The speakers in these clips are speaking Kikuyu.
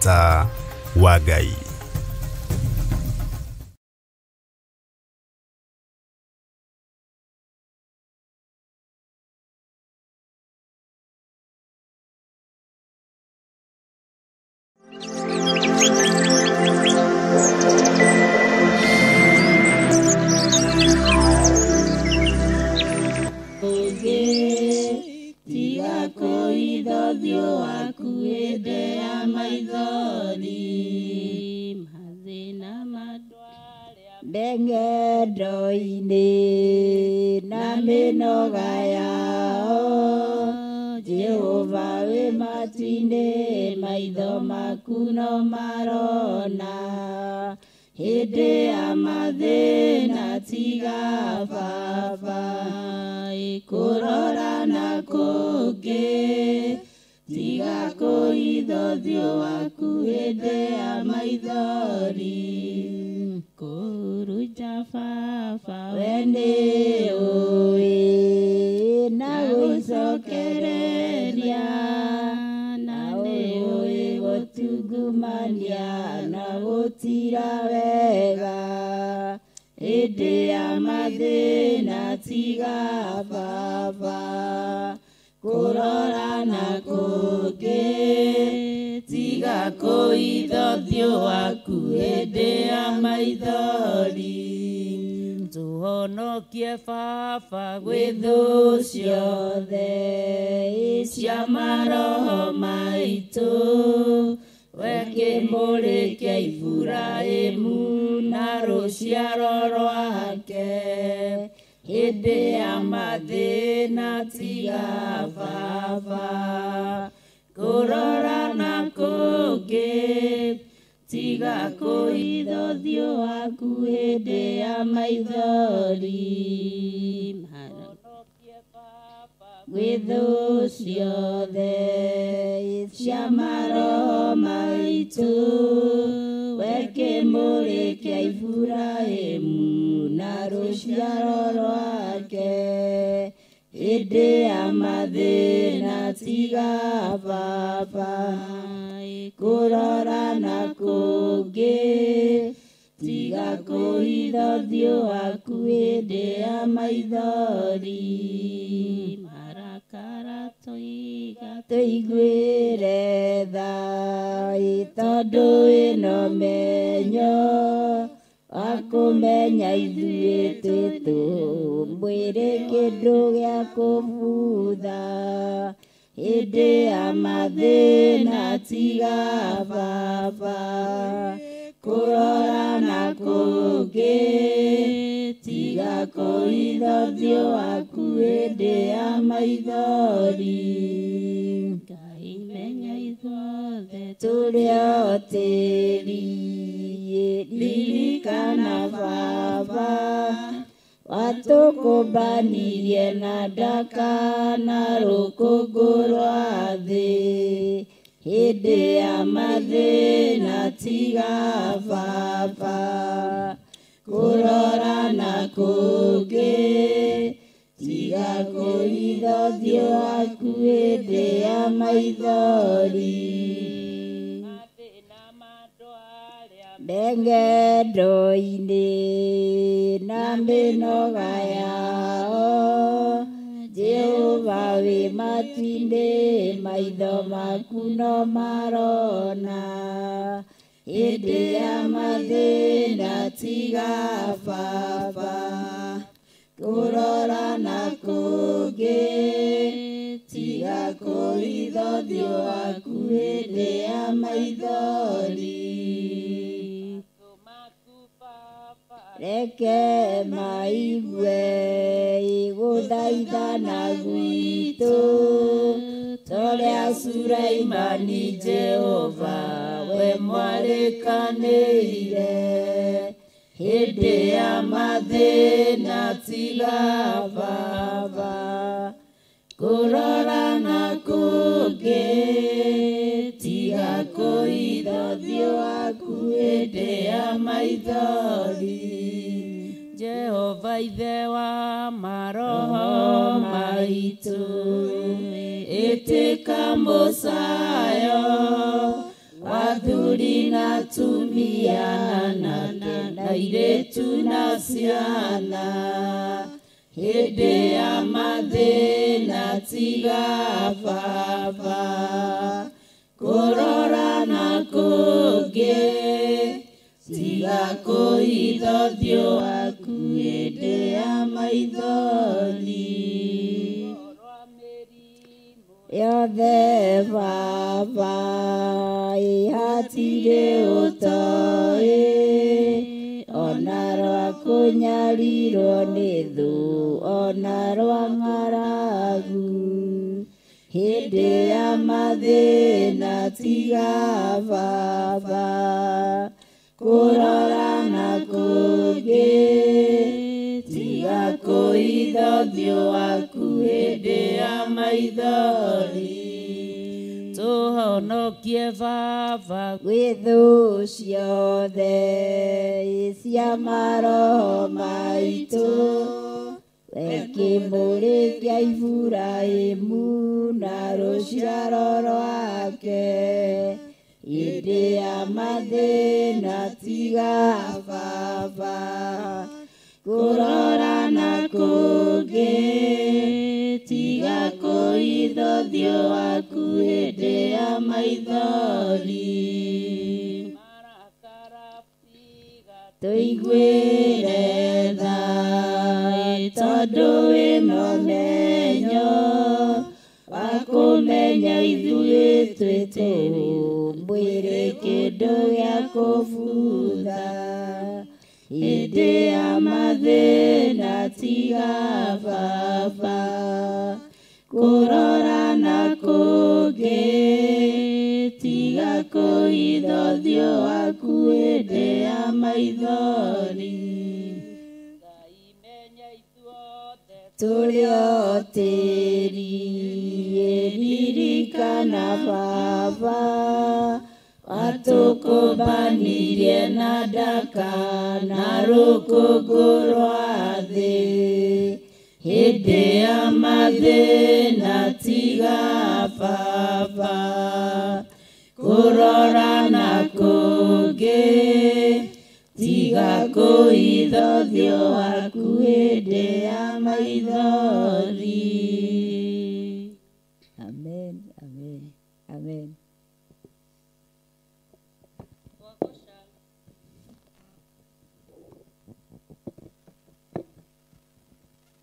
Ta wa Ngai. Ng'endo-inĩ na mĩnoga yao, Jehova wĩ matu-inĩ, maitho maku no marona. Hĩndĩ ya mathĩna tiga baba, kũrora na kũngĩ, tiga kũhitha ũthiũ waku hĩndĩ ya maithori. Kũrunja baba we nĩũĩ, na gũcokereria, na nĩũĩ gũtungumania na gũtira wega. Hĩndĩ ya mathĩna tiga baba, kũrora na kũngĩ, tiga kũhitha ũthiũ waku hĩndĩ ya maithori. Tũhonokie baba gwĩ thũ ciothe cia maroho maitũ, we kĩmũrĩ kĩa Iburahĩmu na rũciaro rwake. Hĩndĩ ya mathĩna tiga baba, kũrora na kũngĩ, tiga kũhitha ũthiũ waku hĩndĩ ya maithori. Gwĩ thũ ciothe cia maroho maitũ, we kĩmũrĩ kĩa Iburahĩmu na rũciaro rwake. Hĩndĩ ya mathĩna tiga baba, kũrora na kũngĩ, tiga kũhitha ũthiũ waku hĩndĩ ya maithori. Marakara tũiga tũiguĩre tha, tondũ wĩna ũmenyo wa kũmenya ithuĩ twĩ tũmwĩrĩ kĩndũ gĩa kũbutha. Hĩndĩ ya mathĩna tiga baba, kũrora na kũngĩ, tiga kũhitha ũthiũ waku hĩndĩ ya maithori. Ngai menya ithuothe tũrĩ o tĩri, ririkana baba watũkũmbanirie na ndaka na rũkũngũ rwa thĩ. Hĩndĩ ya mathĩna tiga baba, kũrora na kũngĩ, tiga kũhitha ũthiũ waku hĩndĩ ya maithori. Ng'endo-inĩ na mĩnoga yao, Jehova wĩ matu-inĩ, maitho maku no marona. Hĩndĩ ya mathĩna tiga baba, kũrora na kũngĩ, tiga kũhitha ũthiũ waku hĩndĩ ya maithori. Reke maigue gũthaithana gwitũ, torĩa Sulaimani Jehova we mwarĩkanĩire. Hĩndĩ ya mathĩna tiga baba, kũrora na kũngĩ, tiga kũhitha ũthiũ waku hĩndĩ ya maithori. Jehova ithe wa maroho maitũ, ĩtĩka mũcayo wa Athuri na atumia na airĩtu na ciana hĩndĩ ya mathĩna tiga baba kũrora na kũngĩ tiga kũhitha ũthiũ waku hĩndĩ ya maithori yothe baba hatirĩ ũtoĩ ona rwa kũnyarirwo nĩ thũ ona rwa ng'aragu hĩndĩ ya mathĩna tiga baba kũrora na kũngĩ tiga kũhitha ũthiũ waku hĩndĩ ya maithori tũhonokie baba gwĩ thũ ciothe cia maroho maitũ we kĩmũrĩ kĩa Iburahĩmu na rũciaro rwake hĩndĩ ya mathĩna tiga baba kũrora na kũngĩ tiga kũhitha ũthiũ waku hĩndĩ ya maithori tũiguĩre tha tondũ wĩna ũmenyo wa kũmenya ithuĩ twĩ tũũ mwĩrĩ kĩndũ gĩa kũbutha hĩndĩ ya mathĩna tiga baba kũrora na kũngĩ tiga kũhitha ũthiũ waku hĩndĩ ya maithori tũrĩ o tĩri ririkana baba watũkũmbanirie na ndaka na rũkũngũ rwa thĩ hĩndĩ ya mathĩna tiga baba kũrora na kũngĩ tiga kũhitha ũthiũ waku hĩndĩ ya maithori. Amen, amen, amen.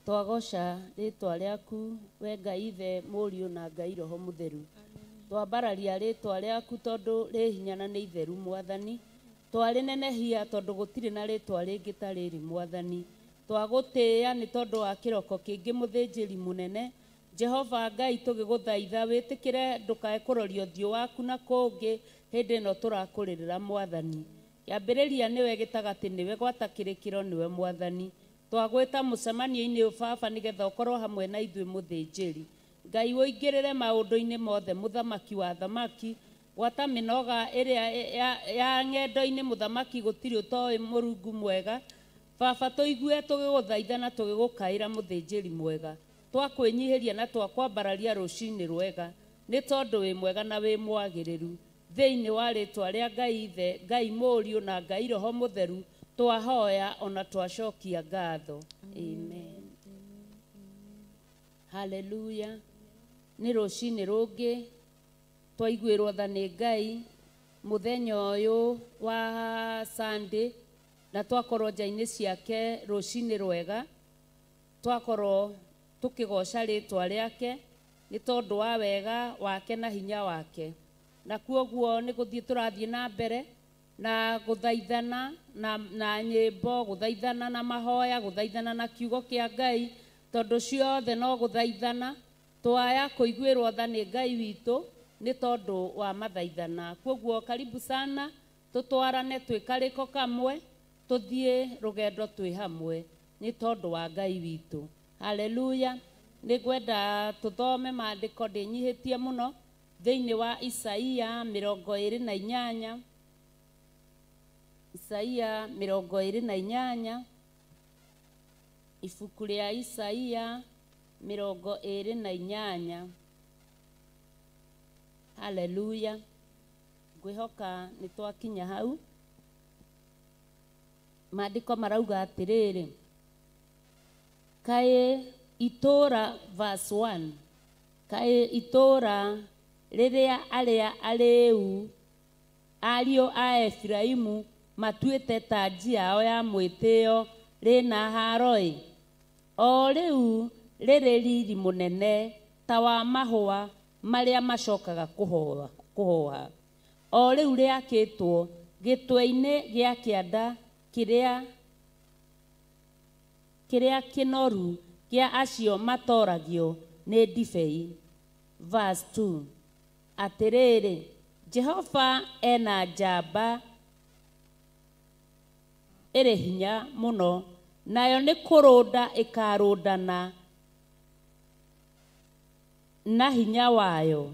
Twagoca rĩtwa rĩaku we Ngai Ithe Mũriũ na Ngai Roho Mũtheru. Twambararia rĩtwa rĩaku tondũ rĩ hinya na nĩ itheru Mwathani. Twarĩnenehia tondũ gũtirĩ na rĩtwa rĩngĩ ta rĩrĩ Mwathani. Twagũtĩĩa nĩ tondũ wa kĩroko kĩngĩ mũthĩnjĩri mũnene Jehova Ngai tũgĩgũthaitha wĩtĩkĩre ndũkae kũroria ũthiũ waku na kũngĩ hĩndĩ ĩno tũrakũrĩrĩra Mwathani. Kĩambĩrĩria nĩwe gĩtagatĩ nĩwe gwata kĩrĩkĩro nĩwe Mwathani. Twagwĩta mũcemanio-inĩ ũyũ baba nĩgetha ũkorwo hamwe na ithuĩ mũthĩnjĩri Ngai ũingĩrĩre maũndũ-inĩ mothe mũthamaki wa thamaki gwata mĩnoga ĩrĩa ya ng'endo-inĩ mũthamaki gũtirĩ ũtoĩ mũrungu mwega baba tũigue tũgĩgũthaitha na tũgĩgũkaĩra mũthĩnjĩri mwega twakwĩnyihĩria na twakwambararia rũcinĩ rwega nĩ tondũ wĩ mwega na wĩ mwagĩrĩru thĩinĩ wa rĩtwa rĩa Ngai Ithe Ngai Mũriũ na Ngai Roho Mũtheru twahoya ona twacokia ngatho. Amen. Hallelujah. Nĩ rũcinĩ rũngĩ twaiguĩrwo tha nĩ Ngai mũthenya ũyũ wa Sunday na twakorwo nja-inĩ ciake rũcinĩ rwega twakorwo tũkĩgoca rĩtwa rĩake nĩ tondũ wa wega wake na hinya wake na kuoguo nĩ gũthiĩ tũrathiĩ na mbere na gũthaithana na nyĩmbo gũthaithana na mahoya gũthaithana na kiugo kĩa Ngai tondũ ciothe no gũthaithana twaya kũiguĩrwo tha nĩ Ngai witũ nĩ tondũ wa mathaithana. Kuoguo karibu sana tũtwarane twĩ karĩko kamwe tũthiĩ rũgendo twĩ hamwe nĩ tondũ wa Ngai witũ. Haleluya. Nĩ ngwenda tũthome maandĩko ndĩnyihĩtie mũno thĩinĩ wa Isaia 28. Isaia 28, ibuku rĩa Isaia 28. Haleluya. Ngwĩhoka nĩ twakinya hau. Maandĩko marauga atĩrĩrĩ, kaĩ itũũra, verse 1, kaĩ itũũra rĩrĩa arĩa arĩĩu ariũ a Efiraimu matuĩte tanji yao ya mwĩtĩo rĩna haro-ĩ, o rĩu rĩrĩ riri mũnene ta wa mahũa marĩa macokaga kũhoha, o rĩu rĩakĩtwo gĩtwe-inĩ gĩa kĩanda kĩrĩa kĩnoru kĩa acio matoragio nĩ ndibei. Verse 2, atĩrĩrĩ, Jehova ena njamba ĩrĩ hinya mũno, nayo nĩ kũrũnda ĩkarũndana na hinya wayo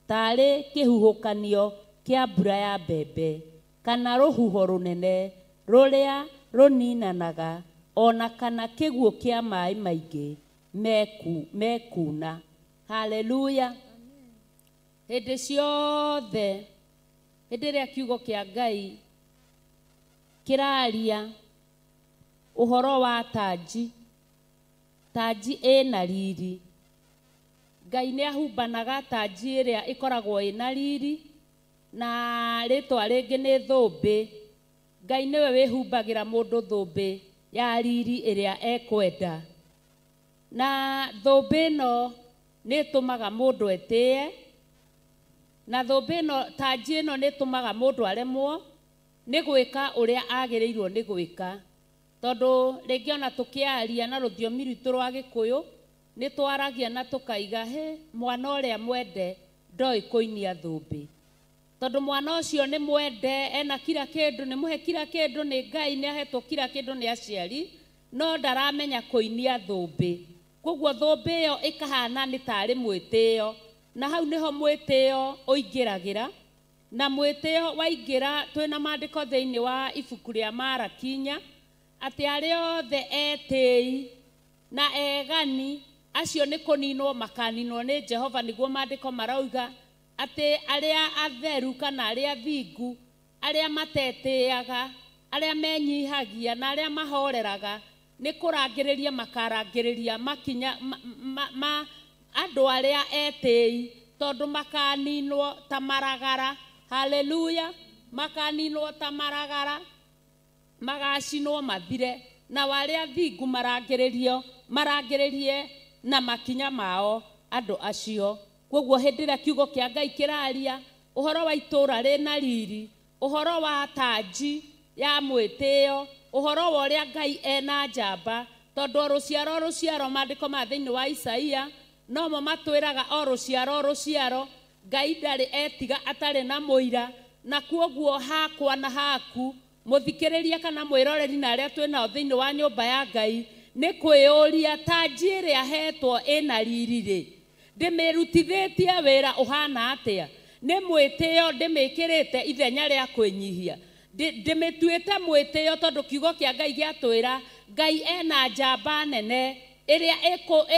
tarĩ kĩhuhũkanio kĩa mbura ya mbembe, kana rũhuho rũnene rũrĩa rũninanaga, ona kana kĩguũ kĩa maĩ maingĩ mekuna. Haleluya. Hĩndĩ ciothe hĩndĩ ĩrĩa kiugo kĩa Ngai kĩraria ũhoro wa tanji, tanji ĩna riri, Ngai nĩ ahumbanaga tanji ĩrĩa ĩkoragwo ĩna riri, na rĩtwa rĩngĩ nĩ thũmbĩ. Ngai nĩwe wĩhumbagĩra mũndũ thũmbĩ ya riri ĩrĩa ekwenda, na thũmbĩ ĩno nĩ ĩtũmaga mũndũ etĩe, na thũmbĩ ĩno, tanji ĩno nĩ ĩtũmaga mũndũ aremwo nĩ gwĩka ũrĩa agĩrĩirwo nĩ gwĩka. Tondũ rĩngĩ ona tũkĩaria na rũthiomi rwitũ rwa Gĩkũyũ nĩ twaragia na tũkaiga, he mwana ũrĩa mwende ndoĩ kũinia thũmbĩ, tondũ mwana ũcio nĩ mwende, ena kila kĩndũ, nĩ mũhe kila kĩndũ nĩ Ngai, nĩ ahetwo kila kĩndũ nĩ aciari, no ndaramenya kũinia thũmbĩ. Koguo thũmbĩ ĩyo ĩkahana nĩ tarĩ mwĩtĩo, na hau nĩho mwĩtĩo ũingĩragĩra. Na mwĩtĩo waingĩra, twĩna maandĩko thĩinĩ wa ibuku rĩa Marakinya atĩ arĩa othe etĩi na egani acio nĩ kũninwo makaninwo nĩ Jehova. Nĩguo maandĩko marauga atĩ arĩa atheru kana arĩa thingu, arĩa matetĩaga, arĩa menyihagia na arĩa mahoreraga, nĩ kũrangĩrĩria makarangĩrĩria makinya ma andũ arĩa etĩi, tondũ makaninwo ta maragara. Haleluya. Makaninwo ta maragara, magacinwo mathire, na arĩa thingu marangĩrĩrio, marangĩrĩrie na makinya mao andũ acio. Koguo hĩndĩ ĩrĩa kiugo kĩa Ngai kĩraria ũhoro wa itũũra rĩna riri, ũhoro wa tanji ya mwĩtĩo, ũhoro wa ũrĩa Ngai ena njamba, tondũ o rũciaro rũciaro, maandĩko ma thĩinĩ wa Isaia nomo matwĩraga o rũciaro rũciaro Ngai ndarĩ etiga atarĩ na mũira. Na kuoguo hakwa na haku mũthikĩrĩria kana mwĩroreri na arĩa twĩ nao thĩinĩ wa nyũmba ya Ngai, nĩ kwĩyũria tanji ĩrĩa hetwo ĩna riri rĩ, ndĩmĩrutithĩtie wĩra ũhana atĩa? Nĩ mwĩtĩo ndĩmĩkĩrĩte ithenya rĩa kwĩnyihia? Ndĩmĩtuĩte mwĩtĩo tondũ kiugo kĩa Ngai gĩatwĩra Ngai ena njamba nene ĩrĩa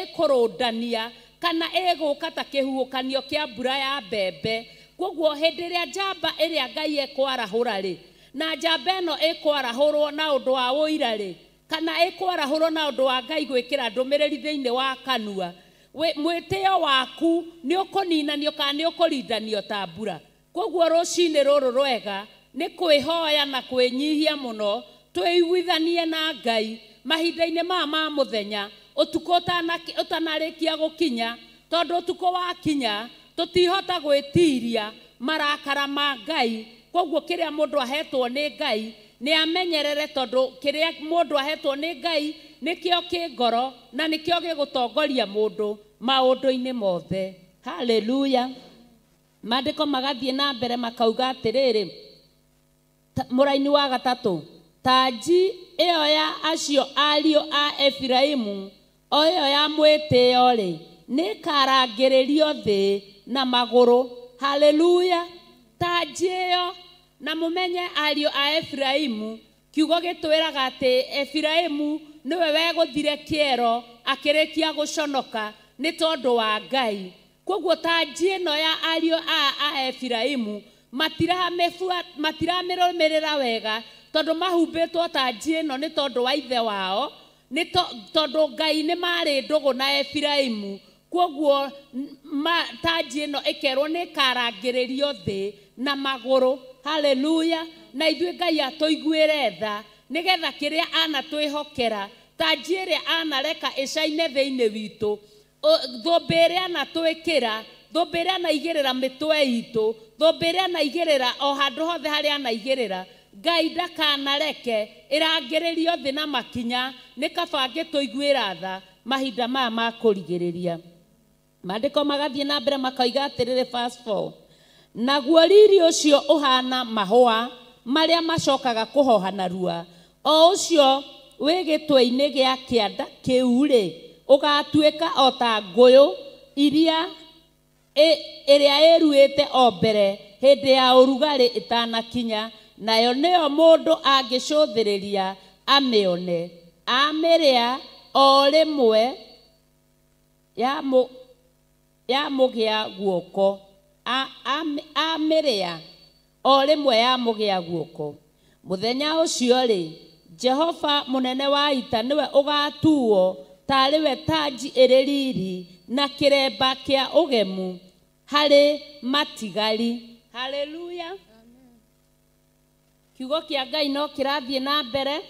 ĩkũrũndania kana ĩgũka ta kĩhuhũkanio kĩa mbura ya mbembe. Koguo hĩndĩ ĩrĩa njamba ĩrĩa Ngai ĩkwarahũra rĩ, na njamba ĩno ĩkwarahũrwo na ũndũ wa ũira rĩ, kana ĩkwarahũrwo na ũndũ wa Ngai gwĩkĩra ndũmĩrĩri thĩinĩ wa kanua, mwĩtĩo waku nĩ ũkũninanio kana nĩ ũkũrindanio ta mbura. Koguo rũcinĩ rũrũ rwega nĩ kwĩhoya na kwĩnyihia mũno, twĩiguithanie na Ngai mahinda-inĩ maya ma mũthenya, ũtukũ ũtanarĩkia gũkinya, tondũ ũtukũ wakinya tũtihota gwĩtiria marakara ma Ngai. Koguo kĩrĩa mũndũ ahetwo nĩ Ngai nĩ amenyerere, tondũ kĩrĩa mũndũ ahetwo nĩ Ngai nĩkĩo kĩ ngoro na nĩkĩo gĩgũtongoria mũndũ maũndũ-inĩ mothe. Haleluya. Maandĩko magathiĩ na mbere makauga atĩrĩrĩ, mũraini wa gatatũ, tanji ĩyo ya acio ariũ a Efiraimu, o ĩyo ya mwĩtĩo rĩ, nĩ ĩkarangĩrĩrio thĩ na magũrũ. Haleluya. Tanji ĩyo, na mũmenye ariũ a Efiraimu, kiugo gĩtwĩraga atĩ Efiraimu nĩwe wegũthire kĩero akĩrĩkia gũconoka nĩ tondũ wa Ngai. Koguo tanji ĩno ya ariũ a Efiraimu Matiramĩrũmĩrĩra wega tondũ mahumbĩtwo tanji ĩno nĩ tondũ wa ithe wao, nĩ tondũ Ngai nĩ marĩ ndũgũ na Efiraimu. Kwoguo tanji ĩno ĩkerwo nĩ ĩkarangĩrĩrio thĩ na magũrũ. Haleluya. Na ithuĩ Ngai atũiguĩre tha nĩgetha kĩrĩa anatwĩhokera, tanji ĩrĩa anareka ĩcaine thĩinĩ witũ, thũmbĩ ĩrĩa anatwĩkĩra, thũmbĩ ĩrĩa anaigĩrĩra mĩtwe itũ, thũmbĩ ĩrĩa anaigĩrĩra o handũ hothe harĩa anaigĩrĩra, Ngai ndakanareke ĩrangĩrĩrio thĩ na makinya. Nĩ kaba angĩtũiguĩra tha mahinda maya ma kũrigĩrĩria. Maandĩko magathiĩ na mbere makoiga atĩrĩrĩ, verse 4, naguo riri ũcio ũhana mahũa marĩa macokaga kũhoha narua, o ũcio wĩ gĩtwe-inĩ gĩa kĩanda kĩu-rĩ, ũgatuĩka o ta ngũyũ iria ĩrĩa ĩruĩte o mbere hĩndĩ ya ũrugarĩ ĩtanakinya, nayo nĩyo mũndũ angĩcũthĩrĩria amĩone, amĩrĩa o rĩmwe yamũgĩa guoko, amĩrĩa o rĩmwe yamũgĩa guoko. Mũthenya ũcio-rĩ, Jehova mũnene wa ita nĩwe ũgatuo tarĩ we tanji ĩrĩ riri na kĩremba kĩa ũgemu harĩ matigari. Haleluya. Kiugo kĩa Ngai no kĩrathiĩ na mbere.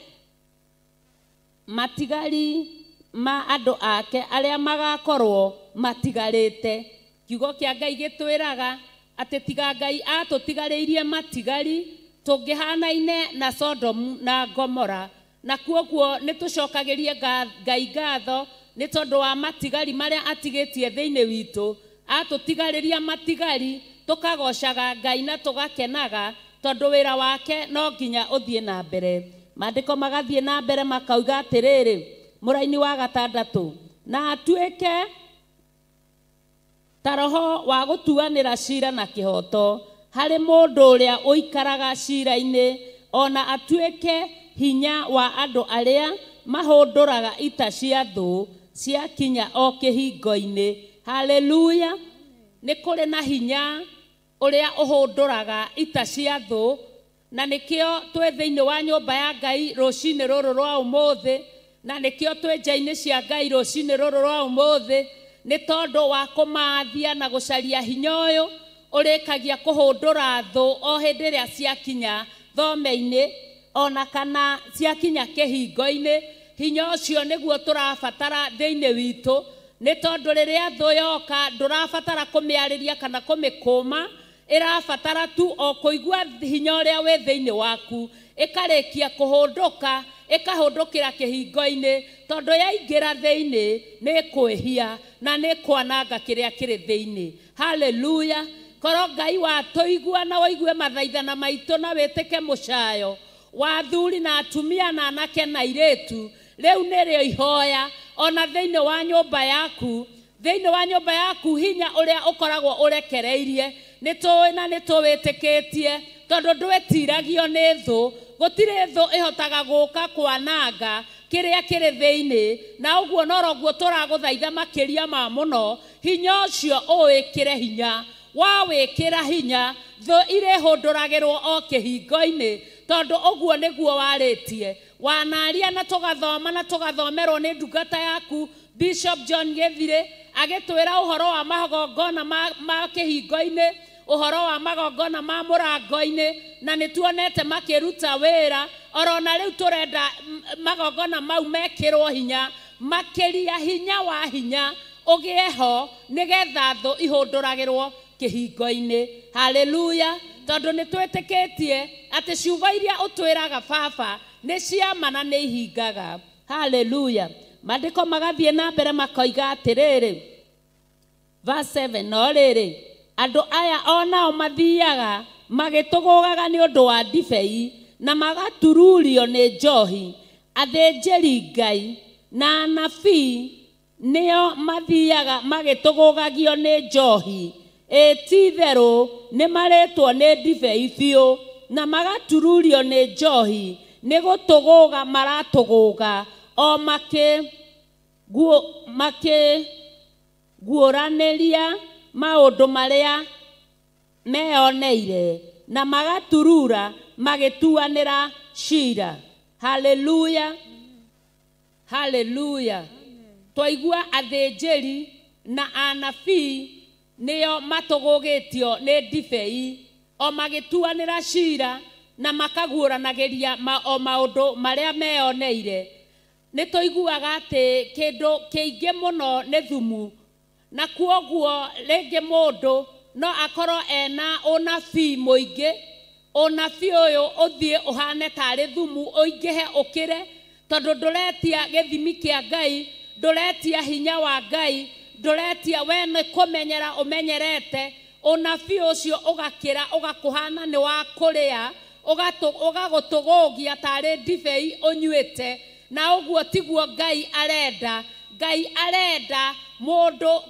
Matigari ma andũ ake arĩa magakorwo matigarĩte. Kiugo kĩa Ngai gĩtwĩraga atĩ tiga Ngai atũtigarĩirie matigari, tũngĩhanaine na Sodomu na Gomora. Na kuoguo nĩ tũcokagĩrie Ngai ngatho nĩ tondũ wa matigari marĩa atigĩtie thĩinĩ witũ. Atũtigarĩria matigari, tũkagocaga Ngai na tũgakenaga tondũ wĩra wake no nginya ũthiĩ na mbere. Maandĩko magathiĩ na mbere makauga atĩrĩrĩ, mũraini wa gatandatũ, na atuĩke ta roho wa gũtuanĩra cira na kĩhooto harĩ mũndũ ũrĩa ũikaraga cira-inĩ, ona atuĩke hinya wa andũ arĩa mahũndũraga ita cia thũ ciakinya o kĩhingo-inĩ. Haleluya. Nĩ kũrĩ na hinya ũrĩa ũhũndũraga ita cia thũ, na nĩkĩo twĩ thĩinĩ wa nyũmba ya Ngai rũcinĩ rũrũ rwa ũmũthĩ, na nĩkĩo twĩ nja-inĩ cia Ngai rũcinĩ rũrũ rwa ũmũthĩ, nĩ tondũ wa kũmathia na gũcaria hinya ũyũ ũrĩkagia kũhũndũra thũ o hĩndĩ ĩrĩa ciakinya thome-inĩ ona kana ciakinya kĩhingo-inĩ. Hinya ũcio nĩguo tũrabatara thĩinĩ witũ, nĩ tondũ rĩrĩa thũ yoka ndũrabatara kũmĩarĩria kana kũmĩkũma, ĩrabatara tu o kũigua hinya ũrĩa wĩ thĩinĩ waku, ĩkarĩkia kũhũndũka, ĩkahũndũkĩra kĩhingo-inĩ, tondũ yaingĩra thĩinĩ nĩ kwĩhia na nĩ kwananga kĩrĩa kĩrĩ thĩinĩ. Haleluya. Korwo Ngai watũigua na ũigue mathaithana maitũ na wĩtĩke mũcayo wa athuri na atumia na anake na airĩtu, rĩu nĩrĩo ihoya ona thĩinĩ wa nyũmba yaku. Thĩinĩ wa nyũmba yaku hinya ũrĩa ũkoragwo ũrekereirie nĩ tũĩ na nĩ tũwĩtĩkĩtie, tondũ ndwĩtiragio nĩ thũ. Gũtirĩ thũ ĩhotaga gũka kwananga kĩrĩa kĩrĩ thĩinĩ, na ũguo noroguo tũragũthaitha makĩria ma mũno hinya ũcio ũwĩkĩre hinya. Wawĩkĩra hinya, thũ irĩhũndũragĩrwo o kĩhingo-inĩ, tondũ ũguo nĩguo warĩtie. Wanaria na tũgathoma na tũgathomerwo nĩ ndungata yaku Bishop John Gĩthirĩ, agĩtwĩra ũhoro wa magongona ma kĩhingo-inĩ, ũhoro wa magongona ma mũrango-inĩ, na nĩ tuonete makĩruta wĩra. Orona rĩu tũrenda magongona mau mekĩrwo hinya, makĩria hinya wa hinya ũgĩe ho, nĩgetha thũ ihũndũragĩrwo kĩhingo-inĩ. Haleluya. Tondũ nĩ twĩtĩkĩtie atĩ ciugo iria ũtwĩraga baba nĩ ciama na nĩ ihingaga. Haleluya. Maandĩko magathiĩ na mbere makoiga atĩrĩrĩ, verse 7, no rĩrĩ, andũ aya onao mathiaga magĩtũgũgaga nĩ ũndũ wa ndibei na magatururio nĩ njohi. Athĩnjĩri Ngai na anabii nĩo mathiaga magĩtũgũgagio nĩ njohi, ĩ ti-itherũ nĩ marĩtwo nĩ ndibei biũ na magatururio nĩ njohi, nĩ gũtũgũga maratũgũga o makĩguũranĩria maũndũ marĩa meyoneire na magaturura magĩtuanĩra cira. Haleluya, haleluya. Twaigua athĩnjĩri na anabii nĩo matũgũgĩtio nĩ ndibei, o magĩtuanĩra cira na makaguũranagĩria o maũndũ marĩa meyoneire. Nĩ tũiguaga atĩ kĩndũ kĩingĩ mũno nĩ thumu, na kuoguo rĩngĩ mũndũ no akorwo ena ũnabii mũingĩ, ũnabii ũyũ ũthiĩ ũhane tarĩ thumu ũingĩhe ũkĩre, tondũ ndũretia gĩthimi kĩa Ngai, ndũretia hinya wa Ngai, ndũretia we nĩ kũmenyera ũmenyerete. Ũnabii ũcio ũgakĩra ũgakũhana nĩ wa kũrĩa, ũgagũtũgũgia tarĩ ndibei ũnyuĩte, na ũguo tiguo Ngai arenda. Ngai arenda mũndũ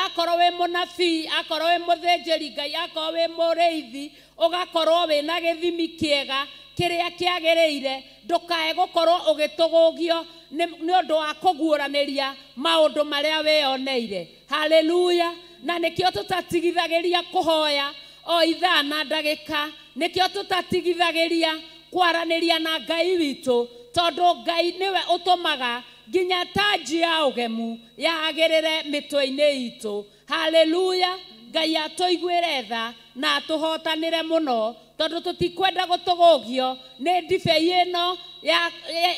akorwo wĩ mũnabii, akorwo wĩ mũthĩnjĩri Ngai, akorwo wĩ mũrĩithi, ũgakorwo wĩna gĩthimi kĩega kĩrĩa kĩagĩrĩire, ndũkae gũkorwo ũgĩtũgũgio nĩ ũndũ wa kũguũranĩria maũndũ marĩa wĩyoneire. Haleluya. Na nĩkĩo tũtatigithagĩria kũhoya o ithaa na ndagĩka, nĩkĩo tũtatigithagĩria kwaranĩria na Ngai witũ, tondũ Ngai nĩwe ũtũmaga nginya tanji ya ũgemu yagĩrĩre mĩtwe-inĩ itũ. Haleluya. Ngai atũiguĩre tha na atũhotanĩre mũno, tondũ tũtikwenda gũtũgũgio nĩ ndibei ĩno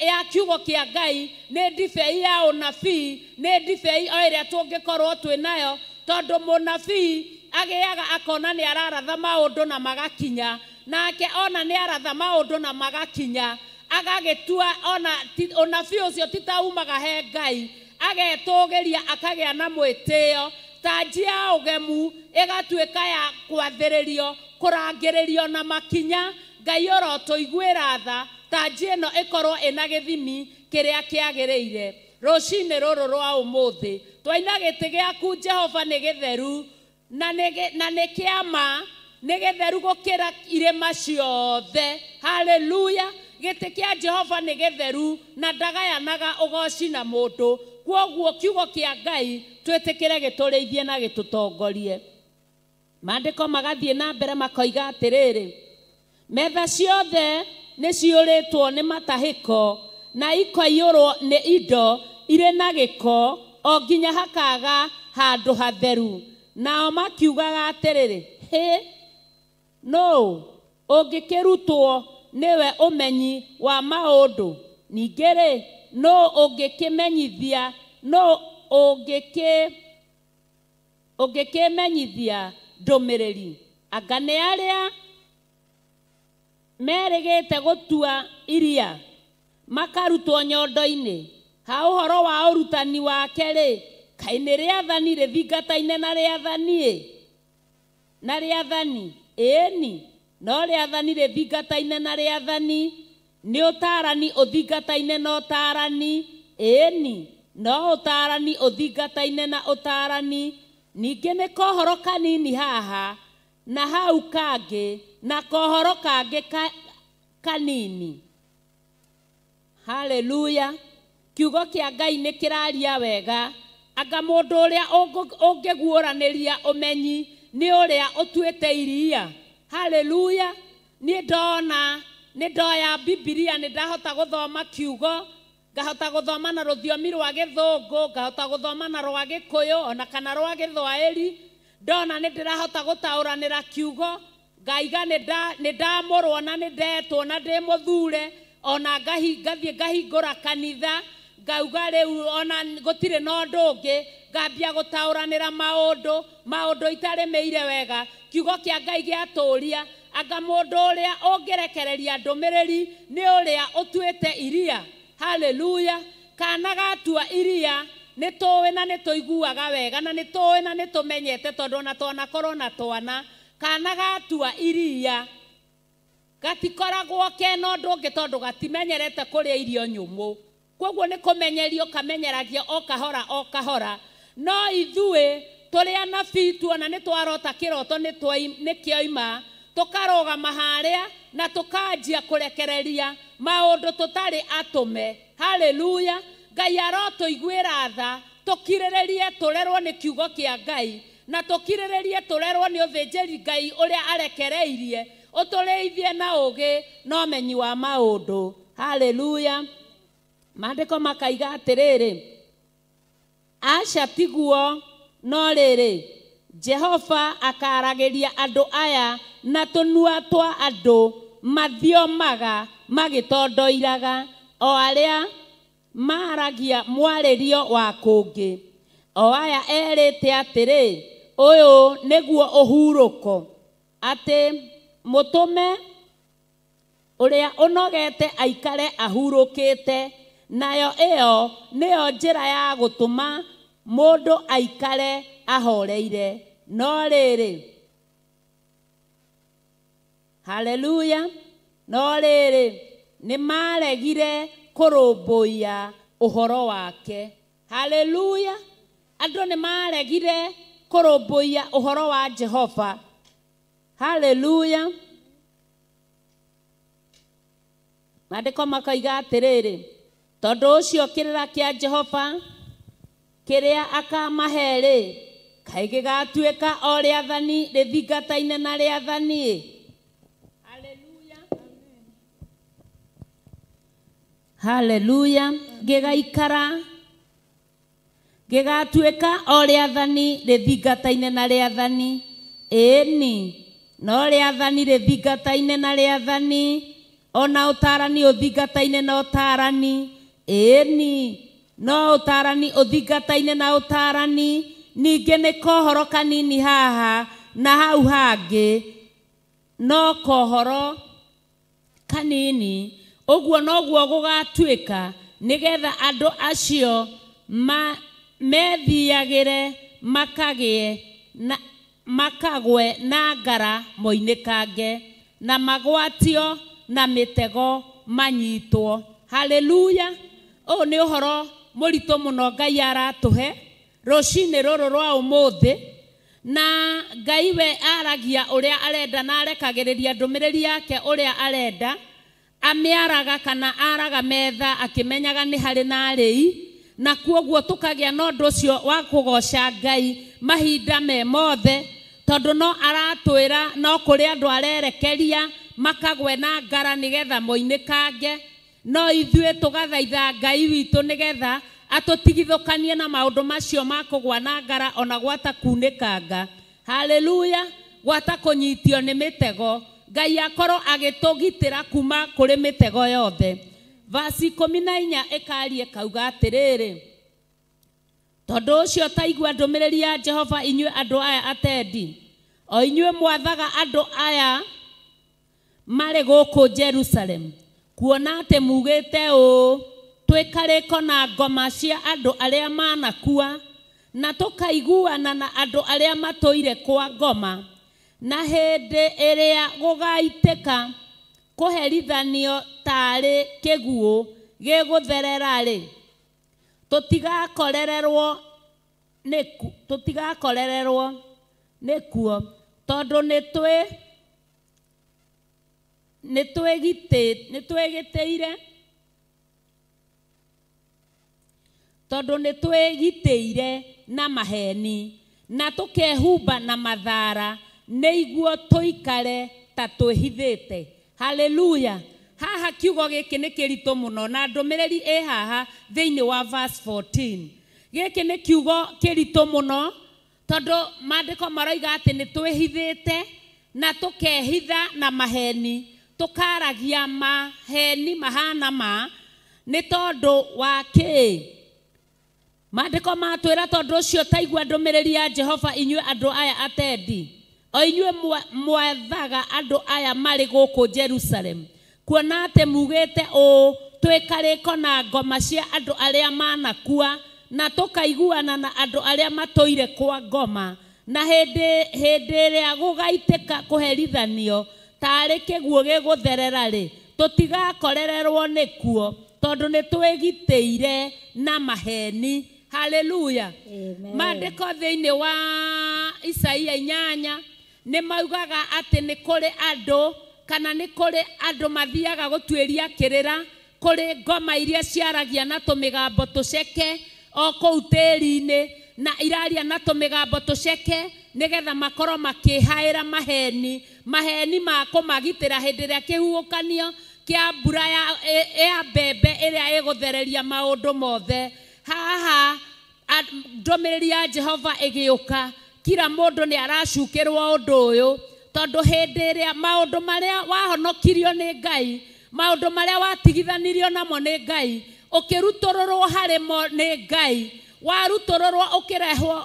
ya kiugo kĩa Ngai, nĩ ndibei ya ũnabii, nĩ ndibei o ĩrĩa tũngĩkorwo twĩ nayo, tondũ mũnabii agĩaga akona nĩ araratha maũndũ na magakinya, nake ona nĩ aratha maũndũ na magakinya, agagĩtua ona ũnabii ũcio ti ta umaga he Ngai, agetũgĩria akagĩa na mwĩtĩo. Tanji ya ũgemu ĩgatuĩka ya kwathĩrĩrio, kũrangĩrĩrio na makinya. Ngai orotũiguĩra tha, tanji ĩno ĩkorwo ĩna gĩthimi kĩrĩa kĩagĩrĩire. Rũcinĩ rũrũ rwa ũmũthĩ twaina gĩtĩ gĩaku Jehova nĩ gĩtheru na nĩ kĩa ma, nĩ gĩtheru gũkĩra irĩma ciothe. Haleluya. Gĩtĩ kĩa Jehova nĩ gĩtheru na ndagayanaga ũgoci na mũndũ. Kwoguo kiugo kĩa Ngai twĩtĩkĩre gĩtũrĩithie na gĩtũtongorie. Maandĩko magathiĩ na mbere makoiga atĩrĩrĩ, metha ciothe nĩ ciũrĩtwo nĩ matahĩko na ikoiyũrwo nĩ indo irĩ na gĩko o nginya hakaga handũ hatheru. Nao makiugaga atĩrĩrĩ, hĩ, nũũ ũngĩkĩrutwo nĩwe ũmenyi wa maũndũ? Ningĩ-rĩ, nũũ ũngĩkĩmenyithia, nũũ ũngĩkĩmenyithia ndũmĩrĩri? Anga nĩ arĩa merĩgĩte gũtua iria makarutwo nyondo-inĩ? Ha ũhoro wa ũrutani wake-rĩ, kaĩ nĩ rĩathani rĩthingataine na rĩathani-ĩ? Na rĩathani, ĩĩni, no rĩathani rĩthingataine na rĩathani, nĩ ũtaarani ũthingataine na ũtaarani, ĩĩni, no ũtaarani ũthingataine na ũtaarani. Ningĩ nĩ kohoro kanini haha na hau kangĩ, na kohoro kangĩ kanini. Haleluya. Kiugo kĩa Ngai nĩ kĩraria wega. Anga mũndũ ũrĩa ũngĩguũranĩria ũmenyi nĩ ũrĩa ũtuĩte iria. Haleluya. Niĩ ndona, nĩ ndoya Bibilia, nĩ ndahota gũthoma kiugo, ngahota gũthoma na rũthiomi rwa gĩthũngũ, ngahota gũthoma na rwa gĩkũyũ ona kana rwa gĩthwaĩri. Ndona nĩ ndĩrahota gũtaũranĩra kiugo, ngaiga nĩ ndamũrwo na nĩ ndetwo na ndĩ mũthure, ona ngathiĩ ngahingũra kanitha, ngauga rĩu ona gũtirĩ na ũndũ ũngĩ, ngambia gũtaũranĩra maũndũ, maũndũ itarĩmĩire wega. Kiugo kĩa Ngai gĩatũria, anga mũndũ ũrĩa ũngĩrekereria ndũmĩrĩri nĩ ũrĩa ũtuĩte iria. Haleluya. Kana gatua iria nĩ tũĩ na nĩ tũiguaga wega, na nĩ tũĩ na nĩ tũmenyete, tondũ ona twanakorwo na twana. Kana gatua iria gatikoragwo kena ũndũ ũngĩ, tondũ gatimenyerete kũrĩa irio nyũmũ. Kwoguo nĩ kũmenyerio kamenyeragia o kahora o kahora. No ithuĩ tũrĩ anabii tuona nĩ twarota kĩroto nĩ kĩoima, tũkarũgama harĩa na tũkanjia kũrekereria maũndũ tũtarĩ atũme. Haleluya. Ngai arotũiguĩra tha, tũkirĩrĩrie tũrerwo nĩ kiugo kĩa Ngai, Na tũkirĩrĩrie tũrerwo nĩ ũthĩnjĩri Ngai ũrĩa arekereirie, ũtũrĩithie na ũũgĩ na ũmenyi wa maũndũ. Haleluya. Maandĩko makaiga atĩrĩrĩ, aca tiguo, no rĩrĩ, Jehova akaragĩria andũ aya na tũnua twa andũ mathiomaga magĩtondoiraga, o arĩa maaragia mwarĩrio wa kũngĩ, o aya erĩte atĩrĩ, ũyũ nĩguo ũhurũko, atĩ mũtũme ũrĩa ũnogete aikare ahurũkĩte, nayo ĩyo nĩyo njĩra ya gũtũma mũndũ aikare ahoreire. No rĩrĩ, haleluya, no rĩrĩ, nĩmaregire kũrũmbũiya ũhoro wake. Haleluya. Andũ nĩmaregire kũrũmbũiya ũhoro wa Jehova. Haleluya. Maandĩko makoiga atĩrĩrĩ, tondũ ũcio kĩrĩra kĩa Jehova kĩrĩa akamahe-rĩ, kaĩ gĩgatuĩka o rĩathani rĩthingataine na rĩathani. Haleluya. Haleluya. Gĩgaikara gĩgatuĩka o rĩathani rĩthingataine na rĩathani. Ĩni, no rĩathani rĩthingataine na rĩathani, ona ũtarani ũthingataine na ũtarani. Ĩni, no ũtarani ũthingataine na ũtarani. Ningĩ nĩ kohoro kanini haha na hau hangĩ, no kohoro kanini. Ũguo noguo gũgatuĩka, nĩgetha andũ acio methiagĩre makagĩe na makagwe na ngara moinĩkange, na magwatio na mĩtego manyitwo. Haleluya. Ũyũ nĩ ũhoro mũritũ mũno Ngai aratũhe rũcinĩ rũrũ rwa ũmũthĩ, na Ngai we aragia ũrĩa arenda na arekagĩrĩria ndũmĩrĩri yake ũrĩa arenda. Amĩaraga kana araga metha akĩmenyaga nĩ harĩ na arĩi, na kuoguo tũkagĩa na ũndũ ũcio wa kũgoca Ngai mahinda me mothe, tondũ no aratwĩra no kũrĩ andũ arerekeria makagwe na ngara nĩgetha moinĩkange. No ithuĩ tũgathaitha Ngai witũ nĩgetha atũtigithũkanie na maũndũ macio ma kũgwa na ngara ona gwata kunĩkanga. Haleluya. Gwata kũnyitio nĩ mĩtego, Ngai akorwo agĩtũgitĩra kuma kũrĩ mĩtego yothe. Vasi 14 ĩkarie kauga atĩrĩrĩ, tondũ ũcio taigua ndũmĩrĩri ya Jehova inyuĩ andũ aya atendi, o inyuĩ mwathaga andũ aya marĩ gũkũ Jerusalem, kuona atĩ mugĩte ũũ, twĩkarĩko na ngoma cia andũ arĩa manakua, na tũkaiguana na andũ arĩa matũire kwa ngoma, na hĩndĩ ĩrĩa gũgaitĩka kũherithanio tarĩ kĩguũ gĩgũtherera-rĩ, tũtigakorererwo nĩkuo, tondũ nĩtwĩgitĩire, tondũ nĩtwĩgitĩire na maheni na tũkehumba na mathara, nĩiguo tũikare ta twĩhithĩte. Haleluya. Haha kiugo gĩkĩ nĩ kĩritũ mũno, na ndũmĩrĩri ĩ haha thĩinĩ wa verse 14. Gĩkĩ nĩ kiugo kĩritũ mũno, tondũ maandĩko maroiga atĩ nĩ twĩhithĩte na tũkehitha na maheni, tũkaragia maheni mahana ma, nĩ tondũ wa kĩĩ? Maandĩko matwĩra tondũ ũcio taigua ndũmĩrĩri ya Jehova inyuĩ andũ aya atendi, o inyuĩ mwathaga andũ aya marĩ gũkũ Jerusalem, kuona atĩ mugĩte ũũ, twĩkarĩko na ngoma cia andũ arĩa manakua, na tũkaiguana na andũ arĩa matũire kwa ngoma, na hĩndĩ ĩrĩa gũgaitĩka kũherithanio tarĩ kĩguũ gĩgũtherera-rĩ, tũtigakorererwo nĩkuo, tondũ nĩtwĩgitĩire na maheni. Haleluya. Maandĩko thĩinĩ wa Isaia 8 nĩ maugaga atĩ nĩ kũrĩ andũ, kana nĩ kũrĩ andũ mathiaga gũtuĩria kĩrĩra kũrĩ ngoma iria ciaragia na tũmĩgambo tũceke o kũu tĩri-inĩ, na iraria na tũmĩgambo tũceke nĩgetha makorwo makĩhaĩra maheni maheni ma kũmagitĩra hĩndĩ ĩrĩa kĩhuhũkanio kĩa mbura ya mbembe ĩrĩa ĩgũthereria maũndũ mothe. Haha ndũmĩrĩri ya Jehova ĩgĩũka, kila mũndũ nĩ aracukĩrwo ũndũ ũyũ, tondũ hĩndĩ ĩrĩa maũndũ marĩa wahonokirio nĩ Ngai, maũndũ marĩa watigithanirio namo nĩ Ngai, ũkĩrutũrũrwo harĩ mo nĩ Ngai, warutũrũrwo ũkĩrehwo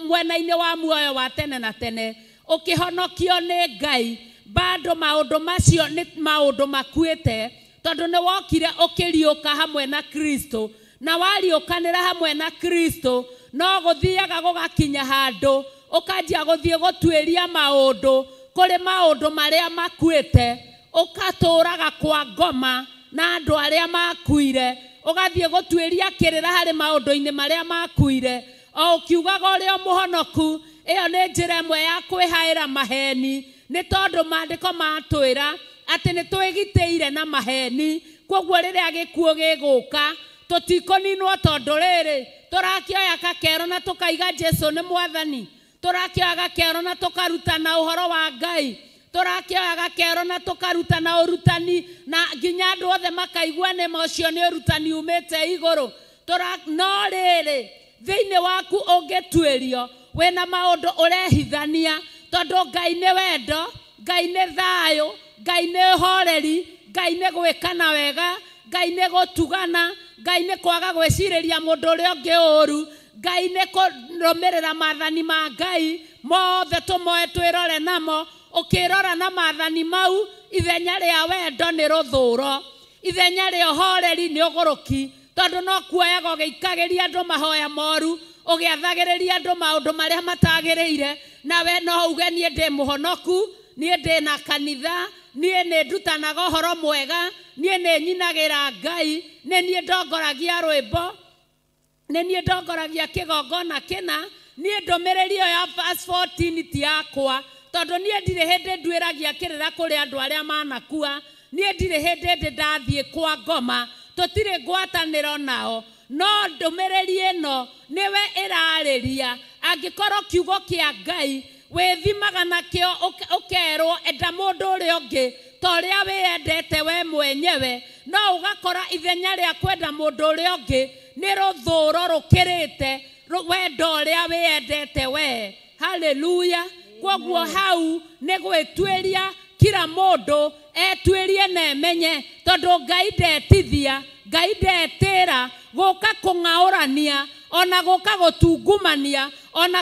mwena-inĩ wa muoyo wa tene na tene, ũkĩhonokio nĩ Ngai, bado maũndũ macio nĩ maũndũ makuĩte, tondũ nĩ wokire ũkĩriũka hamwe na Kristo, na wariũkanĩra hamwe na Kristo, no gũthiaga gũgakinya handũ ũkanjia gũthiĩ gũtuĩria maũndũ kũrĩ maũndũ marĩa makuĩte, ũkatũraga kwa ngoma na andũ arĩa makuire, ũgathiĩ gũtuĩria kĩrĩra harĩ maũndũ-inĩ marĩa makuire, o ũkiugaga ũrĩa mũhonoku. Ĩyo nĩ njĩra ĩmwe ya kwĩhaĩra maheni, nĩ tondũ maandĩko matwĩra atĩ nĩ twĩgitĩire na maheni. Kwoguo rĩrĩa gĩkuũ gĩgũka tũtikũninwo, tondũ rĩrĩ tũrakĩoya gakero na tũkaiga Jesu nĩ mwathani, tũrakĩoya gakero na tũkarutana ũhoro wa Ngai, tũrakĩoya gakero na tũkarutana ũrutani na nginya andũ othe makaigua nĩ ma ũcio nĩ ũrutani umĩte igũrũ. No rĩrĩ thĩinĩ waku ũngĩtuĩrio wĩna maũndũ ũrehithania, tondũ Ngai nĩ wendo, Ngai nĩ thayũ, Ngai nĩ ũhoreri, Ngai nĩ gwĩkana wega, Ngai nĩ gũtugana, Ngai nĩ kwaga gwĩcirĩria mũndũ ũrĩa ũngĩ ũru, Ngai nĩ kũrũmĩrĩra maathani ma Ngai mothe tũmoe twĩrore namo. Ũkĩrora na maathani mau, ithenya rĩa wendo nĩ rũthũro, ithenya rĩa ũhoreri nĩ ũgũrũki, tondũ no kuoyaga ũgĩikagĩria andũ mahoya moru, ũgĩathagĩrĩria andũ maũndũ marĩa matagĩrĩire, nawe no uge niĩ ndĩ mũhonoku, niĩ ndĩ na kanitha, niĩ nĩ ndutanaga ũhoro mwega, niĩ nĩ nyinagĩra Ngai, nĩ niĩ ndongoragia rwĩmbo, nĩ niĩ ndongoragia kĩgongona kĩna, niĩ ndũmĩrĩri ĩyo ya verse 14 ti yakwa, tondũ niĩ ndirĩ hĩndĩ nduĩragia kĩrĩra kũrĩ andũ arĩa manakua, niĩ ndirĩ hĩndĩ ndĩ ndathiĩ kwa ngoma, tũtirĩ ngwatanĩro nao, no ndũmĩrĩri ĩno nĩwe ĩrarĩria. Angĩkorwo kiugo kĩa Ngai wĩthimaga nakĩo ũkerwo enda mũndũ ũrĩa ũngĩ ta ũrĩa wĩyendete we mwenyewe, no ũgakora ithenya rĩa kwenda mũndũ ũrĩa ũngĩ nĩ rũthũro rũkĩrĩte wendo ũrĩa wĩyendete we. Haleluya. Kwoguo hau nĩ gwĩtuĩria kila mũndũ etuĩrie na emenye, tondũ Ngai ndetithia, Ngai ndetĩra gũka kũng'aũrania ona gũka gũtungumania ona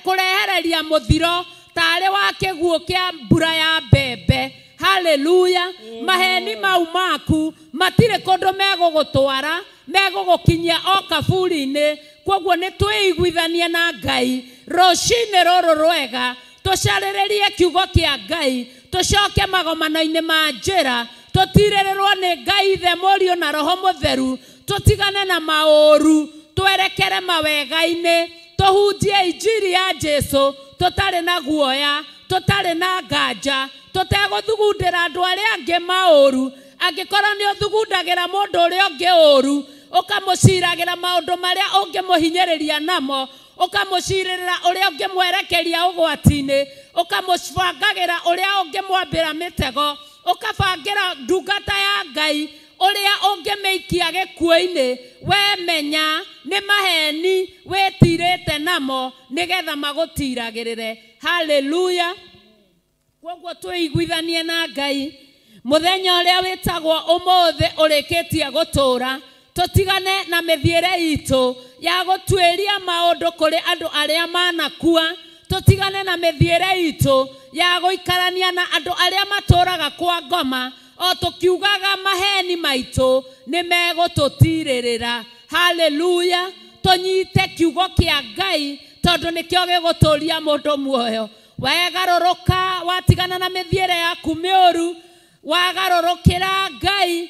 kũrehereria mũthiro tarĩ wa kĩguũ kĩa mbura ya mbembe. Haleluya. Maheni mau maku matirĩ kũndũ megũgũtwara, megũgũkinyia o kaburi-inĩ. Kwoguo nĩ twĩiguithanie na Ngai rũcinĩ rũrũ rwega, tũcarĩrĩrie kiugo kĩa Ngai, tũcoke magomano-inĩ ma njĩra, tũtirĩrĩrwo nĩ Ngai Ithe, Mũriũ na Roho Mũtheru, tũtigane na maũru, twerekere mawega-inĩ, tũhunjie injiri ya Jesu tũtarĩ na guoya, tũtarĩ na nganja, tũtegũthugundĩra andũ arĩa angĩ maũru. Angĩkorwo nĩ ũthugundagĩra mũndũ ũrĩa ũngĩ ũru, ũkamũciragĩra maũndũ marĩa ũngĩmũhinyĩrĩria namo, ũkamũcirĩrĩra ũrĩa ũngĩmwerekeria ũgwati-inĩ, ũkamũbangagĩra ũrĩa ũngĩmwambĩra mĩtego, ũkabangĩra ndungata ya Ngai ũrĩa ũngĩmĩikia gĩkuũ-inĩ, we menya nĩ maheni wĩtirĩte namo nĩgetha magũtiragĩrĩre. Haleluya. Kwoguo twĩiguithanie na Ngai mũthenya ũrĩa wĩtagwo ũmũthĩ ũrĩkĩtie gũtũra, tũtigane na mĩthiĩre itũ ya gũtuĩria maũndũ kũrĩ andũ arĩa manakua, tũtigane na mĩthiĩre itũ ya gũikarania na andũ arĩa matũraga kwa ngoma, o tũkiugaga maheni maitũ nĩ megũtũtirĩrĩra. Haleluya. Tũnyite kiugo kĩa Ngai tondũ nĩkĩo gĩgũtũria mũndũ muoyo. Wegarũrũka, watigana na mĩthiĩre yaku mĩũru, wagarũrũkĩra Ngai,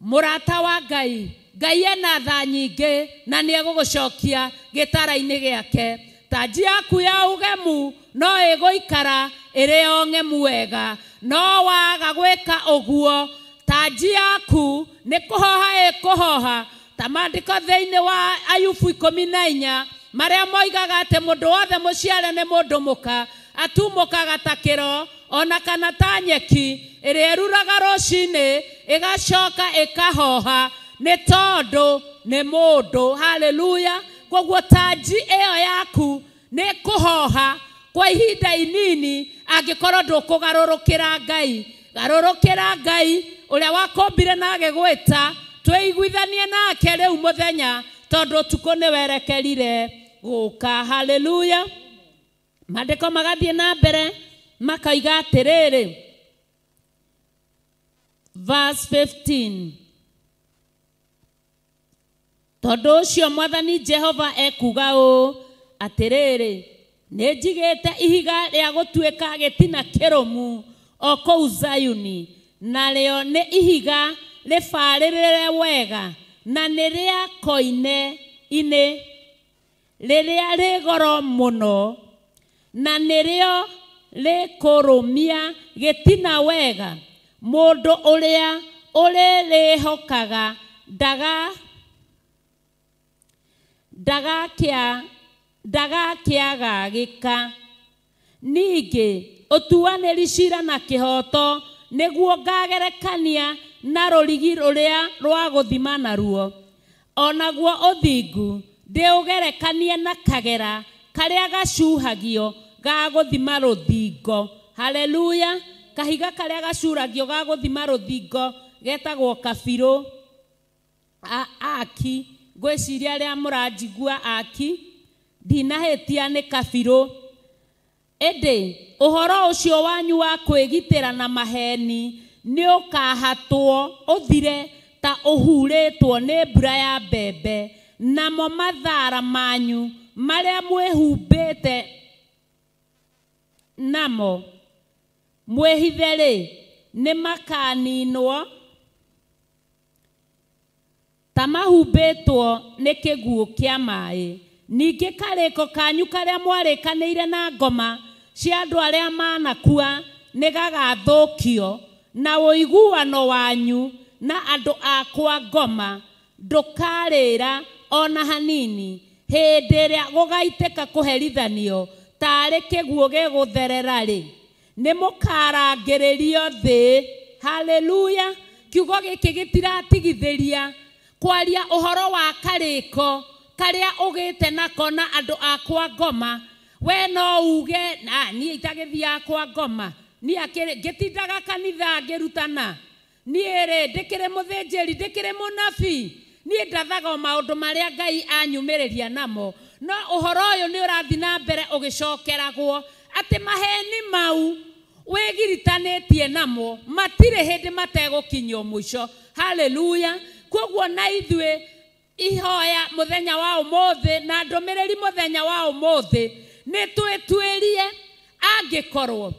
mũrata wa Ngai, Ngai ena tha nyingĩ na nĩ egũgũcokia gĩtara-inĩ gĩake. Tanji yaku ya ũgemu no ĩgũikara ĩrĩ o ng'emu wega, no waga gwĩka ũguo tanji yaku nĩ kũhoha ĩkũhoha. Ta maandĩko thĩinĩ wa Ayubu 14 Marĩa moigaga atĩ mũndũ wothe mũciare nĩ mũndũ mũka atumũkaga ta kĩro ona kana ta nyeki ĩrĩa ĩruraga rũcinĩ ĩgacoka ĩkahoha nĩ tondũ nĩ mũndũ. Haleluya. Koguo tanji ĩyo yaku nĩ kũhoha kwa ihinda inini angĩkorwo ndũkũgarũrũkĩra Ngai. Garũrũkĩra Ngai ũrĩa wakũmbire na agĩgwĩta, twĩiguithanie nake rĩu mũthenya tondũ ũtukũ nĩ werekerire gũka. Haleluya. Maandĩko magathiĩ na mbere makaiga atĩrĩrĩ, verse 15, tondũ ũcio Mwathani Jehova ekuuga ũũ atĩrĩrĩ, nĩ njigĩte ihiga rĩa gũtuĩka gĩtina kĩrũmu o kũu Zayuni, narĩo nĩ ihiga rĩbarĩrĩre wega na nĩ rĩa koine-inĩ rĩrĩa rĩ goro mũno, na nĩrĩo rĩkũrũmia gĩtina wega. Mũndũ ũrĩa ũrĩrĩhokaga ndagakĩagagĩka. Ningĩ ũtuanĩri cira na kĩhooto nĩguo ngagerekania na rũrigi rũrĩa rwa gũthima naruo, onaguo ũthingu ndĩũgerekanie na kagera karĩa gacuhagio ga gũthima rũthingo. Haleluya. Kahiga karĩa gacuragio ga gũthima rũthingo getagwo kabirũ. Aki ngwĩciria arĩa mũranjigua aki ndinahĩtia nĩ kabirũ. Ĩndĩ ũhoro ũcio wanyu wa kwĩgitĩra na maheni nĩ ũkahatwo ũthire ta ũhurĩtwo nĩ mbura ya mbembe, namo mathara manyu marĩa mwĩhumbĩte namo mwĩhithe-rĩ nĩ makaninwo ta mahumbĩtwo nĩ kĩguũ kĩa maĩ. Ningĩ karĩko kanyu karĩa mwarĩkanĩire na ngoma cia andũ arĩa manakua nĩ gagathũkio, na ũiguano wanyu na andũ akwa ngoma ndũkarĩra ona hanini hĩndĩ ĩrĩa gũgaitĩka kũherithanio tarĩ kĩguũ gĩgũtherera-rĩ, nĩ mũkarangĩrĩrio thĩ. Haleluya. Kiugo gĩkĩ gĩtiratigithĩria kwaria ũhoro wa karĩko karĩa ũgĩte nako na andũ akwa ngoma. We no uge na niĩ itagĩthiaga kwa ngoma, niĩ ngĩtindaga kanitha ngĩrutana, niĩ rĩ ndĩkĩrĩ mũthĩnjĩri, ndĩkĩrĩ mũnabii, niĩ ndathaga o maũndũ marĩa Ngai anyumĩrĩria namo. No ũhoro ũyũ nĩ ũrathiĩ na mbere ũgĩcokeragwo atĩ maheni mau wĩgiritanĩtie namo matirĩ hĩndĩ mategũkinyio mũico. Haleluya. Koguo na ithuĩ ihoya mũthenya wa ũmũthĩ na ndũmĩrĩri mũthenya wa ũmũthĩ nĩ twĩtuĩrie, angĩkorwo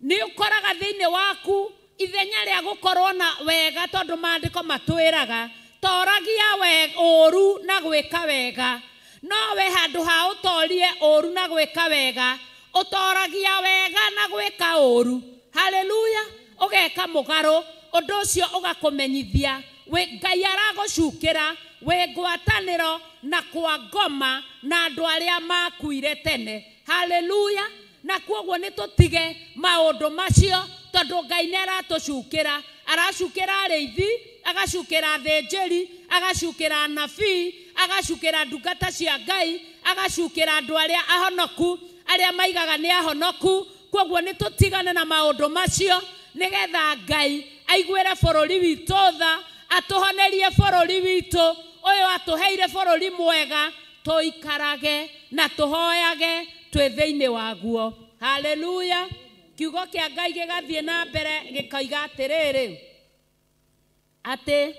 nĩ ũkoraga thĩinĩ waku ithenya rĩa gũkorwo na wega, tondũ maandĩko matwĩraga toragia ũũru na gwĩka wega, no we handũ ha ũtorie ũũru na gwĩka wega ũtoragia wega na gwĩka ũũru. Haleluya. Ũgeka mũgarũ, ũndũ ũcio ũgakũmenyithia Ngai aragũcukĩra wĩ ngwatanĩro na kwa ngoma na andũ arĩa makuire tene. Haleluya. Na koguo nĩ tũtige maũndũ macio tondũ Ngai nĩ aratũcukĩra. Aracukĩra arĩithi, agacukĩra athĩnjĩri, agacukĩra anabii, agacukĩra ndungata cia Ngai, agacukĩra andũ arĩa ahonoku, arĩa maigaga nĩ ahonoku. Koguo nĩ tũtigane na maũndũ macio nĩgetha Ngai aiguĩre bũrũri witũ tha, atũhonerie bũrũri witũ ũyũ atũheire bũrũri mwega, tũikarage na tũhoyage twĩ thĩinĩ waguo. Haleluya. Kiugo kĩa Ngai gĩgathiĩ na mbere gĩkoiga atĩrĩrĩ, atĩ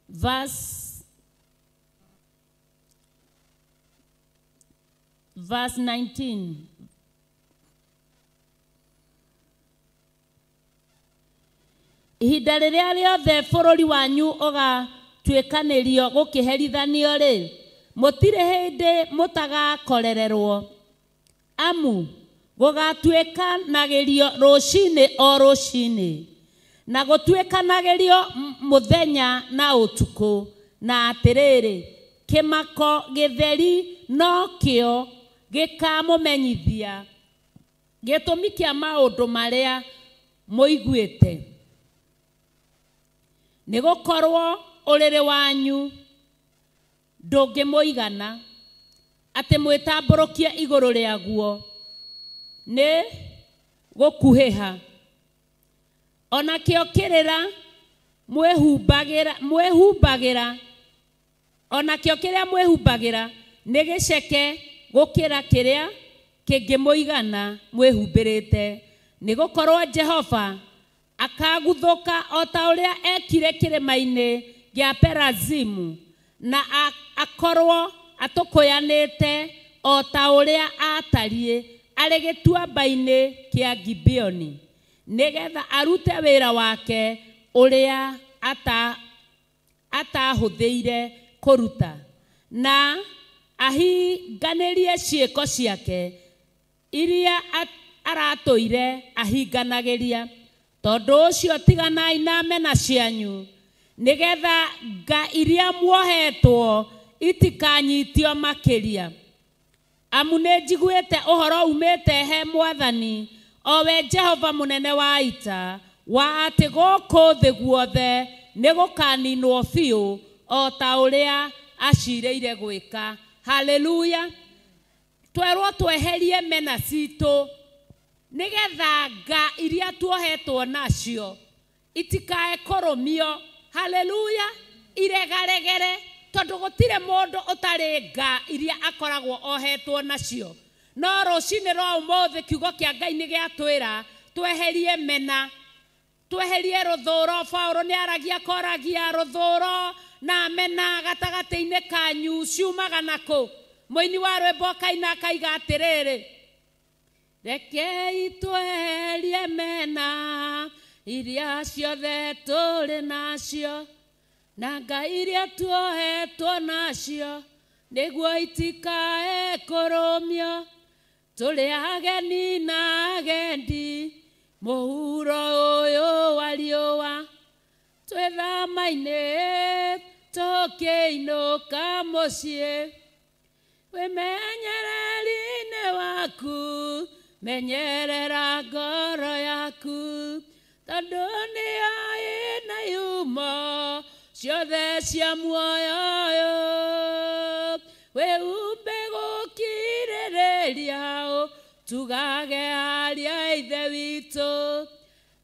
verse 19, ihinda rĩrĩa rĩothe bũrũri wanyu ũgatuĩkanĩrio gũkĩherithanio rĩ, mũtirĩ hĩndĩ mũtagakorererwo, amu gũgatuĩkanagĩrio rũcinĩ o rũcinĩ, na gũtuĩkanagĩrio mũthenya na ũtukũ. Na atĩrĩrĩ, Kĩmako gĩtheri nokĩo gĩkamũmenyithia gĩtũmi kĩa maũndũ marĩa mũiguĩte. Nĩgũkorwo ũrĩrĩ wanyu ndũngĩmũigana atĩ mwĩtambũrũkie igũrũ rĩaguo nĩ gũkuhĩha. Onakĩo kĩrĩra mwĩhumbagĩra onakĩo kĩrĩa mwĩhumbagĩra nĩ gĩceke gũkĩra kĩrĩa kĩngĩmũigana mwĩhumbĩrĩte. Nĩgũkorwo Jehova akaguthũka o ta ũrĩa ekire kĩrĩma-inĩ gĩa Perazimu, na akorwo atũkũyanĩte o ta ũrĩa atariĩ arĩ gĩtuamba-inĩ kĩa Gibeoni, nĩgetha arute wĩra wake ũrĩa atahũthĩire kũruta, na ahinganĩrie ciĩko ciake iria aratũire ahinganagĩria. Tondũ ũcio tiganai na mena cianyu, nĩgetha nga iria muohetwo itikanyitio makĩria. Amu nĩnjiguĩte ũhoro umĩte he Mwathani, o we Jehova mũnene wa ita, wa atĩ gũkũ thĩ guothe nĩgũkaninwo biũ o ta ũrĩa acirĩire gwĩka. Haleluya. Twerwo tweherie mena citũ nĩgetha nga iria tuohetwo nacio itikae kũrũmio. Haleluya. Iregaregere, tondũ gũtirĩ mũndũ ũtarĩ nga iria akoragwo ohetwo nacio. No rũcinĩ rwa ũmũthĩ kiugo kĩa Ngai nĩ gĩatwĩra tweherie mena, tweherie rũthũro. Paũlũ nĩ aragia koragia rũthũro na mena gatagatĩ-inĩ kanyu ciumaga nakũ? Mũini wa rwĩmbo akaina akaiga atĩrĩrĩ, rekei tweherie mena iria ciothe tũrĩ nacio, na nga iria tuohetwo nacio, nĩguo itikae kũrũmio. Tũrĩ ageni na agendi mũhuro ũyũ wa riũa, twĩthama-inĩ tũkĩinũka mũciĩ. Wĩmenyereri-inĩ waku, menyerera ngoro yaku, tondũ nĩyo ĩna ihumo ciothe cia muoyo ũyũ. Wĩhumbe gũkirĩrĩria ũtugage aria Ithe witũ,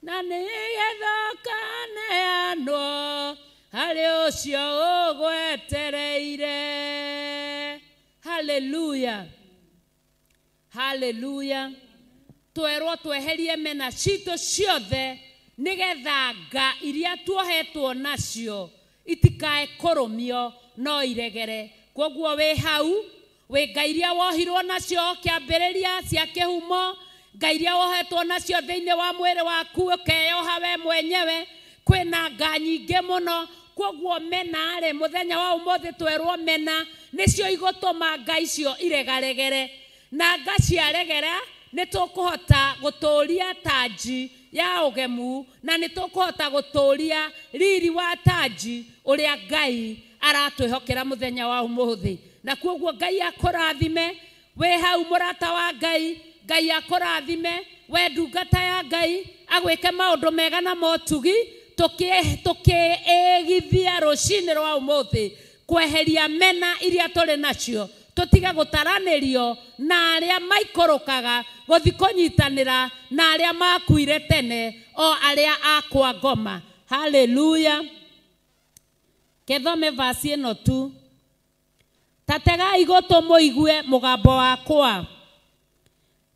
na nĩgetha ũkaneanwo harĩ ũcio ũgwetereire. Haleluya. Haleluya. Twerwo tweherie mena citũ ciothe nĩgetha nga iria tuohetwo nacio itikae kũrũmio no iregere. Kwoguo wĩ hau, wĩ nga iria wohirwo nacio kĩambĩrĩria cia kĩhumo, nga iria wohetwo nacio thĩinĩ wa mwĩrĩ waku ũkeyoha we mwenyewe, kwĩna nga nyingĩ mũno. Kwoguo mena rĩ, mũthenya wa ũmũthĩ twerwo mena nĩcio igũtũma nga icio iregaregere, na nga ciaregera nĩtũkũhota gũtũria tanji ya ũgemu, na nĩtũkũhota gũtũria riri wa tanji ũrĩa Ngai aratwĩhokera mũthenya wa ũmũthĩ. Na kwoguo Ngai akũrathime wĩ hau mũrata wa Ngai, Ngai akũrathime we ndungata ya Ngai, agwĩke maũndũ mega na motugi. Tũkĩĩgithia rũcinĩ rwa ũmũthĩ kweheria mena iria tũrĩ nacio, tũtige gũtaranĩrio na arĩa maikũrũkaga gũthiĩ kũnyitanĩra na arĩa makuire tene, o arĩa akwa ngoma. Haleluya. Kethome vasi ĩno tu. Ta tegai gũtũ mũigue mũgambo wakwa,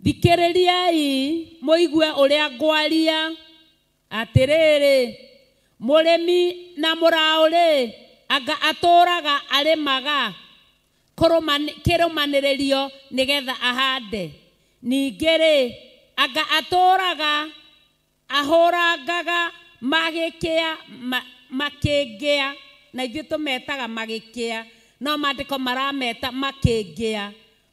thikĩrĩriai mũigue ũrĩa ngwaria. Atĩrĩrĩ, mũrĩmi na mũraũ-rĩ, anga atũraga arĩmaga kĩrũmanĩrĩrio nĩgetha ahande. Ningĩ-rĩ, anga atũraga ahũrangaga magĩkĩa makĩngĩa, na ithuĩ tũmetaga magĩkĩa, no maandĩko marameta makĩngĩa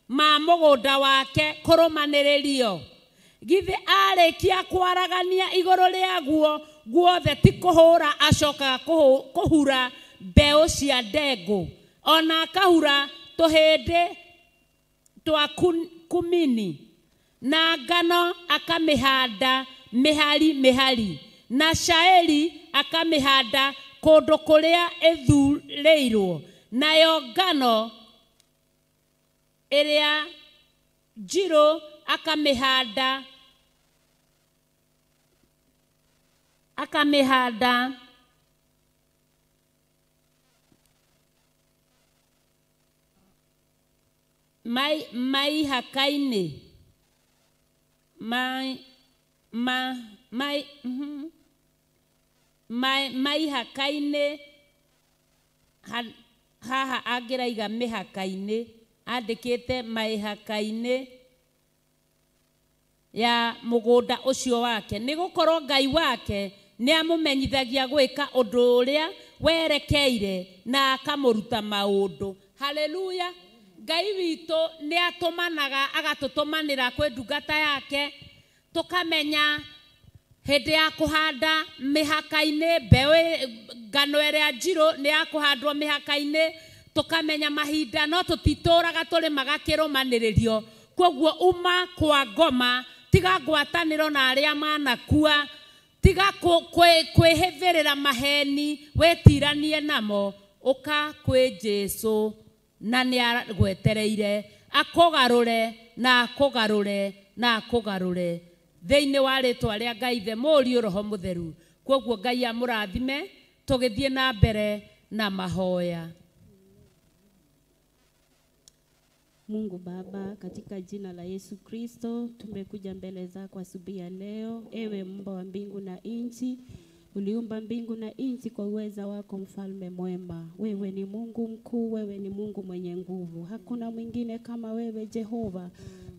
ma mũgũnda wake kũrũmanĩrĩrio. Githĩ arĩkia kwaragania igũrũ rĩaguo guothe ti kũhũra acokaga kũhura mbeũ cia ndengũ Ona akahura tũhĩndĩ twa kumini, na ngano akamĩhanda mĩhari mĩhari, na shairi akamĩhanda kũndũ kũrĩa ĩthurĩirwo, nayo ngano ĩrĩa njirũ akamĩhanda maihaka-inĩ maihaka-inĩ haha angĩraiga mĩhaka-inĩ andĩkĩte maihaka-inĩ ya mũgũnda ũcio wake, nĩgũkorwo Ngai wake nĩamũmenyithagia gwĩka ũndũ ũrĩa werekeire na akamũruta maũndũ. Haleluya. Ngai witũ nĩatũmanaga agatũtũmanĩra kwĩ ndungata yake, tũkamenya hĩndĩ ya kũhanda mĩhaka-inĩ mbeũ ngano ĩrĩa njirũ nĩ ya kũhandwo mĩhaka-inĩ, tũkamenya mahinda, no tũtitũraga tũrĩmaga kĩrũmanĩrĩrio. Kwoguo uma kwa ngoma, tiga ngwatanĩro na arĩa manakua, tiga kwĩhĩthĩrĩra maheni wĩtiranie namo, ũka kwĩ Jesũ na nĩagwetereire akũgarũre na akũgarũre na akũgarũre thĩinĩ wa rĩtwa rĩa Ngai Ithe, Mũriũ, Roho Mũtheru. Kwoguo Ngai amũrathime tũgĩthiĩ na mbere na mahoya. Mungu Baba, katika jina la Yesu Kristo, tumekuja mbele zako asubuhi ya leo. Ewe Muumba wa mbingu na nchi, uliumba mbingu na nchi kwa uweza wako, mfalme mwema. Wewe ni Mungu mkuu, wewe ni Mungu mwenye nguvu. Hakuna mwingine kama wewe Jehova.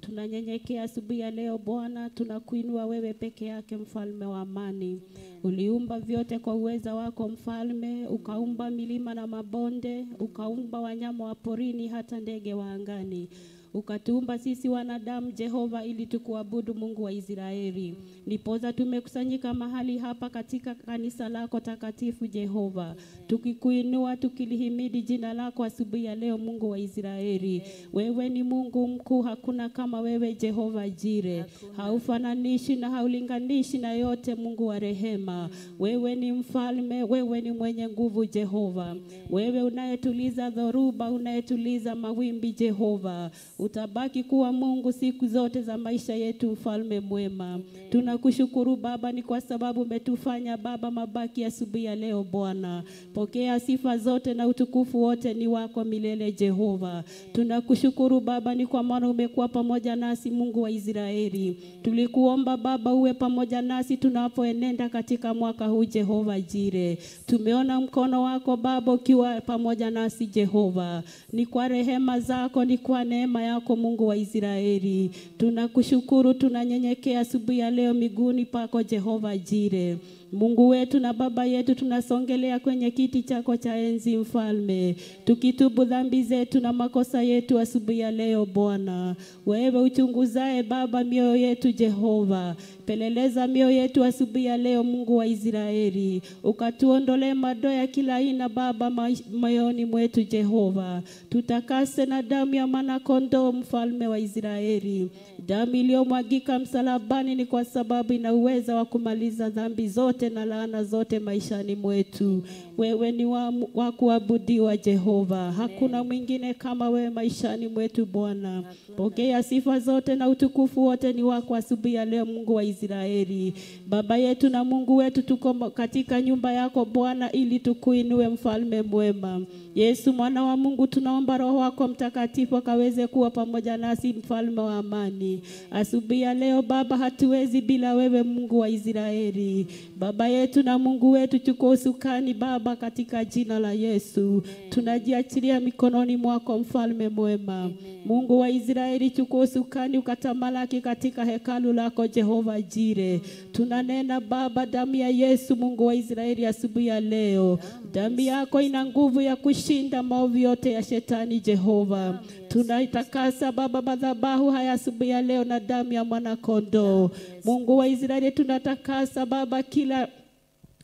Tunanyenyekea asubuhi ya leo Bwana, tunakuinua wewe peke yake, mfalme wa amani. Uliumba vyote kwa uweza wako mfalme, ukaumba milima na mabonde, ukaumba wanyama wa porini hata ndege wa angani. Ukatuumba sisi wanadamu Jehova ili tukuabudu Mungu wa Israeli. Nipoza tumekusanyika mahali hapa katika kanisa lako takatifu Jehova, tukikuinua tukilihimidi jina lako asubuhi ya leo Mungu wa Israeli. Wewe ni Mungu mkuu, hakuna kama wewe Jehova Jire. Haufananishi na haulinganishi na yote Mungu wa rehema. Wewe ni mfalme, wewe ni mwenye nguvu Jehova. Wewe unayetuliza dhoruba, unayetuliza mawimbi Jehova. Utabaki kuwa Mungu siku zote za maisha yetu, mfalme mwema. Tunakushukuru Baba, ni kwa sababu umetufanya Baba mabaki asubuhi ya leo Bwana. Pokea sifa zote na utukufu wote ni wako milele Jehova. Tunakushukuru Baba, ni kwa maana umekuwa pamoja nasi Mungu wa Israeli. Tulikuomba Baba uwe pamoja nasi tunapoenenda katika mwaka huu Jehova Jire. Tumeona mkono wako Baba ukiwa pamoja nasi Jehova. Ni kwa rehema zako, ni kwa neema yako Mungu wa Israeli. Tunakushukuru, tunanyenyekea asubuhi ya leo miguuni pako Jehova Jire. Mungu wetu na Baba yetu, tunasongelea kwenye kiti chako cha enzi mfalme, tukitubu dhambi zetu na makosa yetu asubuhi ya leo Bwana. Wewe uchunguzae Baba mioyo yetu Jehova, peleleza mioyo yetu asubuhi ya leo Mungu wa Israeli, ukatuondolee madoa ya kila aina Baba moyoni mwetu Jehova. Tutakase na damu ya mwana kondoo mfalme wa Israeli. Damu iliyomwagika msalabani ni kwa sababu ina uwezo wa kumaliza dhambi zote na laana zote maishani mwetu. Wewe ni wa kuabudiwa Jehova. Hakuna mwingine kama wewe maishani mwetu Bwana. Pokea sifa zote na utukufu wote ni wako asubuhi ya leo Mungu wa Israeli. Baba yetu na Mungu wetu, tuko katika nyumba yako Bwana ili tukuinue mfalme mwema. Yesu mwana wa Mungu, tunaomba Roho wako Mtakatifu akaweze kuwa pamoja nasi mfalme wa amani. Asubuhi ya leo Baba, hatuwezi bila wewe Mungu wa Israeli. Baba yetu na Mungu wetu, chukua usukani Baba katika jina la Yesu. Tunajiachilia mikononi mwako mfalme mwema. Mungu wa Israeli, chukua usukani ukatamalaki katika hekalu lako Jehova Jire. Tunanena Baba damu ya Yesu Mungu wa Israeli asubuhi ya leo. Damu yako ina nguvu ya kushinda maovu yote ya shetani Jehova. Tunaitakasa Baba madhabahu haya asubuhi ya leo na damu ya mwana kondoo. Mungu wa Israeli, tunatakasa Baba kila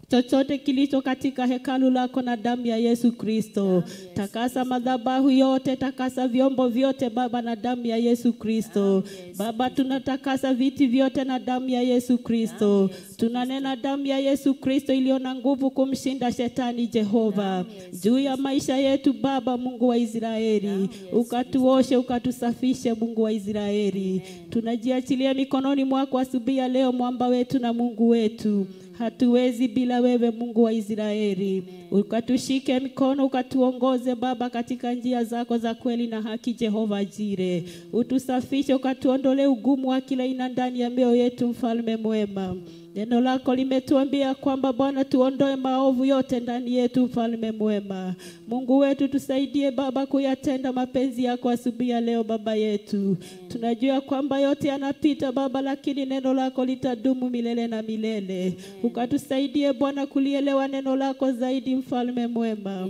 chochote kilicho katika hekalu lako na damu ya Yesu Kristo. Takasa madhabahu yote, takasa vyombo vyote Baba na damu ya Yesu Kristo. Baba, tunatakasa viti vyote na damu ya Yesu Kristo. Tunanena damu ya Yesu Kristo iliyo na nguvu kumshinda shetani Jehova juu ya maisha yetu Baba Mungu wa Israeli. Ukatuoshe, ukatusafishe Mungu wa Israeli. Tunajiachilia mikononi mwako asubuhi ya leo, mwamba wetu na Mungu wetu. Hatuwezi bila wewe Mungu wa Israeli. Ukatushike mikono, ukatuongoze Baba katika njia zako za kweli na haki Jehova Jire. Utusafishe, ukatuondolee ugumu wa kila aina ndani ya mioyo yetu mfalme mwema. Neno lako limetuambia kwamba Bwana tuondoe maovu yote ndani yetu mfalme mwema. Mungu wetu tusaidie Baba kuyatenda mapenzi yako asubuhi ya leo Baba yetu. Tunajua kwamba yote yanapita Baba, lakini neno lako litadumu milele na milele. Ukatusaidie Bwana kulielewa neno lako zaidi mfalme mwema.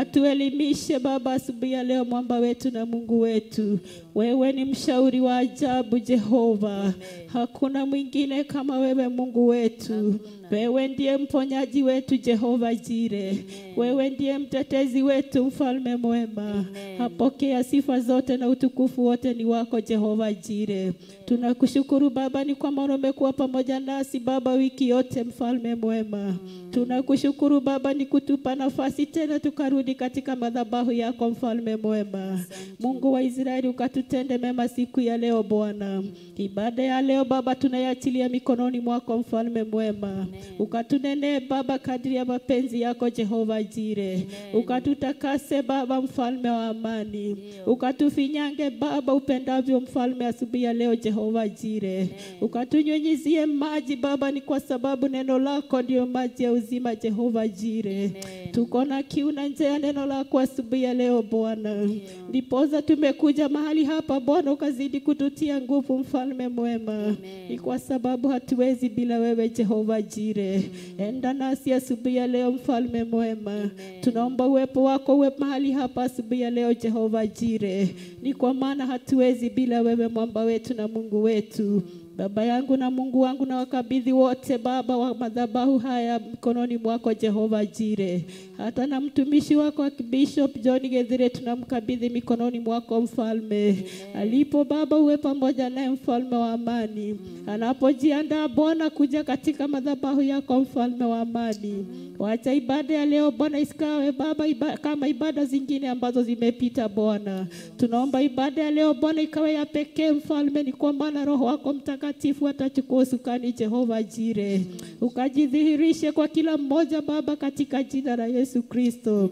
Ukatuelimishe Baba asubuhi ya leo, mwamba wetu na Mungu wetu. Wewe ni mshauri wa ajabu Jehova. Hakuna mwingine kama wewe Mungu wetu. Wewe ndiye mponyaji wetu Jehova Jire. Wewe ndiye mtetezi wetu mfalme mwema. Hapokea sifa zote na utukufu wote ni wako Jehova Jire. Tunakushukuru Baba ni kwa maana umekuwa pamoja nasi Baba wiki yote mfalme mwema. Tunakushukuru Baba ni kutupa nafasi tena tukarudi katika madhabahu yako mfalme mwema. Mungu wa Israeli ukatutende mema siku ya leo Bwana. Ibada ya leo Baba tunaiachilia mikononi mwako mfalme mwema. Ukatunene Baba kadri ya mapenzi yako Jehova Jire. Ukatutakase Baba mfalme wa amani. Ukatufinyange Baba upendavyo mfalme asubuhi ya leo Jehova Jire. Ukatunyunyizie maji Baba ni kwa sababu neno lako ndio maji ya uzima Jehova Jire. Tuko na kiu na njaa ya neno lako asubuhi ya leo Bwana. Ndiposa tumekuja mahali hapa Bwana, ukazidi kututia nguvu mfalme mwema. Ni kwa sababu hatuwezi bila wewe Jehova Jire. Enda nasi asubuhi ya leo mfalme mwema. Tunaomba uwepo wako uwe mahali hapa asubuhi ya leo Jehova Jire. Ni kwa maana hatuwezi bila wewe mwamba wetu na Mungu wetu. Baba yangu na Mungu wangu, na wakabidhi wote Baba wa madhabahu haya mkononi mwako Jehova Jire. Hata na mtumishi wako Bishop John Githire tunamkabidhi mikononi mwako mfalme. Alipo Baba uwe pamoja naye mfalme wa amani. Anapojiandaa Bwana kuja katika madhabahu yako mfalme wa amani. Wacha ibada ya leo Bwana isikawe Baba kama ibada zingine ambazo zimepita Bwana. Tunaomba ibada ya leo Bwana ikawe ya pekee mfalme, ni kwa maana Roho wako Mtakatifu atachukua usukani Jehova Jire. Ukajidhihirishe kwa kila mmoja Baba katika jina la Yesu Kristo.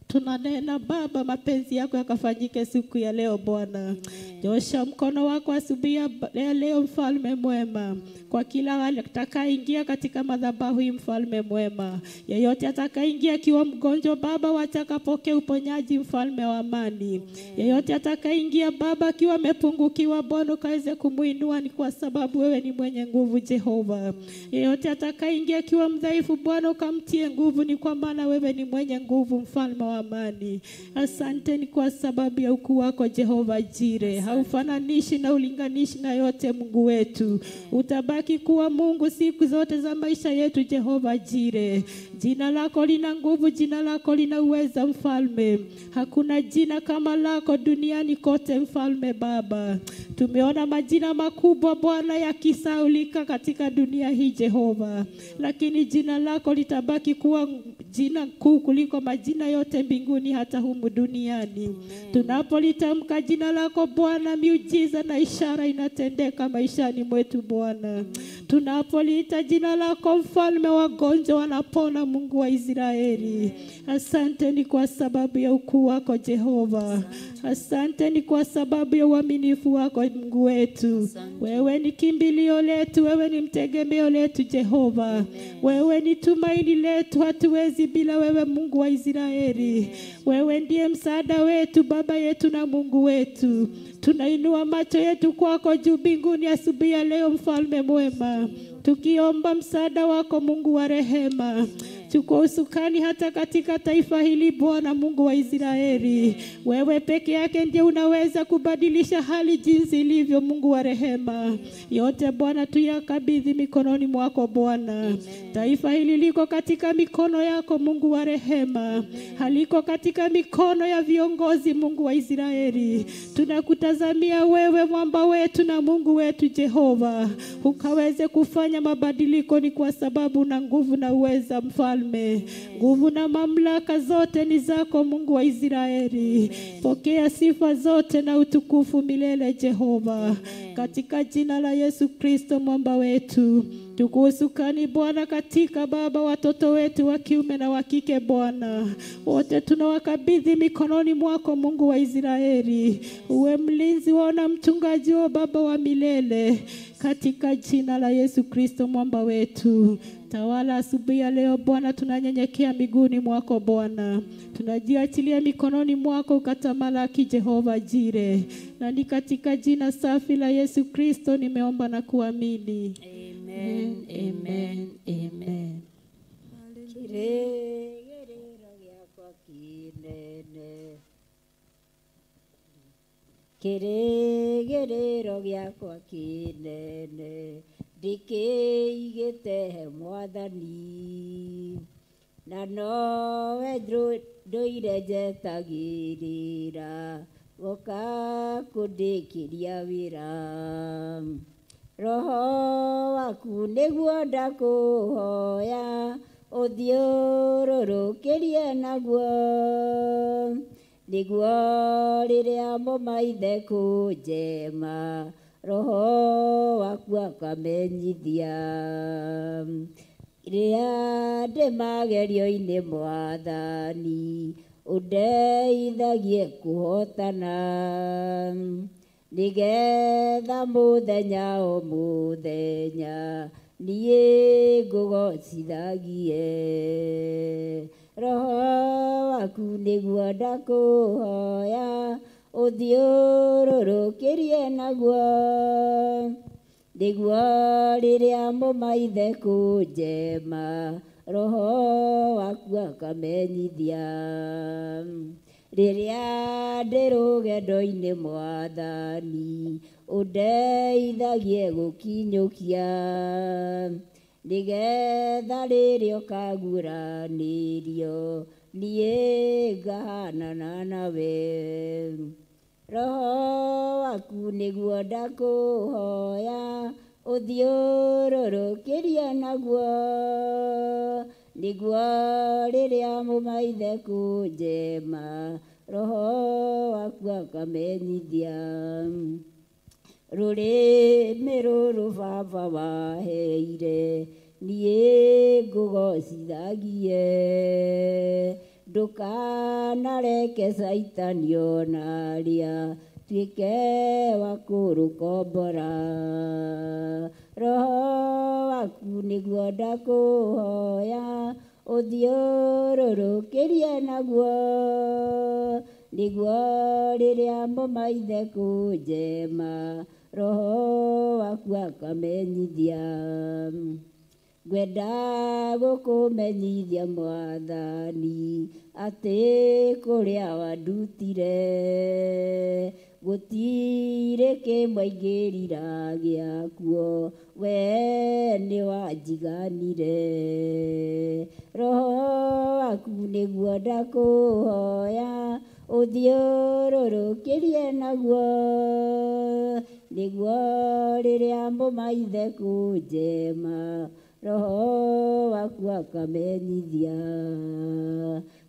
Tunanena Baba mapenzi yako yakafanyike siku ya leo Bwana. Nyosha mkono wako asubuhi ya leo mfalme mwema, kwa kila atakayeingia katika madhabahu hii mfalme mwema. Yeyote atakayeingia akiwa mgonjwa Baba, wacha akapokee uponyaji mfalme wa amani. Yeyote atakayeingia Baba akiwa amepungukiwa Bwana, ukaweze kumuinua, ni kwa sababu wewe ni mwenye nguvu Jehova. Yeyote atakayeingia akiwa mdhaifu Bwana, ukamtie nguvu, ni kwa maana wewe ni mwenye nguvu mfalme wa amani. Asante ni kwa sababu ya ukuu wako Jehova Jire. Haufananishi na ulinganishi na yote Mungu wetu. Utabaki kuwa Mungu siku zote za maisha yetu Jehova Jire. Jina lako lina nguvu, jina lako lina uweza mfalme. Hakuna jina kama lako duniani kote mfalme Baba. Tumeona majina makubwa Bwana yakisaulika katika dunia hii Jehova, lakini jina lako litabaki kuwa jina kuu kuliko majina yote mbinguni hata humu duniani. Tunapolitamka jina lako Bwana, miujiza na ishara inatendeka maishani mwetu Bwana. Tunapoliita jina lako mfalme, wagonjwa wanapona Mungu wa Israeli. Asante ni kwa sababu ya ukuu wako Jehova. Asante ni kwa sababu ya uaminifu wako Mungu wetu. Wewe ni kimbilio letu, wewe ni mtegemeo letu Jehova. Wewe ni tumaini letu, hatuwezi bila wewe Mungu wa Israeli. Wewe ndiye msaada wetu Baba yetu na Mungu wetu. Tunainua macho yetu kwako juu mbinguni asubuhi ya leo mfalme mwema, tukiomba msaada wako Mungu wa rehema. Chukua usukani hata katika taifa hili Bwana Mungu wa Israeli. Wewe peke yake ndiye unaweza kubadilisha hali jinsi ilivyo, Mungu wa rehema. Yote Bwana tuyakabidhi mikononi mwako Bwana. Taifa hili liko katika mikono yako Mungu wa rehema. Haliko katika mikono ya viongozi Mungu wa Israeli. Tunakutazamia wewe mwamba wetu na Mungu wetu Jehova, ukaweze kufanya mabadiliko, ni kwa sababu na nguvu na uweza Mfalme. Nguvu na mamlaka zote ni zako Mungu wa Israeli. Pokea sifa zote na utukufu milele Jehova. Katika jina la Yesu Kristo mwamba wetu. Tukusukani Bwana katika Baba watoto wetu wa kiume na wa kike Bwana. Wote tunawakabidhi mikononi mwako Mungu wa Israeli. Uwe mlinzi wao na mchungaji wao Baba wa milele. Katika jina la Yesu Kristo mwamba wetu. Tawala asubuhi ya leo Bwana, tunanyenyekea miguuni mwako Bwana. Tunajiachilia mikononi mwako ukatamalaki Jehova Jire. Na ni katika jina safi la Yesu Kristo nimeomba na kuamini. Amen, amen, amen. Kĩrĩgĩrĩro gĩakwa kĩnene, kĩrĩgĩrĩro gĩakwa kĩnene, ndĩkĩigĩte he Mwathani, na nowe ndũire njetagĩrĩra, goka kũndĩkĩria wĩra. Roho waku nĩguo ndakũhoya, ũthiũrũrũkĩrie naguo, nĩguo rĩrĩa mũmaithe kũnjema, Roho waku akamenyithia. Rĩrĩa ndĩ magerio-inĩ Mwathani, ũndeithagie kũhotana, nĩgetha mũthenya o mũthenya niĩ ngũgocithagie. Roho waku nĩguo ndakũhoya, ũthiũrũrũkĩrie naguo, nĩguo rĩrĩa mũmaithe kũnjema, Roho waku akamenyithia. Rĩrĩa ndĩ rũgendo-inĩ Mwathani, ũndeithagie gũkinyũkia, nĩgetha rĩrĩa ũkaguũranĩrio niĩ ngahanana nawe. Roho waku nĩguo ndakũhoya, ũthiũrũrũkĩrie naguo, nĩguo rĩrĩa mũmaithe kũnjema, Roho waku akamenyithia. Rũrĩmĩ rũrũ Baba waheire, niĩ ngũgocithagie, ndũkanareke Caitani ona rĩa tuĩke wa kũrũkombora. Roho waku nĩguo ndakũhoya, ũthiũrũrũkĩrie naguo, nĩguo rĩrĩa mũmaithe kũnjema, Roho waku akamenyithia. Ngwenda gũkũmenyithia Mwathani, atĩ kũrĩa wandutire, gũtirĩ kĩmwe ingĩrira gĩakuo, we nĩwanjiganire. Roho waku nĩguo ndakũhoya, ũthiũrũrũkĩrie naguo, nĩguo rĩrĩa mũmaithe kũnjema, Roho waku akamenyithia.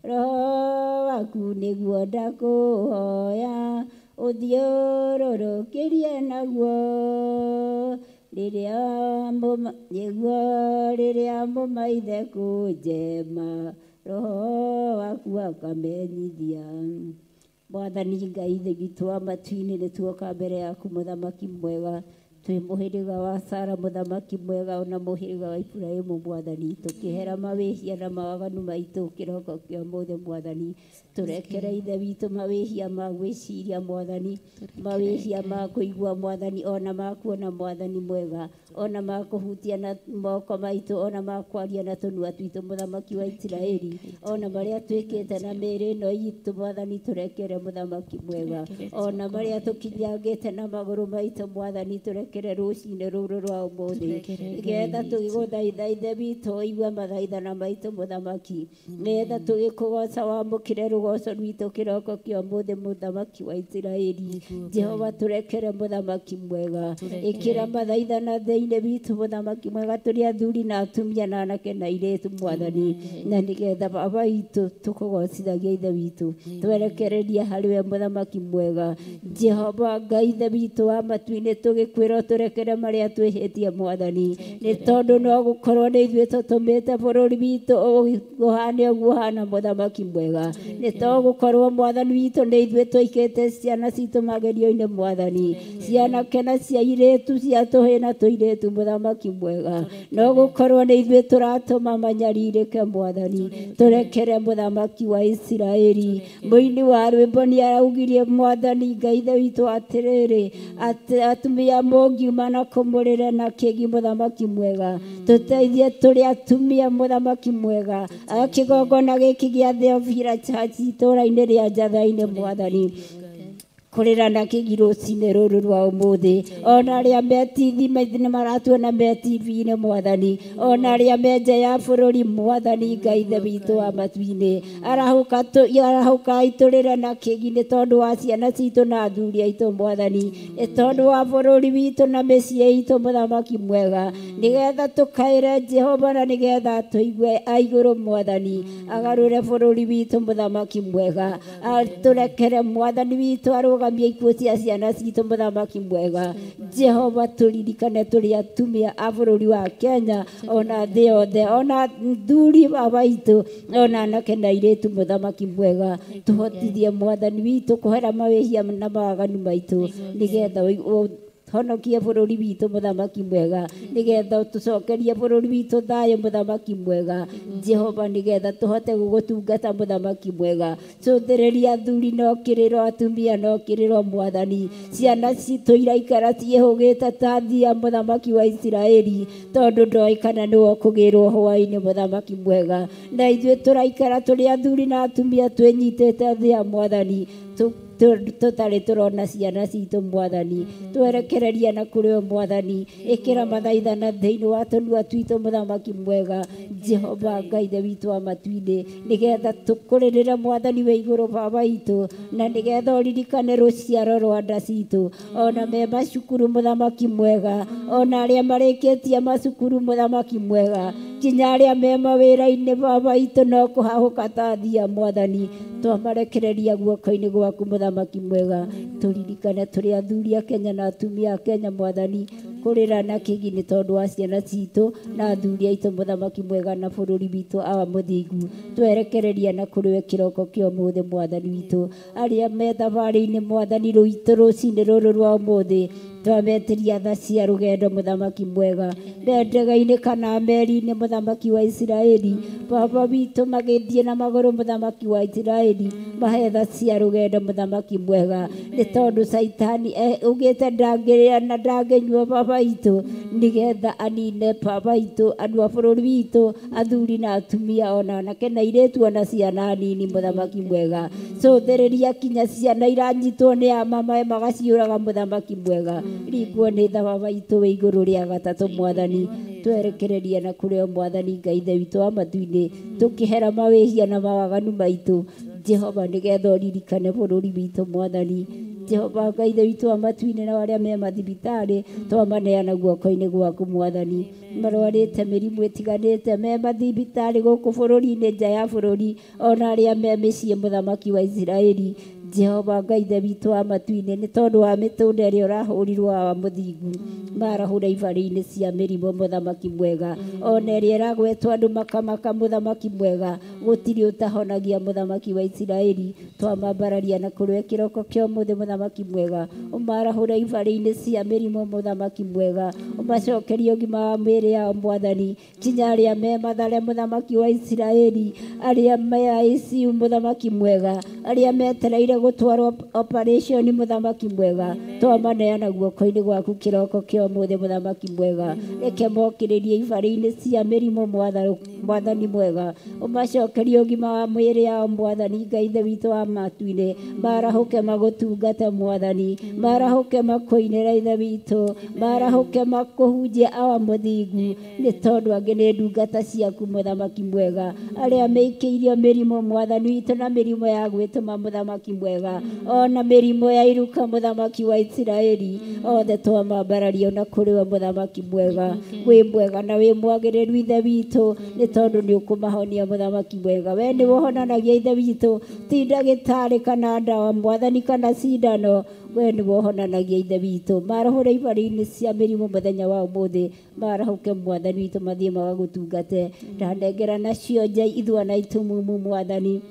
Roho waku nĩguo ndakũhoya, ũthiũrũrũkĩrie naguo, nĩguo rĩrĩa mũmaithe kũnjema, Roho waku akamenyithia. Mwathani Ngai Ithe witũ wa matu-inĩ, nĩtuoka mbere yaku mũthamaki mwega, Twĩ mũhĩrĩga wa Sara mũthamaki mwega ona mũhĩrĩga wa Iburahĩmu mwathani tũkĩhera mawĩhia na mawaganu maitũ kĩroko kĩa ũmũthĩ mwathani tũrekere ithe witũ mawĩhia ma gwĩciria mwathani mawĩhia ma kũigua mwathani ona ma kuona mwathani mwega ona ma kũhutia na moko maitũ ona ma kwaria na tũnua twitũ mũthamaki wa Isiraeli ona marĩa twĩkĩte na mĩĩrĩ ĩno itũ mwathani tũrekere mũthamaki mwega ona marĩa tũkinyangĩte na magũrũ maitũ mwathani tũrekere rũcinĩ rũrũ rwa ũmũthĩ nĩgetha tũgĩgũthaitha ithe witũ ũigue mathaithana maitũ mũthamaki nĩgetha tũgĩkũgoca wamũkĩre rũgoco rwitũ kĩroko kĩa ũmũthĩ mũthamaki wa Isiraeli Jehova tũrekere mũthamaki mwega ĩkĩra mathaithana thĩinĩ witũ mũthamaki mwega tũrĩ athuri na atumia na anake na airĩtu mwathani na nĩgetha baba witũ tũkũgocithagia ithe witũ twerekereria harĩ we mũthamaki mwega Jehova Ngai ithe witũ wa matu-inĩ tũgĩkwĩra tũrekere marĩa twĩhĩtie mwathani nĩ tondũ no gũkorwo nĩ ithuĩ tũtũmĩte bũrũri witũ ũhane ũguo ũhana mũthamaki mwega nĩ to gũkorwo mwathani witũ nĩ ithuĩ tũikĩte ciana citũ magerio-inĩ mwathani cianake na cia airĩtu cia tũhĩ na tũirĩtu mũthamaki mwega no gũkorwo nĩ ithuĩ tũratũma manyarirĩke mwathani tũrekere mũthamaki wa Isiraeli mũini wa rwĩmbo nĩ araugirie mwathani Ngai ithe witũ atĩrĩrĩ atumia mũngiuma na kũmũrĩre na kĩgi mũthamaki mwega tũteithie tũrĩ atumia mũthamaki mwega kĩgongona gĩkĩ gĩa Theophila Church itũũra-inĩ rĩa Njatha-inĩ mwathani kũrĩra na kĩgi rũcinĩ rũrũ rwa ũmũthĩ ona arĩa me TV nĩ maratuona me TV-inĩ mwathani ona arĩa me nja ya bũrũri mwathani Ngai ithe witũ wa matu-inĩ arahũkai tũrĩre na kĩgi nĩ tondũ wa ciana citũ na athuri aitũ mwathani nĩ tondũ wa bũrũri witũ na mĩciĩ itũ mũthamaki mwega nĩgetha tũkaĩre Jehova na nĩgetha tũigue aigũrũ mwathani agarũre bũrũri witũ mũthamaki mwega atũrekere mwathani witũ arũgamie ikuũ cia ciana citũ mũthamaki mwega Jehova tũririkane tũrĩ atumia a bũrũri wa Kenya ona thĩ yothe ona thuri baba itũ ona anake na airĩtu mũthamaki mwega tũhotithie mwathani witũ kũhera mawĩhia na mawaganu maitũ nĩgetha honokie bũrũri witũ mũthamaki mwega nĩgetha tũcokerie bũrũri witũ thayũ mũthamaki mwega Jehova nĩgetha tũhote gũgũtungata mũthamaki mwega cũthĩrĩria athuri no kĩrĩro atumia no kĩrĩro mwathani ciana citũ iraikara ciĩhũgĩte ta thia mũthamaki wa Isiraeli tondũ ndoĩ kana nĩwe ũkũgĩrwo hwaĩ-inĩ mũthamaki mwega na ithuĩ tũraikara tũrĩ athuri na atumia twĩnyitĩte thia mwathani tũtarĩ tũrona ciana citũ mwathani twerekereria na kũrĩ we mwathani ĩkĩra mathaithana thĩinĩ wa tũnua twitũ mũthamaki mwega Jehova Ngai ithe witũ wa matu-inĩ nĩgetha tũkũrĩrĩre mwathani wĩ igũrũ baba witũ na nĩgetha ũririkane rũciaro rwa nda citũ ona me macukuru mũthamaki mwega ona arĩa marĩkĩtie macukuru mũthamaki mwega kinya arĩa me mawĩra-inĩ baba witũ no kũhahũka ta thia mwathani twamarekereria guoko-inĩ gwaku mũthamaki mwega tũririkane tũrĩ athuri a Kenya na atumia a Kenya mwathani kũrĩra na kĩgi nĩ tondũ wa ciana citũ na athuri aitũ mũthamaki mwega na bũrũri witũ awa mũthingu twerekereria na kũrĩ we kĩroko kĩa ũmũthĩ mwathani witũ arĩa me thabarĩ-inĩ mwathani rũitũ rũcinĩ rũrũ rwa ũmũthĩ twametĩria tha cia rũgendo mũthamaki mwega me ndege-inĩ kana meri-inĩ mũthamaki wa Isiraeli baba witũ magĩthiĩ na magũrũ mũthamaki wa Isiraeli mahe tha cia rũgendo mũthamaki mwega nĩ tondũ caitani ugĩte ndangĩrĩa na ndangĩnyua baba witũ nĩgetha anine baba witũ andũ a bũrũri witũ athuri na atumia ona anake na airĩtu ona ciana nini mũthamaki mwega cũthĩrĩria kinya ciana iranyitwo nĩ amamae magaciũraga mũthamaki mwega ringwo nĩ tha baba witũ wĩ igũrũ rĩa gatatũ mwathani twerekereria na kũrĩ o mwathani Ngai ithe witũ wa matu-inĩ tũkĩhera mawĩhia na mawaganu maitũ Jehova nĩgetha ũririkane bũrũri witũ mwathani Jehova Ngai ithe witũ wa matu-inĩ na arĩa me mathibitarĩ twamaneana guoko-inĩ gwaku mwathani marwarĩte mĩrimũ ĩtiganĩte me mathibitarĩ gũkũ bũrũri-inĩ nja ya bũrũri ona arĩa me mĩciĩ mũthamaki wa Isiraeli Jehova Ngai ithe witũ wa matu-inĩ nĩ tondũ wa mĩtũnda ĩrĩa ũrahũrirwo wa mũthingu marahũra ibarĩ-inĩ cia mĩrimũ mũthamaki mwega ona ĩrĩa ĩragwetwo andũ makamaka mũthamaki mwega Gũtirĩ ũtahonagia mũthamaki wa Isiraeli. Twamambararia na kũrĩ kĩroko kĩa ũmũthĩ mũthamaki mwega. Ũmarahũre ibarĩ-inĩ cia mĩrimũ mũthamaki mwega. Ũmacokerie ũgima wa mĩĩrĩ yao mwathani. Kinya arĩa me Mathare mũthamaki wa Isiraeli, arĩa me ICU mũthamaki mwega, arĩa metereire gũtwarwo operation mũthamaki mwega. Twamaneana guoko-inĩ gwaku kĩroko kĩa ũmũthĩ mũthamaki mwega. Reke mokĩrĩrie ibarĩ-inĩ cia mĩrimũ mwathani mwega. Ũmacokerie ũgima wa mwĩrĩ yao mwathani Ngai Ithe witũ wa matu-inĩ. Marahũke magũtungate mwathani, marahũke makũinĩre Ithe witũ, marahũke makũhunjie awa mũthingu, nĩ tondũ angĩ nĩ ndungata ciaku mũthamaki mwega. Arĩa meikĩirio mĩrimũ mwathani witũ na mĩrimũ ya gwĩtũma mũthamaki mwega, ona mĩrimũ ya iruka mũthamaki wa Isiraeli, othe twamambararia na kũrĩ we mũthamaki mwega. Wĩ mwega na wĩ mwagĩrĩru Ithe witũ, nĩ tondũ nĩ ũkũmahonia mũthamaki mwega. We nĩwe ũhonanagia Ithe witũ, ti ndagĩtarĩ kana ndawa mwathani kana cindano, we nĩwe ũhonanagia Ithe witũ. Marahũre ibarĩ-inĩ cia mĩrimũ mũthenya wa ũmũthĩ, marahũke mwathani witũ mathiĩ magagũtungate. Ndanengera nacio nja ithua na itumumu mwathani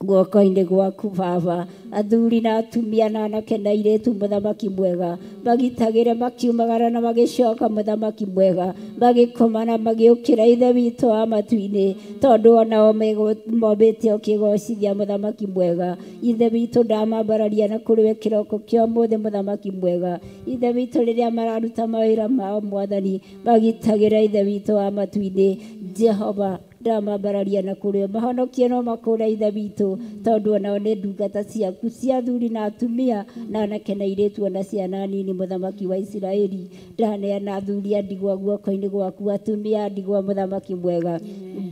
guoko-inĩ gwaku baba. Athuri na atumia na anake na airĩtu mũthamaki mwega, magitagĩre makiumagara na magĩcoka mũthamaki mwega, magĩkoma na magĩũkĩra Ithe witũ wa matu-inĩ, tondũ onao mombĩte ũkĩgocithia mũthamaki mwega. Ithe witũ ndamambararia na kũrĩ we kĩroko kĩa ũmũthĩ mũthamaki mwega. Ithe witũ rĩrĩa mararuta mawĩra mao mwathani, magitagĩra Ithe witũ wa matu-inĩ. Jehova ndamambararia na kũrĩ we, mahonokie no makũre Ithe witũ, tondũ onao nĩ ndungata ciaku cia athuri na atumia na anake na airĩtu ona ciana nini mũthamaki wa Isiraeli. Ndaneana athuri a ndigwa guoko-inĩ gwaku, atumia a ndigwa mũthamaki mwega.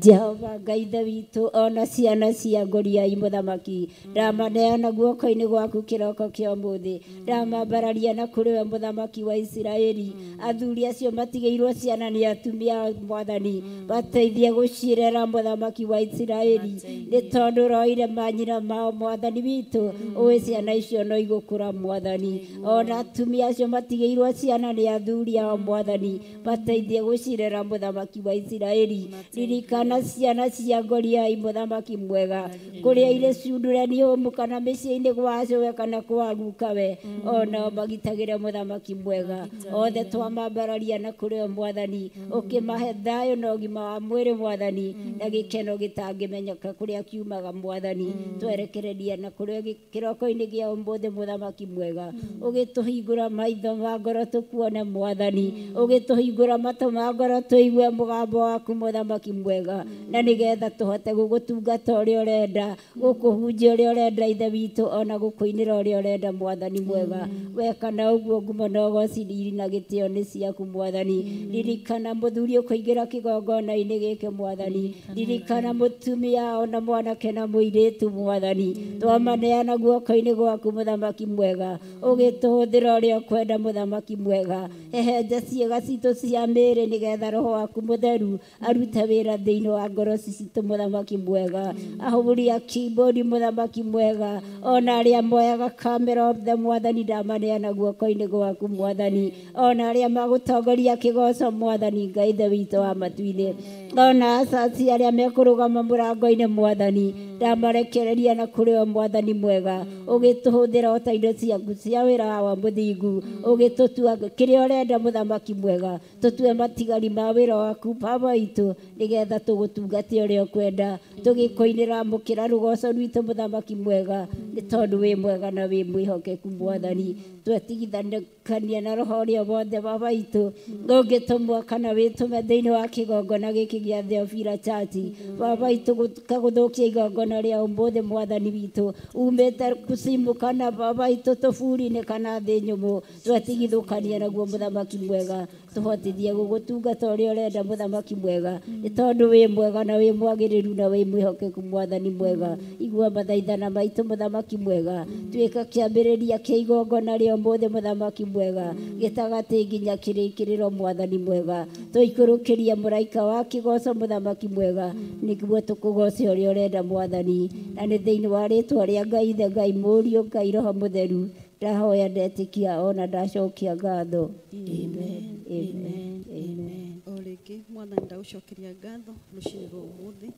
Jehova Ngai Ithe witũ, ona ciana cia ngoriai mũthamaki, ndamaneana guoko-inĩ gwaku kĩroko kĩa ũmũthĩ. Ndamambararia na kũrĩ we mũthamaki wa Isiraeli. Athuri acio matigĩirwo ciana nĩ atumia mwathani, mateithie gũcirera mũthamaki wa Isiraeli, nĩ tondũ roire manyina mao mwathani witũ. Ũĩ ciana icio no igũkũra mwathani. Ona atumia acio matigĩirwo ciana nĩ athuri ao mwathani, mateithie gũcirera mũthamaki wa Isiraeli. Ririkana ciana cia ngoriai mũthamaki mwega, kũrĩa irĩ cundure nĩ ũmũ kana mĩciĩ-inĩ gwa cũwe kana kwa gukawe, onao magitagĩre mũthamaki mwega. Othe twamambararia na kũrĩ we mwathani, ũkĩmahe thayũ na ũgima wa mwĩrĩ mwathani, na gĩkeno gĩtangĩmenyeka kũrĩa kiumaga mwathani. Twerekereria na kũrĩ kĩroko-inĩ gĩa ũmũthĩ mũthamaki mwega, ũgĩtũhingũra maitho ma ngoro tũkuone mwathani, ũgĩtũhingũra matũ ma ngoro tũigue mũgambo waku mũthamaki mwega, na nĩgetha tũhote gũgũtungata ũrĩa ũrenda, gũkũhunjia ũrĩa ũrenda Ithe witũ, ona gũkũinĩra ũrĩa ũrenda mwathani mwega. Weka na ũguo ngumo na ũgoci riri na gĩtĩo nĩ ciaku mwathani. Ririkana mũthuri ũkũingĩra kĩgongona-inĩ gĩkĩ mwathani, ririkana mũtumia ona mwanake na mũirĩtu mwathani. Twamaneana guoko-inĩ gwaku mũthamaki mwega, ũgĩtũhũthĩra ũrĩa ũkwenda mũthamaki mwega. Hehenja ciĩga citũ cia mĩĩrĩ nĩgetha roho waku mũtheru arute wĩra thĩinĩ wa ngoro citũ mũthamaki mwega. Ahũri a keyboard mũthamaki mwega, ona arĩa moyaga kamera othe mwathani, ndamaneana guoko-inĩ gwaku mwathani. Ona arĩa magũtongoria kĩgoco mwathani Ngai Ithe witũ wa matu-inĩ, ona acaci arĩa mekũrũgama mũrango-inĩ mwathani, ndamarekereria na kũrĩ we mwathani mwega. Ũgĩtũhũthĩra o ta indo ciaku cia wĩra wa mũthingu, ũgĩtũtua kĩrĩa ũrenda mũthamaki mwega, tũtue matigari ma wĩra waku Baba witũ, nĩgetha tũgũtungate ũrĩa ũkwenda, tũgĩkũinĩra amũkĩra rũgoco rwitũ mũthamaki mwega, nĩ tondũ wĩ mwega na wĩ mwĩhokeku mwathani. Twetigithania na roho ũrĩa wothe Baba witũ ũngĩtũmwo kana wĩtũme thĩinĩ wa kĩgongona gĩkĩ gĩa Theophila Church Baba witũ, gũthũkia igongona rĩa ũmũthĩ mwathani witũ, umĩte kucimu kana Baba witũ tũburi-inĩ kana thĩ nyũmũ, twetigithũkania naguo mũthamaki mwega. Tũhotithie gũgũtungata ũrĩa ũrenda mũthamaki mwega, nĩ tondũ wĩ mwega na wĩ mwagĩrĩru na wĩ mwĩhokeku mwathani mwega. Igua mathaithana maitũ mũthamaki mwega, tuĩka kĩambĩrĩria kĩa igongona rĩa ũmũthĩ mũthamaki mwega, gĩtagatĩ nginya kĩrĩkĩrĩro mwathani mwega. Tũikũrũkĩrie mũraika wa kĩgoco mũthamaki mwega, nĩguo tũkũgoce ũrĩa ũrenda mwathani, na nĩ thĩinĩ wa rĩtwa rĩa Ngai Ithe, Ngai Mũriũ, Ngai Roho Mũtheru ndahoya ndetĩkia ona ndacokia ngatho. Amen. Amen. Amen. O rĩngĩ mwathani ndagũcokeria Ndagũcokeria ngatho rũcinĩ rwa ũmũthĩ.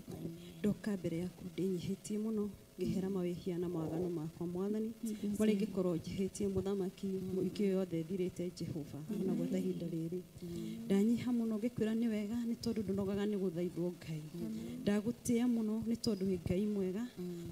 Ndoka mbere yaku ndĩnyihĩtie mũno ngĩhera mawĩhia na mawaganu makwa mwathani, marĩa ingĩkorwo njĩhĩtie mũthamaki wiki ĩyo yothe ĩthirĩte Jehova, ona gwata ihinda rĩrĩ. Ndanyiha mũno ngĩkwĩra nĩ wega nĩ tondũ ndũnogaga nĩ gũthaithwo Ngai. Ndagũtĩa mũno nĩ tondũ wĩ Ngai mwega,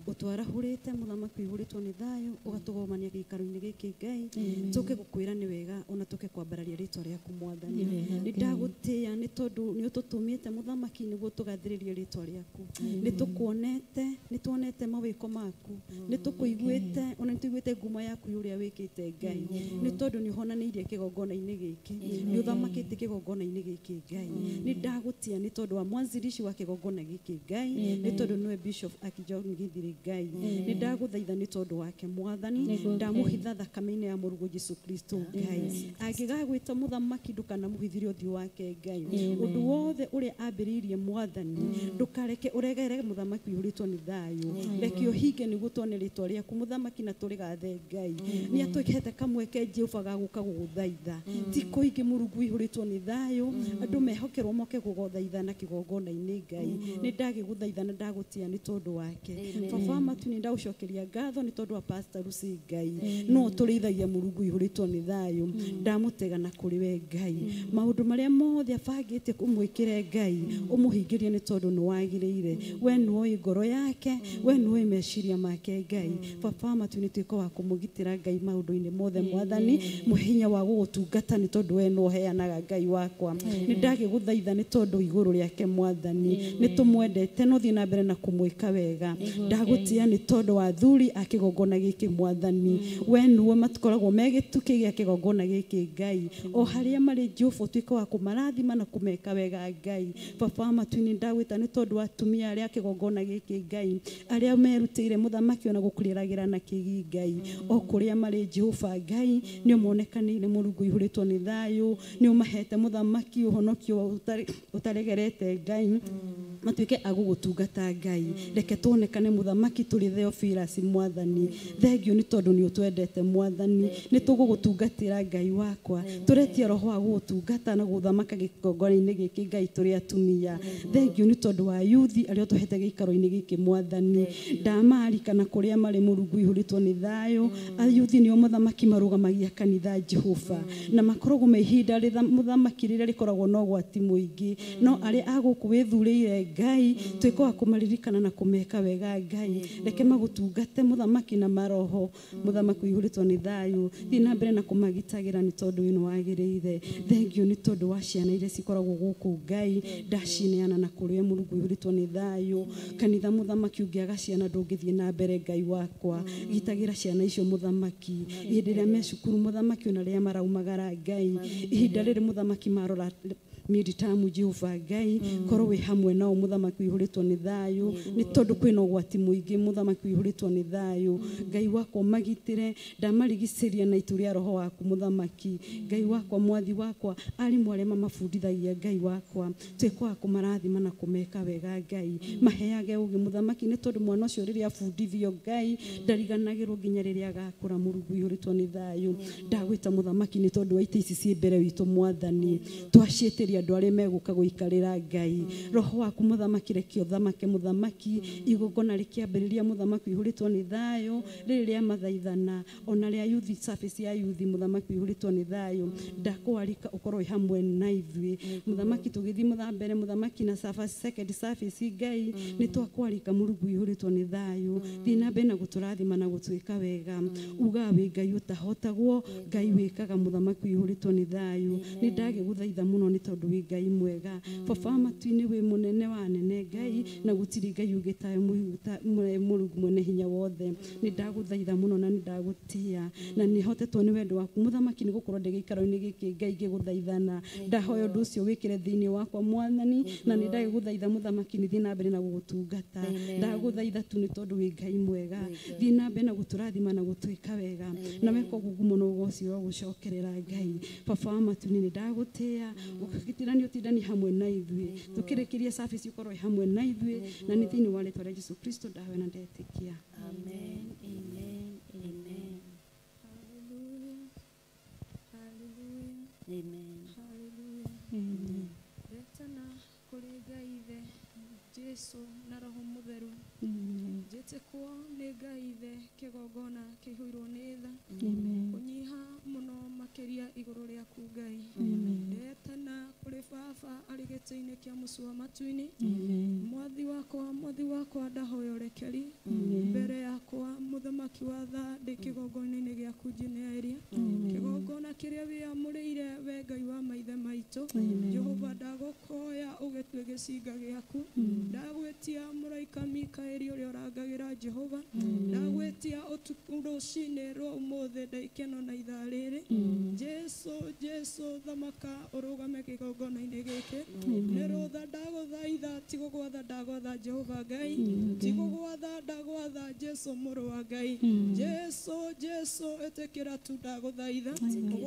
ũtwarahũrĩte mũthamaki ũihũrĩtwo nĩ thayũ, ũgatũgomania gĩikaro-inĩ gĩkĩ Ngai, tũke gũkwĩra nĩ wega ona tũke kwambararia rĩtwa rĩaku mwathani. Nĩ ndagũtĩa nĩ tondũ nĩ ũtũtũmĩte mũthamaki nĩguo tũgathĩrĩrie rĩtwa rĩaku. Nĩ tũkuonete, nĩ tuonete mawĩko maku, nĩ tũkũiguĩte, ona nĩ tũiguĩte ngumo yaku ũrĩa wĩkĩte Ngai, nĩ tondũ nĩ ũhonanĩirie kĩgongona-inĩ gĩkĩ, nĩ ũthamakĩte kĩgongona-inĩ gĩkĩ Ngai. Nĩ ndagũtĩa nĩ tondũ wa mwanzilishi wa kĩgongona gĩkĩ Ngai, nĩ tondũ nĩwe Bishop Akijong Githiri Ngai. Nĩ ndagũthaitha nĩ tondũ wake mwathani, ndamũhitha thakame-inĩ ya mũrũguo Jesu Kristo Ngai. Angĩgagwĩta mũthamaki ndũkanamũhithĩre ũthiũ wake Ngai. Ũndũ wothe ũrĩa ambĩrĩirie mwathani ndũkareke ũregere mũthamaki ũihũrĩtwo nĩ thayũ, reke ũhinge nĩguo tuone rĩtwa rĩaku mũthamaki na tũrĩgathe Ngai. Nĩ atwĩkĩte kamweke Jehova ga gũka gũgũthaitha, ti kũingĩ mũrungu ũihũrĩtwo nĩ thayũ, andũ mehokerwo moke gũgũthaitha na kĩgongona-inĩ Ngai. Nĩ ndagĩgũthaitha na ndagũtĩa nĩ tondũ wake. Baba wa matu nĩ ndagũcokeria ngatho nĩ tondũ wa Pastor Lucy Ngai, no tũrĩithagia mũrungu ũihũrĩtwo nĩ thayũ, ndamũtega na kũrĩ we Ngai. Maũndũ marĩa mothe abangĩte ũmwĩkĩre Ngai, ũmũhingĩrie nĩ tondũ nĩ wagĩrĩire. We nĩũĩ ngoro yake, we nĩũĩ meciria make Ngai. Baba wa matu nĩ tuĩka wa kũmũgitĩra Ngai maũndũ-inĩ mothe mwathani, mũhinya wa gũgũtungata nĩ tondũ we nĩwe ũheanaga Ngai wakwa. Nĩ ndagĩgũthaitha nĩ tondũ igũrũ rĩake mwathani, nĩ tũmwendete no thiĩ na mbere na kũmwĩka wega. Ndagũtĩa nĩ tondũ wa athuri a kĩgongona gĩkĩ mwathani, we nĩwe matikoragwo me gĩtukĩ gĩa kĩgongona gĩkĩ Ngai. O harĩa marĩ Jehova ũtuĩke wa kũmarathima na kũmeka wega Ngai. Baba wa matu-inĩ ndagwĩta nĩ tondũ wa atumia arĩa a kĩgongona gĩkĩ Ngai, arĩa merutĩire mũthamaki ona gũkũrĩragĩra na kĩgi Ngai. O kũrĩa marĩ Jehova Ngai, nĩ ũmonekanĩire mũrungu ũihũrĩtwo nĩ thayũ, nĩ ũmahete mũthamaki ũhonokio ũtaregerete Ngai, matuĩke a gũgũtungata Ngai. Reke tuonekane mũthamaki tũrĩ Theophilus mwathani. Thengio nĩ tondũ nĩ ũtwendete mwathani, nĩ tũgũgũtungatĩra Ngai wakwa. Tũretia roho wa gũgũtungata na gũthamaka gĩkongona-inĩ gĩkĩ Ngai tũrĩ atumia. Thengio nĩ tondũ wa yuthi arĩa ũtũhete gĩikaro-inĩ gĩkĩ mwathani. Ndamarikana kũrĩa marĩ mũrungu ũihũrĩtwo nĩ thayũ. Ayuthi nĩo mũthamaki marũgamagia kanitha Jehova, na makoragwo me ihinda mũthamaki rĩrĩa rĩkoragwo na ũgwati mũingĩ, no arĩa a gũkũ wĩthurĩire Ngai tuĩke wa kũmaririkana na kũmeka wega Ngai. Reke magũtungate mũthamaki na maroho, mũthamaki ũihũrĩtwo nĩ thayũ. Thiĩ na mbere na kũmagitagĩra nĩ tondũ wĩ nĩ wagĩrĩire. Thengio nĩ tondũ wa ciana iria cikoragwo gũkũ Ngai, ndacineana na kũrĩ we mũrungu ũihũrĩtwo nĩ thayũ. Kanitha mũthamaki ũngĩaga ciana ndũngĩthiĩ na mbere Ngai wakwa. Gitagĩra ciana icio mũthamaki hĩndĩ ĩrĩa me cukuru mũthamaki ona rĩrĩa maraumagara Ngai. Ihinda rĩrĩ mũthamaki marora midterm Jehova Ngai, korwo wĩ hamwe nao mũthamaki ũihũrĩtwo nĩ thayũ, nĩ tondũ kwĩna ũgwati mũingĩ mũthamaki ũihũrĩtwo nĩ thayũ. Ngai wakwa magitĩre, ndamarigicĩria na itu rĩa roho waku mũthamaki. Ngai wakwa mwathi wakwa, arimũ arĩa mamabundithagia Ngai wakwa, tuĩke wa kũmarathima na kũmeka wega Ngai. Maheage ũgĩ mũthamaki nĩ tondũ mwana ũcio rĩrĩa abundithio Ngai ndariganagĩrwo nginya rĩrĩa agakũra mũrungu ũihũrĩtwo nĩ thayũ. Ndagwĩta mũthamaki nĩ tondũ wa itĩ ici ciĩ mbere witũ mwathani, twaciĩtĩria andũ arĩa megũka gũikarĩra Ngai. Roho waku mũthamaki reke ũthamake mũthamaki, igongona rĩkĩambĩrĩria mũthamaki ũihũrĩtwo nĩ thayũ, rĩrĩ rĩa mathaithana ona rĩa youth service ya youth mũthamaki ũihũrĩtwo nĩ thayũ. Ndakwarika ũkorwo wĩ hamwe na ithuĩ mũthamaki, tũgĩthiĩ mbere mũthamaki na second service Ngai, nĩ twakwarika mũrungu ũihũrĩtwo nĩ thayũ. Thiĩ na mbere na gũtũrathima na gũtwĩka wega. Uga wĩ Ngai ũtahotagwo, Ngai wĩkaga mũthamaki ũihũrĩtwo nĩ thayũ. Nĩ ndagĩgũthaitha mũno nĩ tondũ wĩ Ngai mwega. Baba wa matu-inĩ wĩ mũnene wa anene Ngai, na gũtirĩ Ngai ũngĩ tawe mũrungu mwene hinya wothe. Nĩ ndagũthaitha mũno na nĩ ndagũtĩa, na nĩ hotetwo nĩ wendo waku mũthamaki, nĩ gũkorwo ndĩ gĩikaro-inĩ gĩkĩ Ngai ngĩgũthaithana. Ndahoya ũndũ ũcio wĩkĩre thĩinĩ wakwa mwathani, na nĩ ndagĩgũthaitha mũthamaki nĩ thiĩ na mbere na gũgũtungata. Ndagũthaitha tu nĩ tondũ wĩ Ngai mwega. Thiĩ na mbere na gũtũrathima na gũtwĩka wega, na weka ũguo ngumo na ũgoci wa gũcokerera Ngai. Baba wa matu-inĩ nĩ ndagũtĩa, ũgĩtirania ũtindani hamwe na ithuĩ, tũkĩrĩkĩria service ũkorwo wĩ hamwe na ithuĩ, na nĩ thĩinĩ wa rĩtwa rĩa Jesu Kristo ndahoya na ndetĩkia. Amen, amen, amen. Hallelujah. Hallelujah. Amen. Hallelujah. Retana kũrĩ Jesu na Roho Mũtheru. Njĩtĩkwo nĩ Ngai Ithe kĩgongona kĩihũirwo nĩ tha. Kũnyiha mũno makĩria igũrũ rĩaku Ngai. Ndetana kũrĩ baba arĩ gĩtĩ-inĩ kĩa mũciĩ wa matu-inĩ. Mwathi wakwa ndahoya ũrekeri mbere yakwa mũthamaki wa tha ndĩ kĩgongona-inĩ gĩaku njinĩaĩria. Kĩgongona kĩrĩa wĩamũrĩire we Ngai wa maithe maitũ. Jehova ndagũkũhoya ũgĩtue gĩcinga gĩaku. Ndagwĩtia mũraika Mikaeli ũrĩa ũrangagĩra Jehova. Ndagwĩtia ũtukũ rũcinĩ rwa ũmũthĩ ndaikeno na ithaa rĩrĩ. Jesu Jesu thamaka ũrũgame kĩgongona-inĩ gĩkĩ. Nĩ rũtha ndagũthaitha ti gũgwatha ndagwatha Jehova Ngai. Ti gũgwatha ndagwatha Jesu mũrũ wa Ngai. Jesu Jesu ĩtĩkĩra tu ndagũthaitha.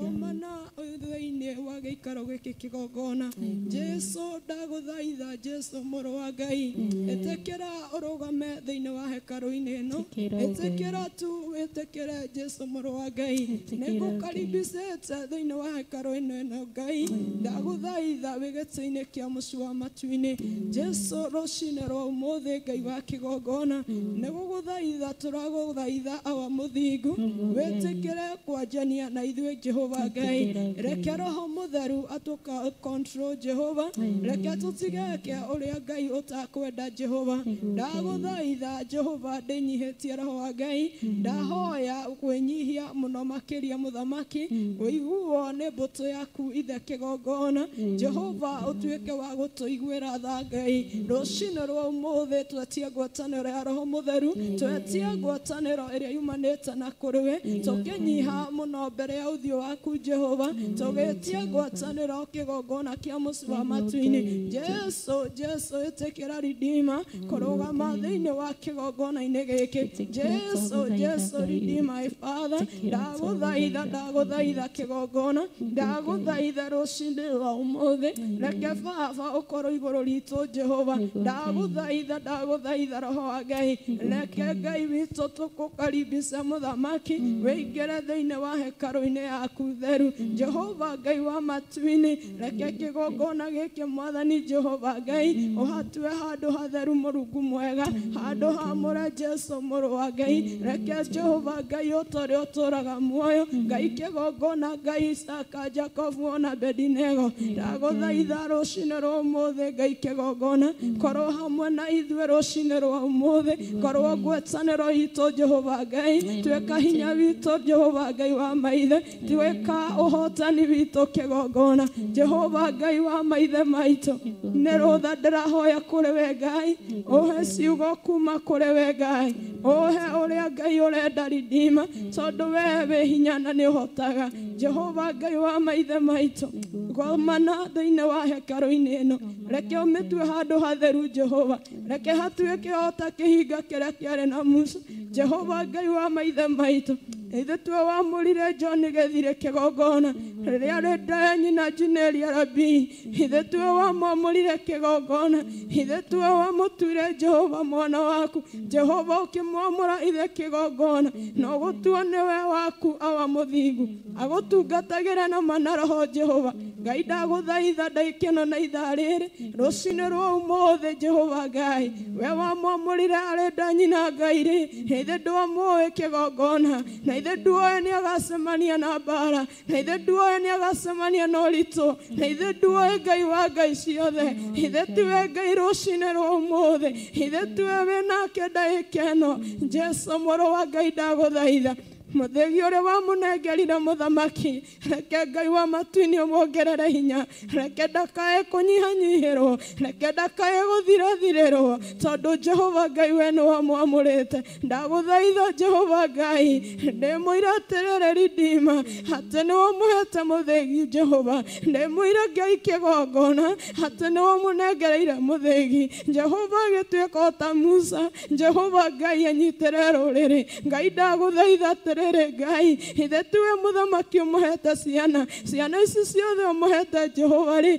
Gomana thĩinĩ wa gĩikaro gĩkĩ kĩgongona. Jesu ndagũthaitha Jesu mũrũ wa Ngai. Ĩtĩkĩra ũrũgame thĩinĩ wa hekarũ-inĩ ĩno. Ĩtĩkĩra tu wĩtĩkĩre Jesu mũrũ wa Ngai. Nĩngũkaribicĩte thĩinĩ wa hekarũ ĩno Ngai. Ndagũthaitha wĩ gĩtĩ-inĩ kĩa mũciĩ wa matu-inĩ. Jesu rũcinĩ rwa ũmũthĩ Ngai wa kĩgongona. Nĩgũgũthaitha tũragũthaitha awa mũthingu. Wĩtĩkĩre kwanjania na ithuĩ Jehova Ngai. Reke Roho Mũtheru atũka control Jehova. Reke tũtigeke ũrĩa Ngai ũtakwenda Jehova. Ndagũthaitha Jehova ndĩnyihĩtie Roho wa Ngai. Ndahoya kwĩnyihia mũno makĩria mũthamaki. Ũiguo nĩ mbũtũ yaku ithe kĩgongona. Jehova ũtuĩke wa gũtũiguĩra tha Ngai. Rũcinĩ rwa ũmũthĩ twetie ngwatanĩro ya Roho Mũtheru. Twetie ngwatanĩro ĩrĩa yumanĩte na kũrĩ we. Tũkĩnyiha mũno mbere ya ũthiũ waku Jehova. Tũgĩtie ngwatanĩro kĩgongona kĩa mũciĩ wa matu-inĩ. Jesu Jesu ĩtĩkĩra Redeemer kũrũgama thĩinĩ wa kĩgongona-inĩ gĩkĩ. Jesu Jesu Redeemer my Father. Ndagũthaitha ndagũthaitha kĩgongona. Ndagũthaitha rũcinĩ rwa ũmũthĩ. Reke baba ũkorwo igũrũ ritũ Jehova. Ndagũthaitha ndagũthaitha Roho wa Ngai. Reke Ngai witũ tũkũkaribice mũthamaki wĩingĩre thĩinĩ wa hekarũ-inĩ yaku theru. Jehova Ngai wa matu-inĩ reke kĩgongona gĩkĩ mwathani Jehova Ngai ũhatue handũ hatheru mũrungu mwega handũ hamũre Jesu mũrũ wa Ngai. Reke Jehova Ngai ũtorĩa ũtũraga muoyo Ngai kĩgongona Ngai Isaka Jacobu ona Abedinego. Ndagũthaitha rũcinĩ rwa ũmũthĩ Ngai kĩgongona korwo hamwe na ithuĩ rũcinĩ rwa ũmũthĩ. Korwo ngwatanĩro itũ Jehova Ngai. Tuĩka hinya witũ Jehova Ngai wa maithe. Tuĩka ũhotani witũ kĩgongona Jehova Ngai wa maithe maitũ. Nĩ rũtha ndĩrahoya kũrĩ we Ngai. Ũhe ciugo kuma kũrĩ we Ngai. Ũhe ũrĩa Ngai ũrenda Redeemer tondũ we wĩ hinya na nĩ ũhotaga. Jehova Ngai wa maithe maitũ gomana thĩinĩ wa hekarũ-inĩ ĩno. Reke ũmĩtue handũ hatheru Jehova. Reke hatuĩke o ta kĩhinga kĩrĩa kĩarĩ na Musa. Jehova Ngai wa maithe maitũ ithuĩ tuwe wamũrire John gĩthire kĩgongona rĩrĩa arĩ nda ya nyina Junelia Rabii. Ithuĩ tuwe wamwamũrire kĩgongona. Ithuĩ tuwe wamũtuire Jehova mwana waku. Jehova ũkĩmwamũra ithe kĩgongona na ũgũtua nĩwe waku awa mũthingu agũtungatagĩra na mana Roho Jehova Ngai. Ndagũthaitha ndaikeno na ithaa rĩrĩ rũcinĩ rwa ũmũthĩ Jehova Ngai. We wamwamũrire arĩ nda nyina Ngai rĩ ithe ndwamũĩ kĩgongona na ithe nduoĩ nĩ agacemania na mbara na ithe nduoĩ nĩ agacemania na ũritũ na ithe nduoĩ Ngai wa Ngai ciothe. Ithe tiwe Ngai rũcinĩ rwa ũmũthĩ. Ithe tiwe wĩnake ndagĩka ĩno. Jesu mũrũ wa Ngai ndagũthaitha mũthĩgi ũrĩa wamũnengerire mũthamaki reke Ngai wa matu-inĩ ũmuongerere hinya. Reke ndakae kũnyihanyihĩrwo. Reke ndakae gũthirathirĩrwo tondũ Jehova Ngai we nĩ wamwamũrĩte. Ndagũthaitha Jehova Ngai ndĩmũira atĩrĩrĩ Redeemer atĩ nĩ wamũhete mũthĩgi Jehova. Ndĩmũira Ngai kĩgongona atĩ nĩ wamũnengereire mũthĩgi Jehova agĩtuĩka o ta Musa. Jehova Ngai anyitĩre rũrĩrĩ. Ngai ndagũthaitha atĩrĩrĩ Ngai ithe tiwe mũthamaki ũmũhete ciana. Ciana ici ciothe ũmũhete Jehova rĩ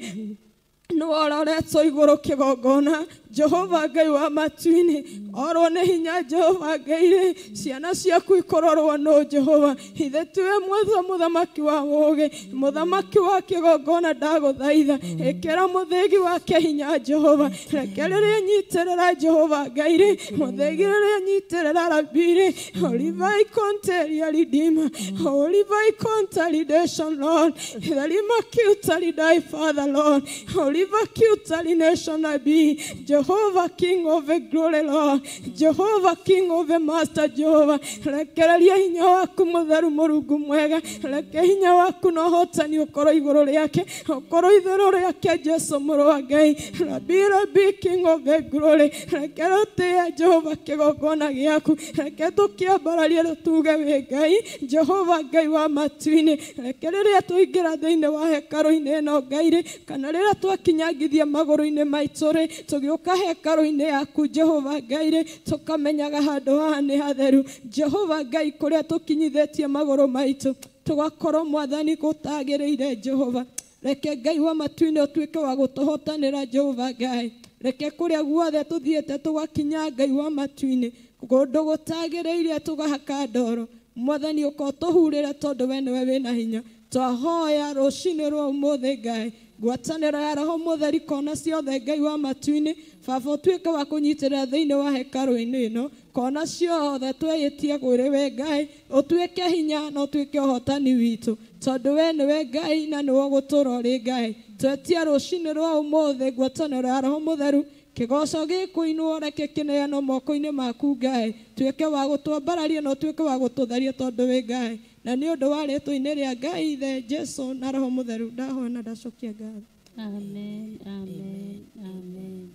nĩwe ũroretwo igũrũ kĩgongona. Jehova Ngai wa matu-inĩ orwo nĩ hinya Jehova Ngai rĩ ciana ciaku ikororwo no Jehova ithe tiwe mwatho mũthamaki wa ũũgĩ mũthamaki wa kĩgongona ndagũthaitha ĩkĩra mũthĩgi wake hinya Jehova reke rĩrĩa nyitĩrĩra Jehova Ngai rĩ mũthĩgi rĩrĩa nyitĩrĩra rabi rĩ Olivai Conteria Redeemer Olivai Consolidation Lord Tharima Kiutari thy Father Lord Oliva Kiutari Nation I be Jehovah King of the glory Lord Jehovah King of the Master Jehovah rekereria hinya waku mũtheru Mũrungu mwega reke hinya waku na ũhotani ũkorwo igũrũ rĩake ũkorwo igũrũ rĩake Jesu mũrũ wa Ngai Rabi Rabi King of the glory reke rũtĩe Jehova kĩgongona gĩaku reke tũkĩambararie tuge wĩ Ngai Jehova Ngai wa matu-inĩ reke rĩrĩa tũingĩra thĩinĩ wa hekarũ-inĩ ĩno Ngai rĩ kana rĩrĩa twakinyangithia magũrũ-inĩ maitũ rĩ tũgĩũka hekarũ-inĩ yaku Jehova Ngai rĩ tũkamenyaga handũ haha nĩ hatheru Jehova Ngai kũrĩa tũkinyithĩtie magũrũ maitũ tũgakorwo mwathani gũtagĩrĩire Jehova reke Ngai wa matu-inĩ ũtuĩke wa gũtũhotanĩra Jehova Ngai reke kũrĩa guothe tũthiĩte tũgakinya Ngai wa matu-inĩ kũndũ gũtagĩrĩire tũgahaka ndoro mwathani ũka ũtũhurĩre tondũ we nĩwe wĩna hinya twahoya rũcinĩ rwa ũmũthĩ Ngai ngwatanĩro ya Roho Mũtheru kona ciothe Ngai wa matu-inĩ baba ũtuĩke wa kũnyitĩrĩra thĩinĩ wa hekarũ-inĩ ĩno kona ciothe twĩĩtie kũrĩ we Ngai ũtuĩke hinya na ũtuĩke ũhotani witũ tondũ we nĩwe Ngai na nĩwe ũgũtũũra ũrĩ Ngai twetia rũcinĩ rwa ũmũthĩ ngwatanĩro ya Roho Mũtheru kĩgoco gĩkũinwo reke kĩneanwo moko-inĩ maku Ngai tuĩke wa gũtwambararia na ũtuĩke wa gũtũtheria tondũ wĩ Ngai na nĩ ũndũ wa rĩtwa-inĩ rĩa Ngai Ithe Jesu na Roho Mũtheru ndahoya na ndacokia ngatho. Amen, amen, amen.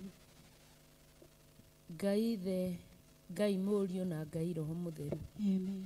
Ngai Ithe Ngai Mũriũ na Ngai Roho Mũtheru Amen.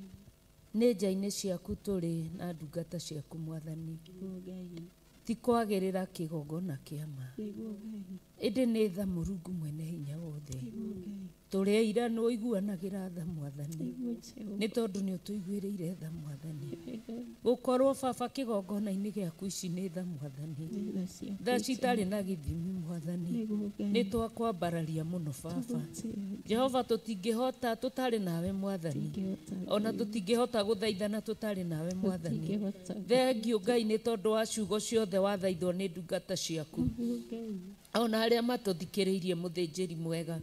nĩ nja-inĩ ciaku tũrĩ na ndungata ciaku mwathani Nĩguo Ngai ti kwagĩrĩra kĩgongona kĩa ma nĩguo Ngai ĩndĩ nĩ tha Mũrungu mwene hinya wothe nĩguo Ngai tũrĩ aira nĩ ũiguanagĩra tha mwathani nĩguo Jehova nĩ tondũ nĩ ũtũiguĩrĩire tha mwathani Ngai gũkorwo baba kĩgongona-inĩ gĩaku ici nĩ tha mwathani nĩ tha ciaku tha citarĩ na gĩthimi mwathani nĩguo Ngai nĩ twakwambararia mũno baba tũgũtĩĩa Jehova tũtingĩhota tũtarĩ nawe mwathani tũtingĩhota ona tũtingĩhota gũthaithana tũtarĩ nawe mwathani tũtingĩhota thengio Ngai nĩ tondũ wa ciugo ciothe wathaithwo nĩ ndungata ciaku nĩguo Ngai ona arĩa matũthikĩrĩirie mũthĩnjĩri mwega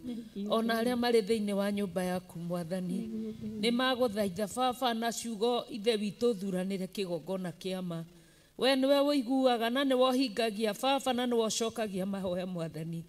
ona arĩa marĩ thĩinĩ wa nyũmba yaku mwathani nĩ magũthaitha baba na ciugo Ithe witũ thuranĩre kĩgongona kĩa ma we nĩwe ũiguaga na nĩwe ũhingagia baba na nĩwe ũcokagia mahoya mwathani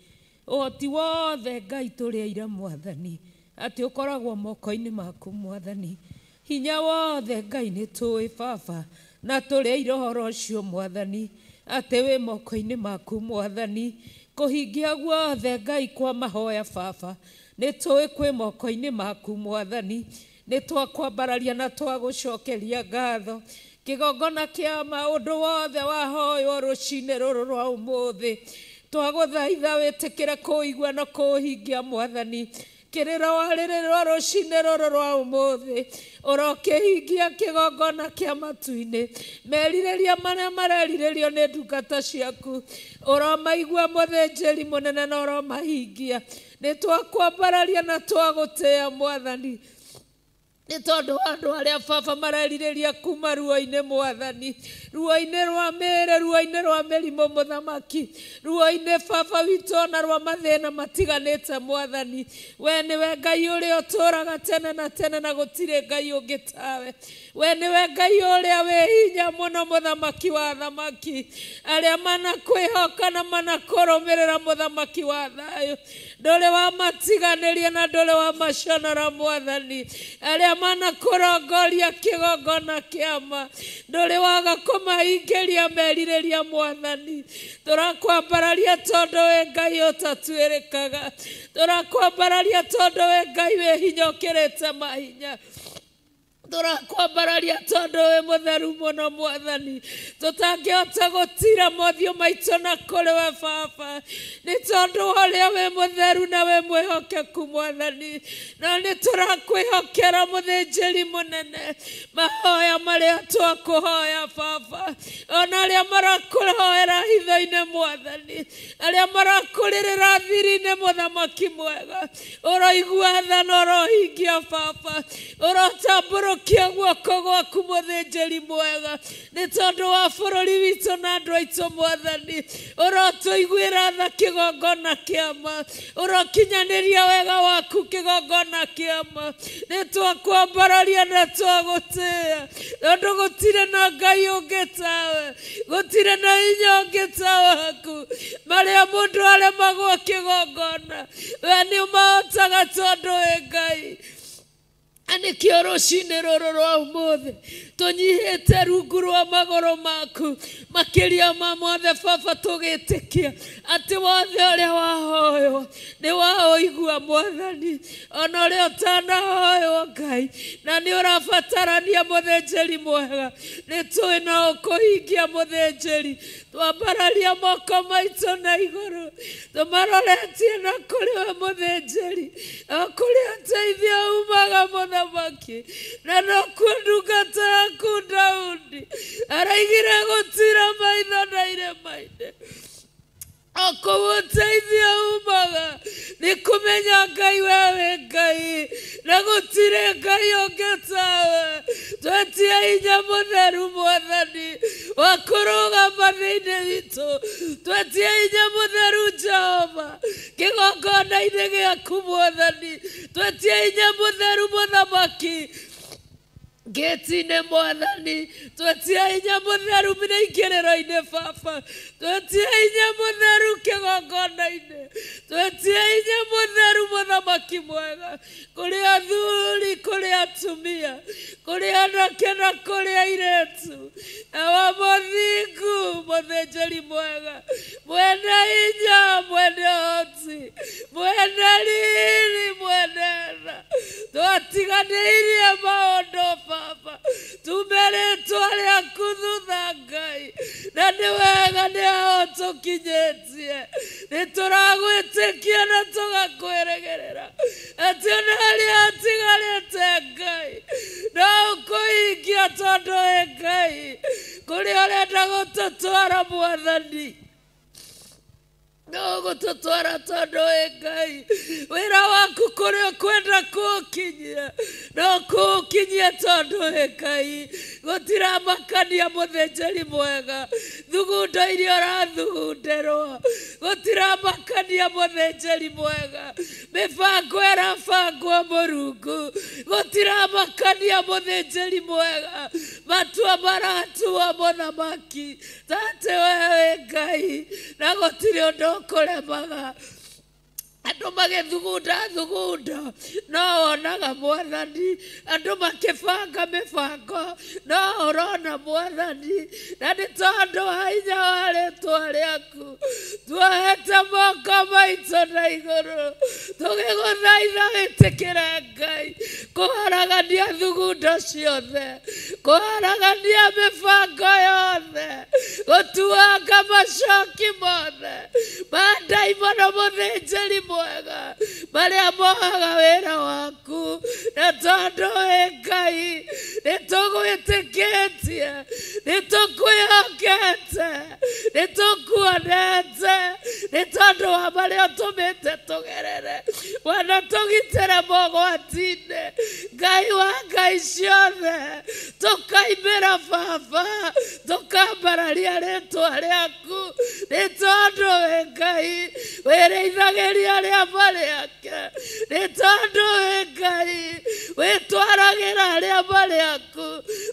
ũhoti wothe Ngai tũrĩ aira mwathani atĩ ũkoragwo moko-inĩ maku mwathani hinya wothe Ngai nĩ tũĩ baba na tũrĩ aira ũhoro ũcio mwathani atĩ wĩ moko-inĩ maku mwathani kũhingia guothe Ngai kwa mahoya baba nĩ tũĩ kwĩ moko-inĩ maku mwathani nĩ twakwambararia na twagũcokeria ngatho kĩgongona kĩa maũndũ wothe wahoywo rũcinĩ rũrũ rwa ũmũthĩ twagũthaitha wĩtĩkĩre kũigua na kũhingia mwathani kĩrĩro warĩrĩrwo rũcinĩ rũrũ rwa ũmũthĩ ũrokĩhingia kĩgongona kĩa matu-inĩ merirĩria marĩa marerirĩrio nĩ ndungata ciaku ũromaigua mũthĩnjĩri mũnene na ũromahingia nĩ twakwambararia na twagũtĩĩa mwathani nĩ tondũ wa andũ arĩa baba marerirĩria kuma ruo-inĩ mwathani ruo-inĩ rwa mĩĩrĩ ruo-inĩ rwa mĩrimũ mũthamaki ruo-inĩ baba witũ ona rwa mathĩna matiganĩte mwathani we nĩwe Ngai ũrĩa ũtũũraga tene na tene na gũtirĩ Ngai ũngĩ tawe we nĩwe Ngai ũrĩa wĩ hinya mũno mũthamaki wa thamaki arĩa manakwĩhoka na manakũrũmĩrĩra mũthamaki wa thayũ ndũrĩ wamatiganĩria na ndũrĩ wamaconora mwathani arĩa manakũrongoria kĩgongona kĩa ma ndũrĩ waga kũmahingĩria merirĩria mwathani tũrakwambararia tondũ wĩ Ngai ũtatuĩrĩkaga tũrakwambararia tondũ wĩ Ngai wĩ hinya ũkĩrĩte mahinya Tũrakwambararia tondũ wĩ mũtheru mũno Mwathani, tũtangĩhota gũtira mothiũ maitũ na kũrĩ we Baba, nĩ tondũ wa ũrĩa wĩ mũtheru na wĩ mwĩhokeku Mwathani, na nĩ tũrakwĩhokera mũthĩnjĩri mũnene mahoya marĩa twakũhoya Baba, ona arĩa marakũhoera hitho-inĩ Mwathani, arĩa marakũrĩrĩra thiri-inĩ mũthamaki mwega, ũroigua tha na ũrohingia Baba, ũrotambũrũkia guoko gwaku mũthĩnjĩri mwega, nĩ tondũ wa bũrũri witũ na andũ aitũ Mwathani, ũrotũiguĩra tha kĩgongona kĩama, ũrokinyanĩria wega waku kĩgongona kĩama, nĩ twakwambararia na twagũtĩĩa, tondũ gũtirĩ na Ngai ũngĩ tawe, gũtirĩ na hinya ũngĩ ta waku, marĩa mũndũ aremagwo kĩgongona, we nĩ ũmahotaga tondũ wĩ Ngai. Nĩkĩo rũcinĩ rũrũ rwa ũmũthĩ tũnyihĩte rungu rwa magũrũ maku, makĩria ma mothe Baba tũgĩtĩkia atĩ wothe ũrĩa wahoywo nĩ waũigua Mwathani, ona ũrĩa ũtanahoywo Ngai, na nĩ ũrabatarania mũthĩnjĩri mwega, nĩ tũĩ no ũkũhingia mũthĩnjĩri. Twambararia moko maitũ na igũrũ tũmaroretie na kũrĩ we mũthĩnjĩri, o kũrĩa ũteithio umaga mũthamaki, na nokuo ndungata yaku Daudi araigire gũtira maitho na irĩma-inĩ, o kũu ũteithio umaga nĩ kũmenya Ngai we wĩ Ngai, na gũtirĩ Ngai ũngĩ tawe. Twetie hinya mũtheru Mwathani wa kũrũgama thĩinĩ witũ, twetie hinya mũtheru Jehova kĩgongona-inĩ gĩaku Mwathani, twetie hinya mũtheru mũthamaki ngĩti-inĩ Mwathani, twetie hinya mũtheru mĩingĩrĩro-inĩ Baba, twetie hinya mũtheru kĩgongona-inĩ, twetie hinya mũtheru mũthamaki mwega, kũrĩ athuri, kũrĩ atumia, kũrĩ anake na kũrĩ airĩtu, awa mũthingu mũthĩnjĩri mwega, mwene hinya, mwene ũhoti, mwene riri, mwene tha, twatiganĩirie maũndũ Baba, tumerĩtwo rĩaku thutha Ngai, na nĩ wega nĩ aho tũkinyĩtie, nĩ tũragwĩtĩkia na tũgakwĩrĩgĩrĩra atĩ ona harĩa hatigarĩte Ngai no ũkũhingia tondũ wĩ Ngai, kũrĩa ũrenda gũtũtwara Mwathani no gũtũtwara tondũ wĩ Ngai, wĩra waku kũrĩa ũkwenda kũũkinyia no kũũkinyia tondũ wĩ Ngai, gũtiramakania mũthĩnjĩri mwega thugundo iria ũrathugundĩrwo, gũtiramakania mũthĩnjĩri mwega mĩbango ĩrabangwo Mũrungu, gũtiramakania mũthĩnjĩri mwega matua maratua mũthamaki, tate we wĩ Ngai, na gũtirĩ ũndũ ũkũremaga. Andũ magĩthugunda thugunda no wonaga Mwathani, andũ makĩbanga mĩbango no ũrona Mwathani, na nĩ tondũ wa hinya wa rĩtwa rĩaku tuohete moko maitũ na igũrũ tũgĩgũthaitha wĩtĩkĩre Ngai kũharagania thugundo ciothe, kũharagania mĩbango yothe, gũtuanga macoki mothe ma ndaimono mũthĩnjĩri mwega marĩa mohaga wĩra waku, na tondũ wĩ Ngai nĩ tũgwĩtĩkĩtie, nĩ tũkwĩhokete, nĩ tũkuonete, nĩ tondũ wa marĩa ũtũmĩte tũgerere, wana tũgitĩre mogwati-inĩ Ngai wa Ngai ciothe, tũkaimĩra Baba, tũkambararia rĩtwa rĩaku, nĩ tondũ wĩ Ngai wĩrĩithagĩria arĩa marĩ ake, nĩ tondũ wĩ Ngai wĩtwaragĩra arĩa marĩ aku,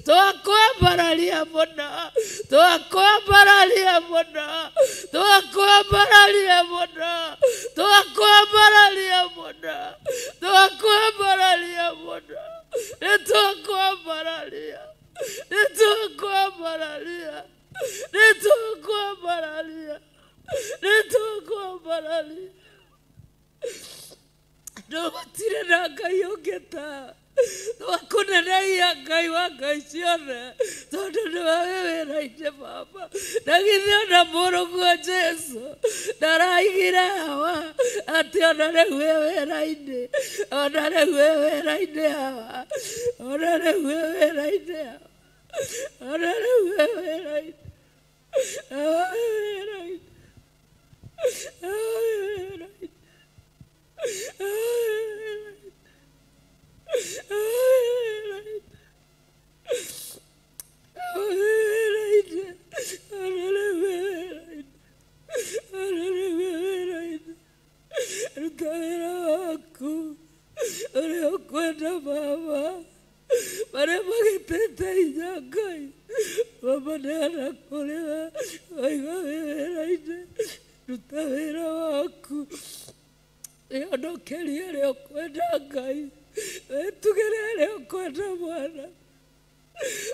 twakwambararia mũno, twakwambararia mũno, twakwambararia mũno, twakwambararia mũno, twakwambararia mũno, nĩ twakwambararia, nĩ twakwambararia, nĩ twakwambararia, nĩ twakwambararia. No gũtirĩ na Ngai ũngĩ tawe, Twakuneneia Ngai wa ngai ciothe tondũ nĩwe wĩ wĩra-inĩ Baba. Na githĩ ona mũrũguo Jesũ ndaraigire hawa atĩ ona rĩu wĩ wĩra-inĩ, ona rĩu wĩ wĩra-inĩ hawa, ona rĩu wĩ wĩra-inĩ hawa, ona rĩu wĩ wĩra-inĩ, hawa wĩ wĩra-inĩ, hawa wĩ wĩra-inĩ, hawa wĩ wĩra-inĩ. Ruta wĩra waku ũrĩa ũkwenda Baba, marĩa magĩtĩte hinya Ngai mamaneana kũrĩ we, waiga wĩ wĩra-inĩ, ruta wĩra waku wĩhonokerie ũrĩa ũkwenda Ngai, wĩtugĩre ũrĩa ũkwenda Mwana,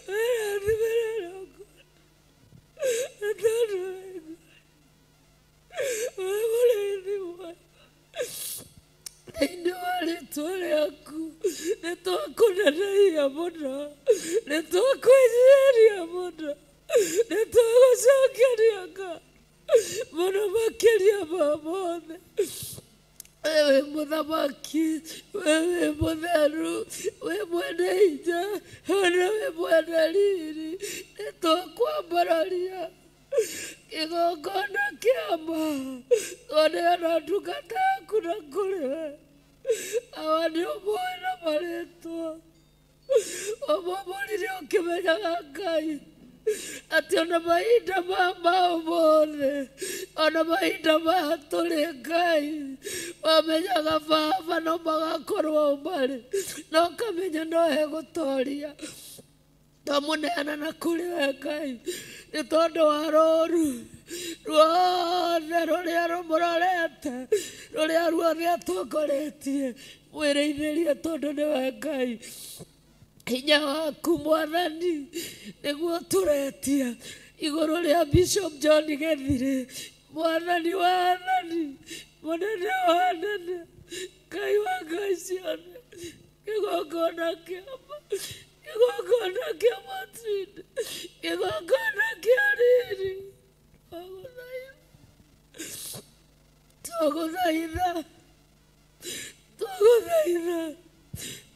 wĩrathimĩre ũrĩa ũkwenda, nĩ tondũ wĩ Ngai, wĩ mũrĩithi mwega. Thĩinĩ wa rĩtwa rĩaku nĩ twakũneneia mũno, nĩ twakwĩnyihĩria mũno, nĩ twagũcokeria ngatho mũno makĩria ma mothe. Wewe mũthamaki, wewe mũtheru, wĩ mwene hinya, ona wĩ mwene riri, nĩ twakwambararia kĩgongona kĩa ma, twaneana ndungata yaku na kũrĩ we. Awa nĩ ũmoĩ na marĩtwa, wamwamũrire ũkĩmenyaga Ngai atĩ ona mahinda maya ma ũmũthĩ, ona mahinda maya tũrĩ Ngai, wamenyaga Baba no magakorwo marĩ, na ũkamenya no egũtoria. Twamũneana na kũrĩ we Ngai nĩ tondũ wa rũũru ruothe rũrĩa rũmũrorete, rũrĩa ruothe atongoretie, mwĩrĩithĩrie tondũ nĩwe Ngai. Hinya waku Mwathani nĩguo tũretia igũrũ rĩa Bishop John Gĩthirĩ, Mwathani wa athani, mũnene wa anene, Ngai wa ngai ciothe, kĩgongona kĩa ma, kĩgongona kĩa matinda, kĩgongona kĩa riri, twagũthaitha, twagũthaitha,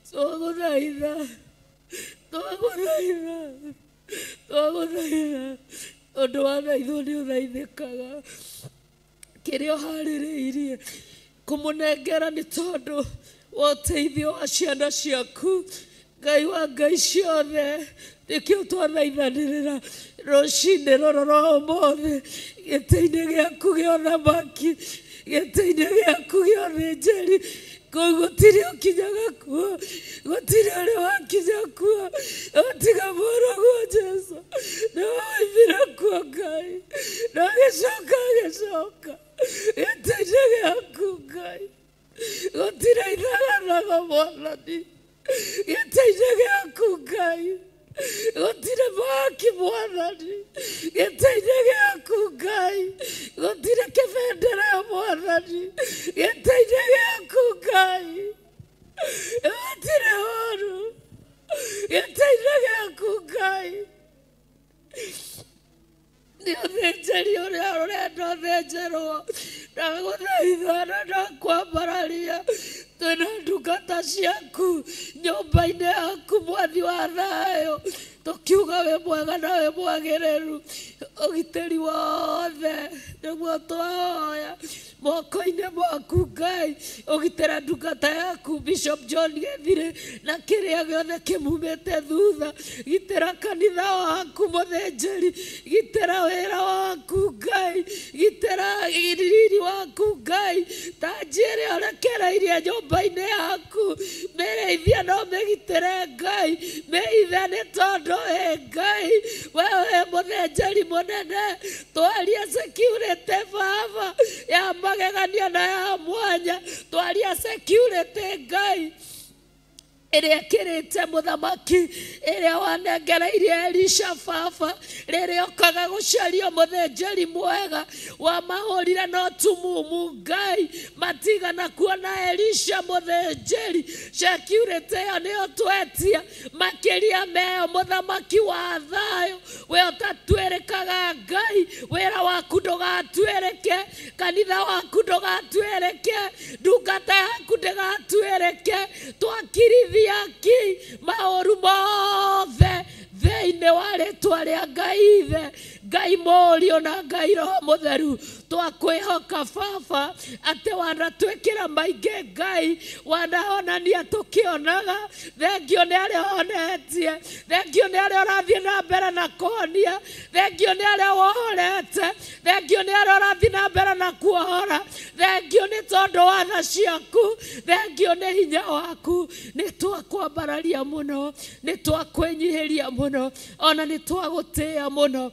twagũthaitha, twagũthaitha, twagũthaitha, ũndũ wathaithwo nĩ ũthaithĩkaga. Kĩrĩa ũharĩrĩirie kũmũnengera nĩ tondũ wa ũteithio wa ciana ciaku Ngai wa ngai ciothe, nĩkĩo twathaithanĩrĩra rũcinĩ rũrũ rwa ũmũthĩ gĩtĩ-inĩ gĩaku gĩa ũthamaki, gĩtĩ-inĩ gĩaku gĩa ũthĩnjĩri. Kũu gũtirĩ ũkinyaga kuo, gũtirĩ ũrĩ wakinya kuo, tiga mũrũguo Jesũ nĩwe waumire kuo Ngai, na agĩcoka agĩcoka gĩtĩ-inĩ gĩaku Ngai, gũtirĩ ithagathaga Mwathani, gĩtĩ-inĩ gĩaku Ngai, gũtirĩ mwaki Mwathani, gĩtĩ-inĩ gĩaku Ngai, gũtirĩ kĩbendera Mwathani, gĩtĩ-inĩ gĩaku Ngai, gũtirĩ ũũru gĩtĩ-inĩ gĩaku Ngai. Nĩ ũthĩnjĩri ũrĩa ũrenda ũthĩnjĩrwo, ndagũthaitha na ndakwambararia twĩna ndungata ciaku nyũmba-inĩ yaku Mwathi wa thayũ, tũkiuga wĩ mwega na wĩ mwagĩrĩru, ũgitĩri wothe nĩguo twahoya moko-inĩ maku Ngai, ũgitĩra ndungata yaku Bishop John Gĩthirĩ na kĩrĩa gĩothe kĩmumĩte thutha, gitĩra kanitha waku mũthĩnjĩri, gitĩra wĩra waku Ngai, gitĩra riri waku Ngai, tanji ĩrĩa ũrekereirie nyũmba-inĩ yaku mĩrĩithie no mĩgitĩre Ngai, mĩithe nĩ tondũ wĩ Ngai, we wĩ mũthĩnjĩri mũnene, twaria security Baba ya magegania na ya mwanya, twaria security Ngai. Ĩrĩa ĩkĩrĩte mũthamaki, ĩrĩa wanengereirie Elisha baba, rĩrĩa okaga gũcaria mũthĩnjĩri mwega, wamahũrire no tumumu Ngai, matigana kuona Elisha mũthĩnjĩri. Security ĩyo nĩyo twetia, makĩria meyo mũthamaki wa thayũ, we ũtatuĩrĩkaga Ngai, wĩra waku ndũgatuĩrĩke, kanitha waku ndũgatuĩrĩke, ndungata yaku ndĩgatuĩrĩke, twakirithia ki maũru mothe thĩinĩ wa rĩtwa rĩa Ngai Ithe, Ngai Mũriũ na Ngai Roho Mũtheru. Twakwĩhoka baba atĩ wanatwĩkĩra maingĩ Ngai, wanahonania tũkĩonaga. Thengio nĩ arĩa ũhonetie, thengio nĩ arĩa ũrathiĩ na mbere na kũhonia, thengio nĩ arĩa wohorete, thengio nĩ arĩa ũrathiĩ na mbere na kuohora, thengio nĩ tondũ wa tha ciaku, thengio nĩ hinya waku. Nĩ twakwambararia mũno, nĩ twakwĩnyihĩria mũno, ona nĩ twagũtĩĩa mũno,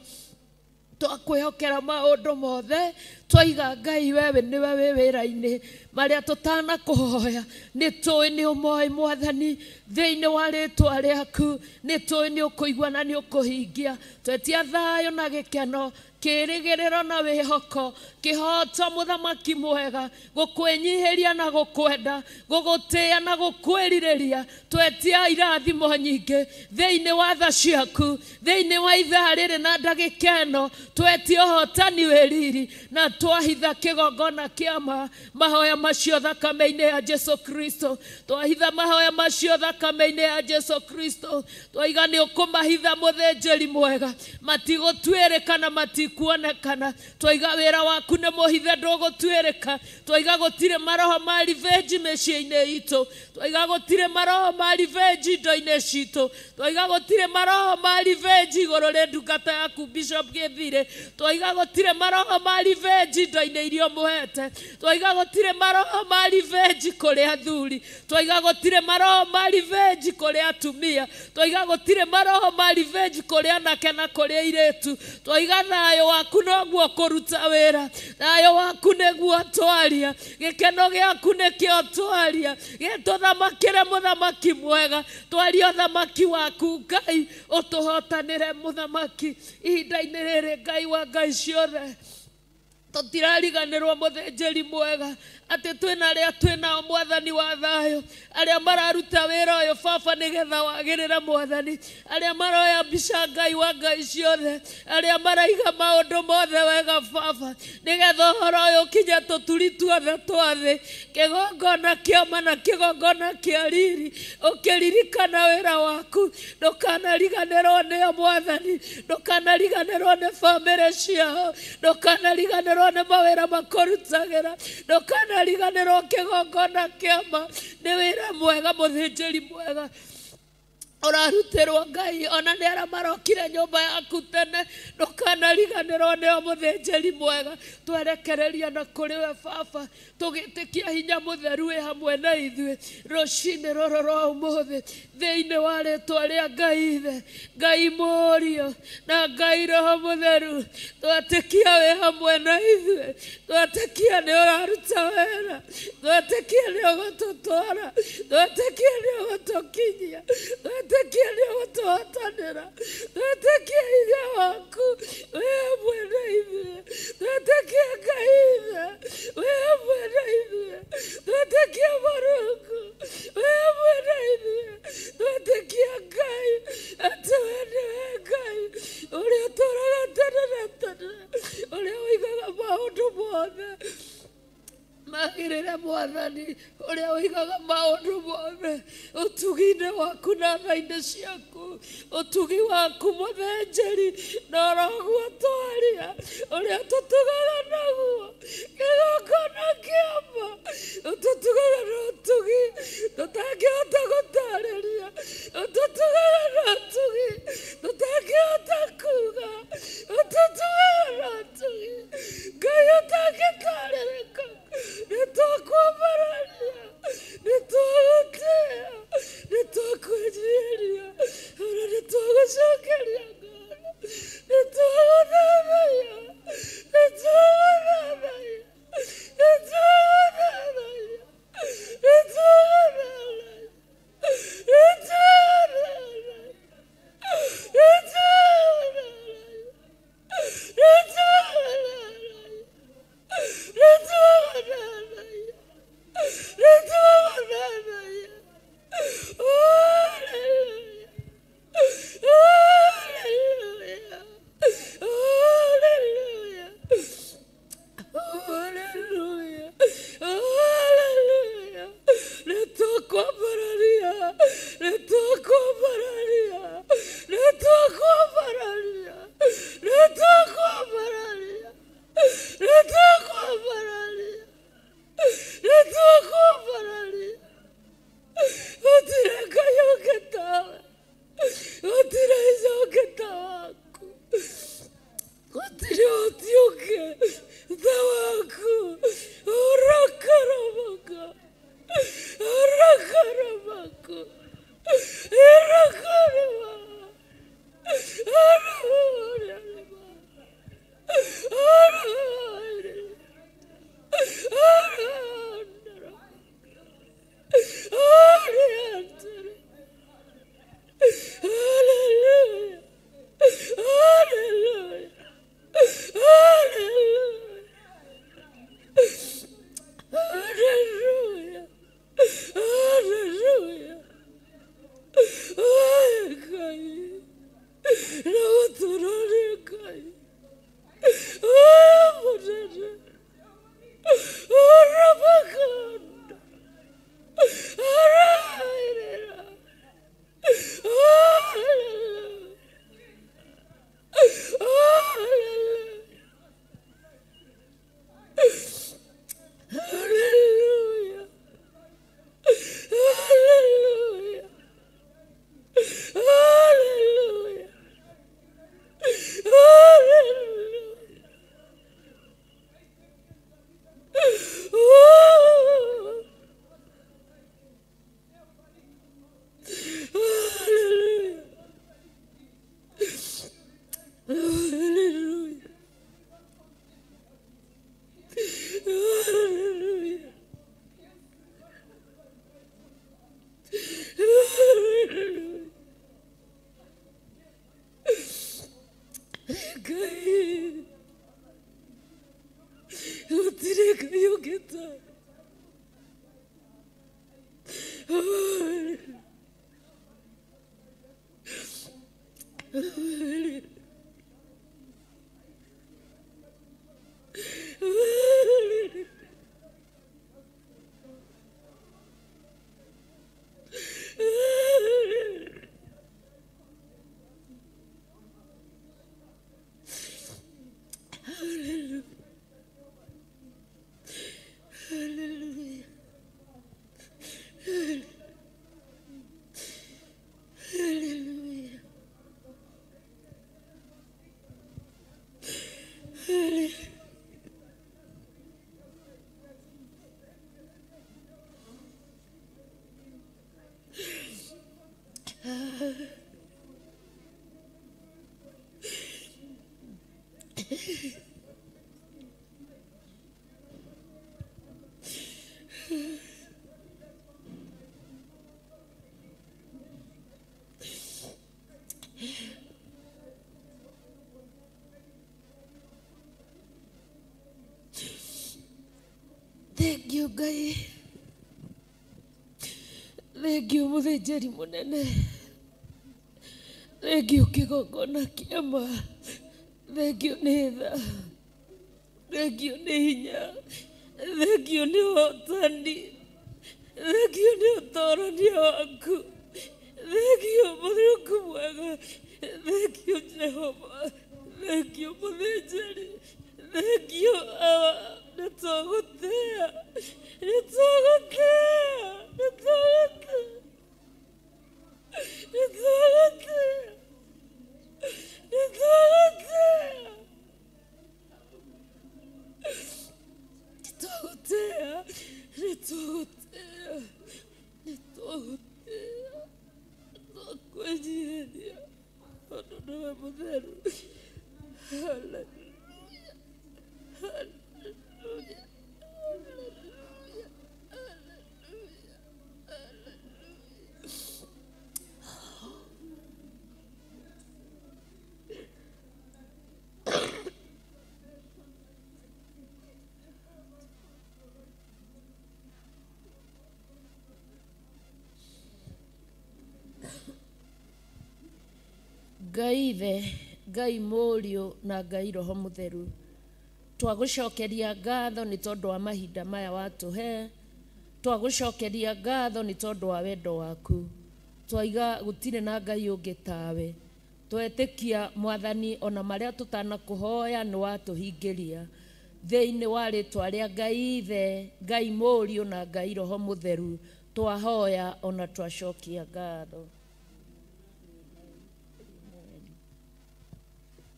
twakwĩhokera maũndũ mothe. Twaiga Ngai wewe nĩwe wĩ wĩra-inĩ, marĩa tũtanakũhoya nĩ tũĩ nĩ ũmoĩ Mwathani, thĩinĩ wa rĩtwa rĩaku nĩ tũĩ nĩ ũkũigua na nĩ ũkũhingia. Twetia thayũ na gĩkeno, kĩrĩgĩrĩro na wĩhoko, kĩhoto mũthamaki mwega, gũkwĩnyihĩria na gũkwenda, gũgũtĩĩa na gũkwĩrirĩria. Twetia irathimo nyingĩ thĩinĩ wa tha ciaku, thĩinĩ wa ithaa rĩrĩ na ndagĩka ĩno, twetia ũhotani wĩ riri, na twahitha kĩgongona kĩa mahoya macio thakame-inĩ ya Jesu Kristo. Twahitha mahoya macio thakame-inĩ ya Jesu Kristo. Twaiga nĩ ũkũmahitha mũthĩnjĩri mwega, matigũtuĩrĩka na matikuonekana. Twaiga wĩra waku nĩ mũhithe ndũgũtuĩrĩka. Twaiga gũtirĩ maroho ma revenge mĩciĩ-inĩ itũ, twaiga gũtirĩ maroho ma revenge indo-inĩ citũ, twaiga gũtirĩ maroho ma revenge igũrũ rĩ ndungata yaku Bishop Gĩthire, twaiga gũtirĩ maroho ma revenge indo-inĩ iria ũmũhete, twaiga gũtirĩ maroho ma revenge kũrĩ athuri, twaiga gũtirĩ maroho ma revenge kũrĩ atumia, twaiga gũtirĩ maroho ma revenge kũrĩ anake na kũrĩ airĩtu. Twaiga thayũ waku noguo kũruta wĩra, thayũ waku nĩguo twaria, gĩkeno gĩaku nĩkĩo twaria, gĩtũthamakĩre mũthamaki mwega. Twaria ũthamaki waku Ngai, ũtũhotanĩre mũthamaki ihinda-inĩ rĩrĩ Ngai wa Ngai ciothe. Tũtirariganĩrwo mũthĩnjĩri mwega atĩ twĩna arĩa twĩnao Mwathani wa thayũ, arĩa mararuta wĩra ũyũ baba nĩgetha wagĩrĩre Mwathani, arĩa maroya mbica Ngai wa Ngai ciothe, arĩa maraiga maũndũ mothe wega baba, nĩgetha ũhoro ũyũ ũkinye tũturi tuothe twa thĩ, kĩgongona kĩa ma na kĩgongona kĩa riri. Ũkĩririkana wĩra waku, ndũkanariganĩrwo nĩo Mwathani, ndũkanariganĩrwo nĩ bamĩrĩ ciao, ndũkanariganĩrwo nĩ mawĩra makũrutagĩra, ndũkanariganĩrwo kĩgongona kĩa ma nĩ wĩra mwega mũthĩnjĩri mwega ũrarutĩrwo Ngai. Ona nĩ arĩa marokire nyũmba yaku tene, ndũkanariganĩrwo nĩo mũthĩnjĩri mwega. Twerekereria na kũrĩ we baba, tũgĩtĩkia hinya mũtheru wĩ hamwe na ithuĩ rũcinĩ rũrũ rwa ũmũthĩ, thĩinĩ wa rĩtwa rĩa Ngai Ithe, Ngai Mũriũ na Ngai Roho Mũtheru. Twetĩkia wĩ hamwe na ithuĩ, twetĩkia nĩ ũraruta wĩra, twetĩkia nĩ ũgũtũtwara, twetĩkia nĩ ũgũtũkinyia, twetĩkia nĩ ũgũtũhotanĩra, twetĩkia hinya waku wĩ hamwe na ithuĩ, twetĩkia Ngai Ithe wĩ hamwe na ithuĩ, twetĩkia Mũrungu wĩ hamwe na ithuĩ, twetĩkia Ngai atĩ we nĩwe Ngai ũrĩa ũtũũraga tene na tene, ũrĩa ũigaga maũndũ mothe magĩrĩre Mwathani, ũrĩa ũigaga maũndũ mothe ũtugi-inĩ waku na tha-inĩ ciaku, ũtugi waku mũthĩnjĩri na oroguo twaria, ũrĩa tũtugaga naguo kĩgongona kĩa ma, ũtũtugaga na ũtugi tũtangĩhota gũtarĩria, ũtũtugaga na ũtugi tũtangĩhota kuga, ũtũtugaga na ũtugi Ngai ũtangĩtarĩrĩka. Nĩ twakwambararia, nĩ twagũtĩĩa, nĩ twakwĩnyihĩria, ona nĩ twagũcokeria ngoro, nĩ twagũthathaiya, nĩ twagũthathaiya, nĩ twagũthathaiya, nĩ twagũthathaiya. Thank you, Ngai. Thank you, mũthĩnjĩri mũnene. Thank you, kĩgongona kĩama. Thank you nĩ tha. Thank you nĩ hinya. Thank you nĩ ũhotani. Thank you nĩ ũtorania waku. Thank you Mũrungu mwega. Thank you Jehova. Thank you mũthĩnjĩri. Thank you Awa. Nĩ tũgũtĩa. Nĩ tũgũtĩa. Nĩ tũgũtĩa. Nĩ tũgũtĩa. Nĩ tũgũtĩa. Nĩ tũgũtĩa. Nĩ tũgũtĩa. Nĩ tũgũtĩa. Twakwĩnyihĩria tondũ nĩwe mũtheru. Hallelujah. Hallelujah. Hallelujah. Hallelujah. Hallelujah. Ngai Ithe, Ngai Mũriũ na Ngai Roho Mũtheru, twagũcokeria ngatho nĩ tondũ wa mahinda maya watũhe, twagũcokeria ngatho nĩ tondũ wa wendo waku, twaiga gũtirĩ na Ngai ũngĩ tawe, twetĩkia Mwathani ona marĩa tũtanakũhoya nĩ watũhingĩria. Thĩinĩ wa rĩtwa rĩa Ngai Ithe, Ngai Mũriũ na Ngai Roho Mũtheru, twahoya ona twacokia ngatho.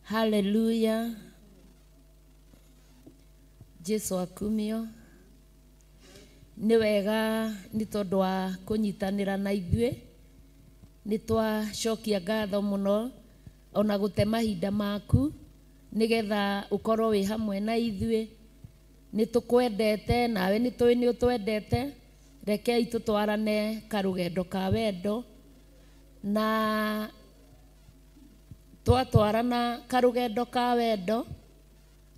Hallelujah. Jesu akumio. Nĩ wega nĩ tondũ wa kũnyitanĩra na ithuĩ. Nĩ twacokia ngatho mũno ona gũte mahinda maku nĩgetha ũkorwo wĩ hamwe na ithuĩ. Nĩ tũkwendete nawe nĩ tũĩ nĩ ũtwendete. Rekei tũtwarane karũgendo ka wendo, na twatwarana karũgendo ka wendo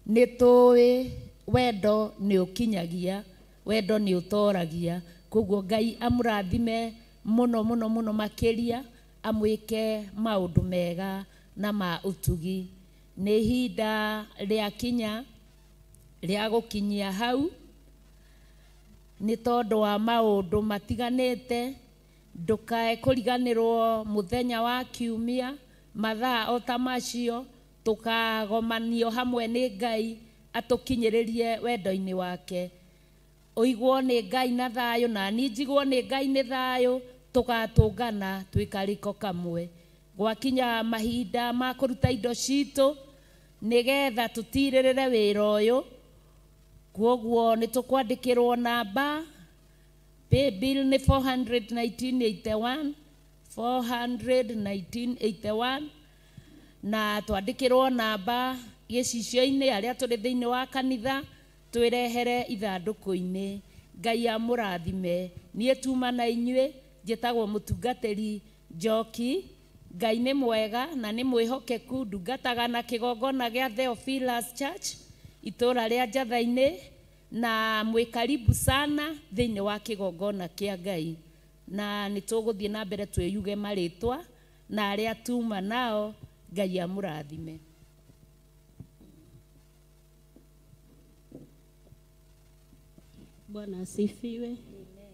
nĩ tũĩ wendo nĩ ũkinyagia, wendo nĩ ũtoragia. Koguo Ngai amũrathime mũno mũno mũno makĩria, amwĩke maũndũ mega na ma ũtugi. Nĩ ihinda rĩakinya rĩa gũkinyia hau nĩ tondũ wa maũndũ matiganĩte. Ndũkae kũriganĩrwo mũthenya wa kiumia mathaa o ta macio tũkagomanio hamwe nĩ Ngai atũkinyĩrĩrie wendo-inĩ wake. Ũigwo nĩ Ngai na thayũ, na niĩ njigwo nĩ Ngai nĩ thayũ, tũgatũngana twĩ karĩko kamwe. Gwakinya mahinda ma kũruta indo citũ nĩgetha tũtirĩrĩre wĩra ũyũ. Koguo nĩ tũkwandĩkĩrwo namba. Paybill nĩ 41981, 41981, na twandĩkĩrwo namba gĩcicio-inĩ arĩa tũrĩ thĩinĩ wa kanitha twĩrehere ithandũkũ-inĩ. Ngai amũrathime. Niĩ tuma na inyuĩ, njĩtagwo mũtungatĩri Njoki. Ngai nĩ mwega na nĩ mwĩhokeku. Ndungataga na kĩgongona gĩa Theophilus Church itũũra rĩa Njatha-inĩ, na mwĩ karibu sana thĩinĩ wa kĩgongona kĩa Ngai. Na nĩ tũgũthiĩ na mbere twĩyuge marĩtwa na arĩa tuma nao. Ngai amũrathime. Bwana asifiwe.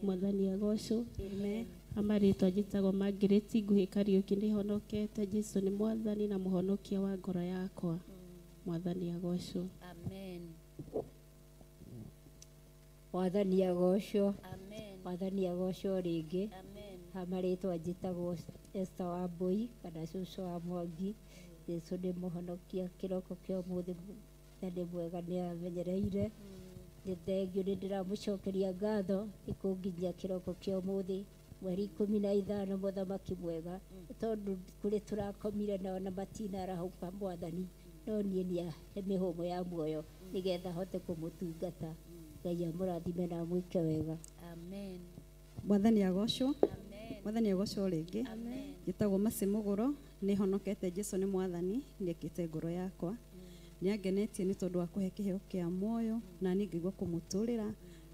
Mwathani agocwo. Amen. Amarĩtwa njĩtagwo Margaret Nguhĩ Kariũki, nĩhonokete. Jesu nĩ mwathani na mũhonokia wa ngoro yakwa. Mwathani agocwo. Amen. Mwathani agocwo. Amen. Mwathani agocwo rĩngĩ. Amen. Amarĩtwa njĩtagwo Esther Wambui kana cũcũ wa Mwangi. Jesu nĩ mũhonokia kĩroko kĩa ũmũthĩ na nĩ mwega, nĩ amenyereire. Nĩ thengio, nĩ ndĩramũcokeria ngatho nĩ kũnginyia kĩroko kĩa ũmũthĩ mweri 15, mũthamaki mwega, tondũ kũrĩ tũrakomire nao na matinarahũka mwathani, no niĩ nĩahe mĩhũmũ ya muoyo nĩgetha hote kũmũtungata. Ngai amũrathime na amwĩke wega. Amen. Mwathani agocwo. Mwathani agocwo rĩngĩ. Njĩtagwo Mercy Mũgũro, nĩ honokete. Jesu nĩ mwathani, nĩekĩte ngoro yakwa. Nĩangenetie nĩ tondũ wa kũhe kĩheo kĩa muoyo, na niĩ ngaigua kũmũtũrĩra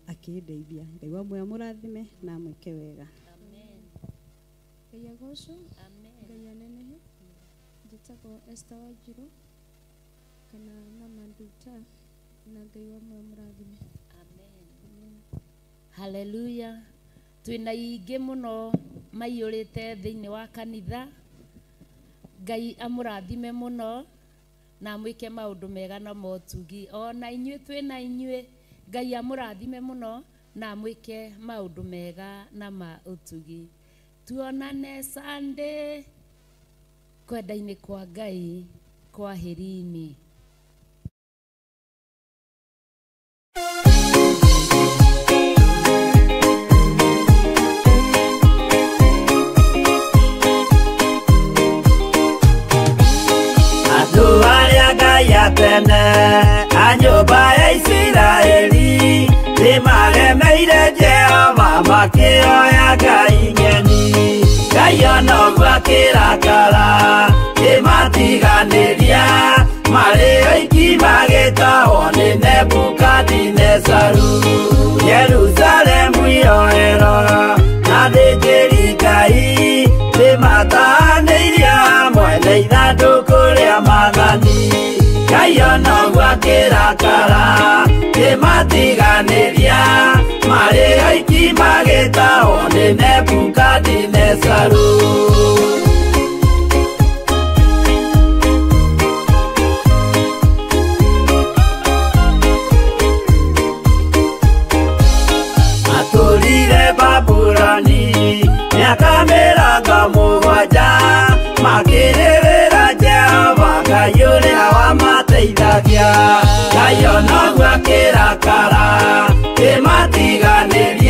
akĩndeithia. Ngai wa muoyo amũrathime na amwĩke wega. Ngai agocwo. Ngai anenehe. Njĩtagwo Esther Wanjiru kana Mama Nduta, na Ngai wa muoyo amũrathime. Amen. Haleluya. Twĩna aingĩ mũno maiyũrĩte thĩinĩ wa kanitha. Ngai amũrathime mũno na amwĩke maũndũ mega na motugi. Ona inyuĩ twĩna inyuĩ, Ngai amũrathime mũno na amwĩke maũndũ mega na ma ũtugi. Tuonane Sunday kwenda-inĩ kwa Ngai. Kwaherini. Andũ arĩa Ngai atene a nyũmba ya Isiraeli nĩmaremeire Jehova makĩoya ngai ng'eni. Ngai ona ũguo akĩrakara kĩmatiganĩria, marĩ oiki magĩtahwo nĩ Nebukadinezaru. Jerusalemu iroero na athĩnjĩri Ngai nĩmatanĩirio hamwe na ithandũkũ rĩa maathani. Ngai ona ũguo akĩrakara kĩmatiganĩria, marĩ oiki magĩtahwo nĩ Nebukadinezaru. Matũrire Babuloni mĩaka 70, makĩrĩrĩra Jehova Ngai ũrĩa wamateithagia. Ngai ona ũguo akĩrakara kĩmatiganĩria,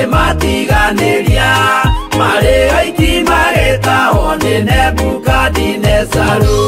Akĩmatiganĩria marĩ oiki magĩtahwo nĩ Nebukadinezaru.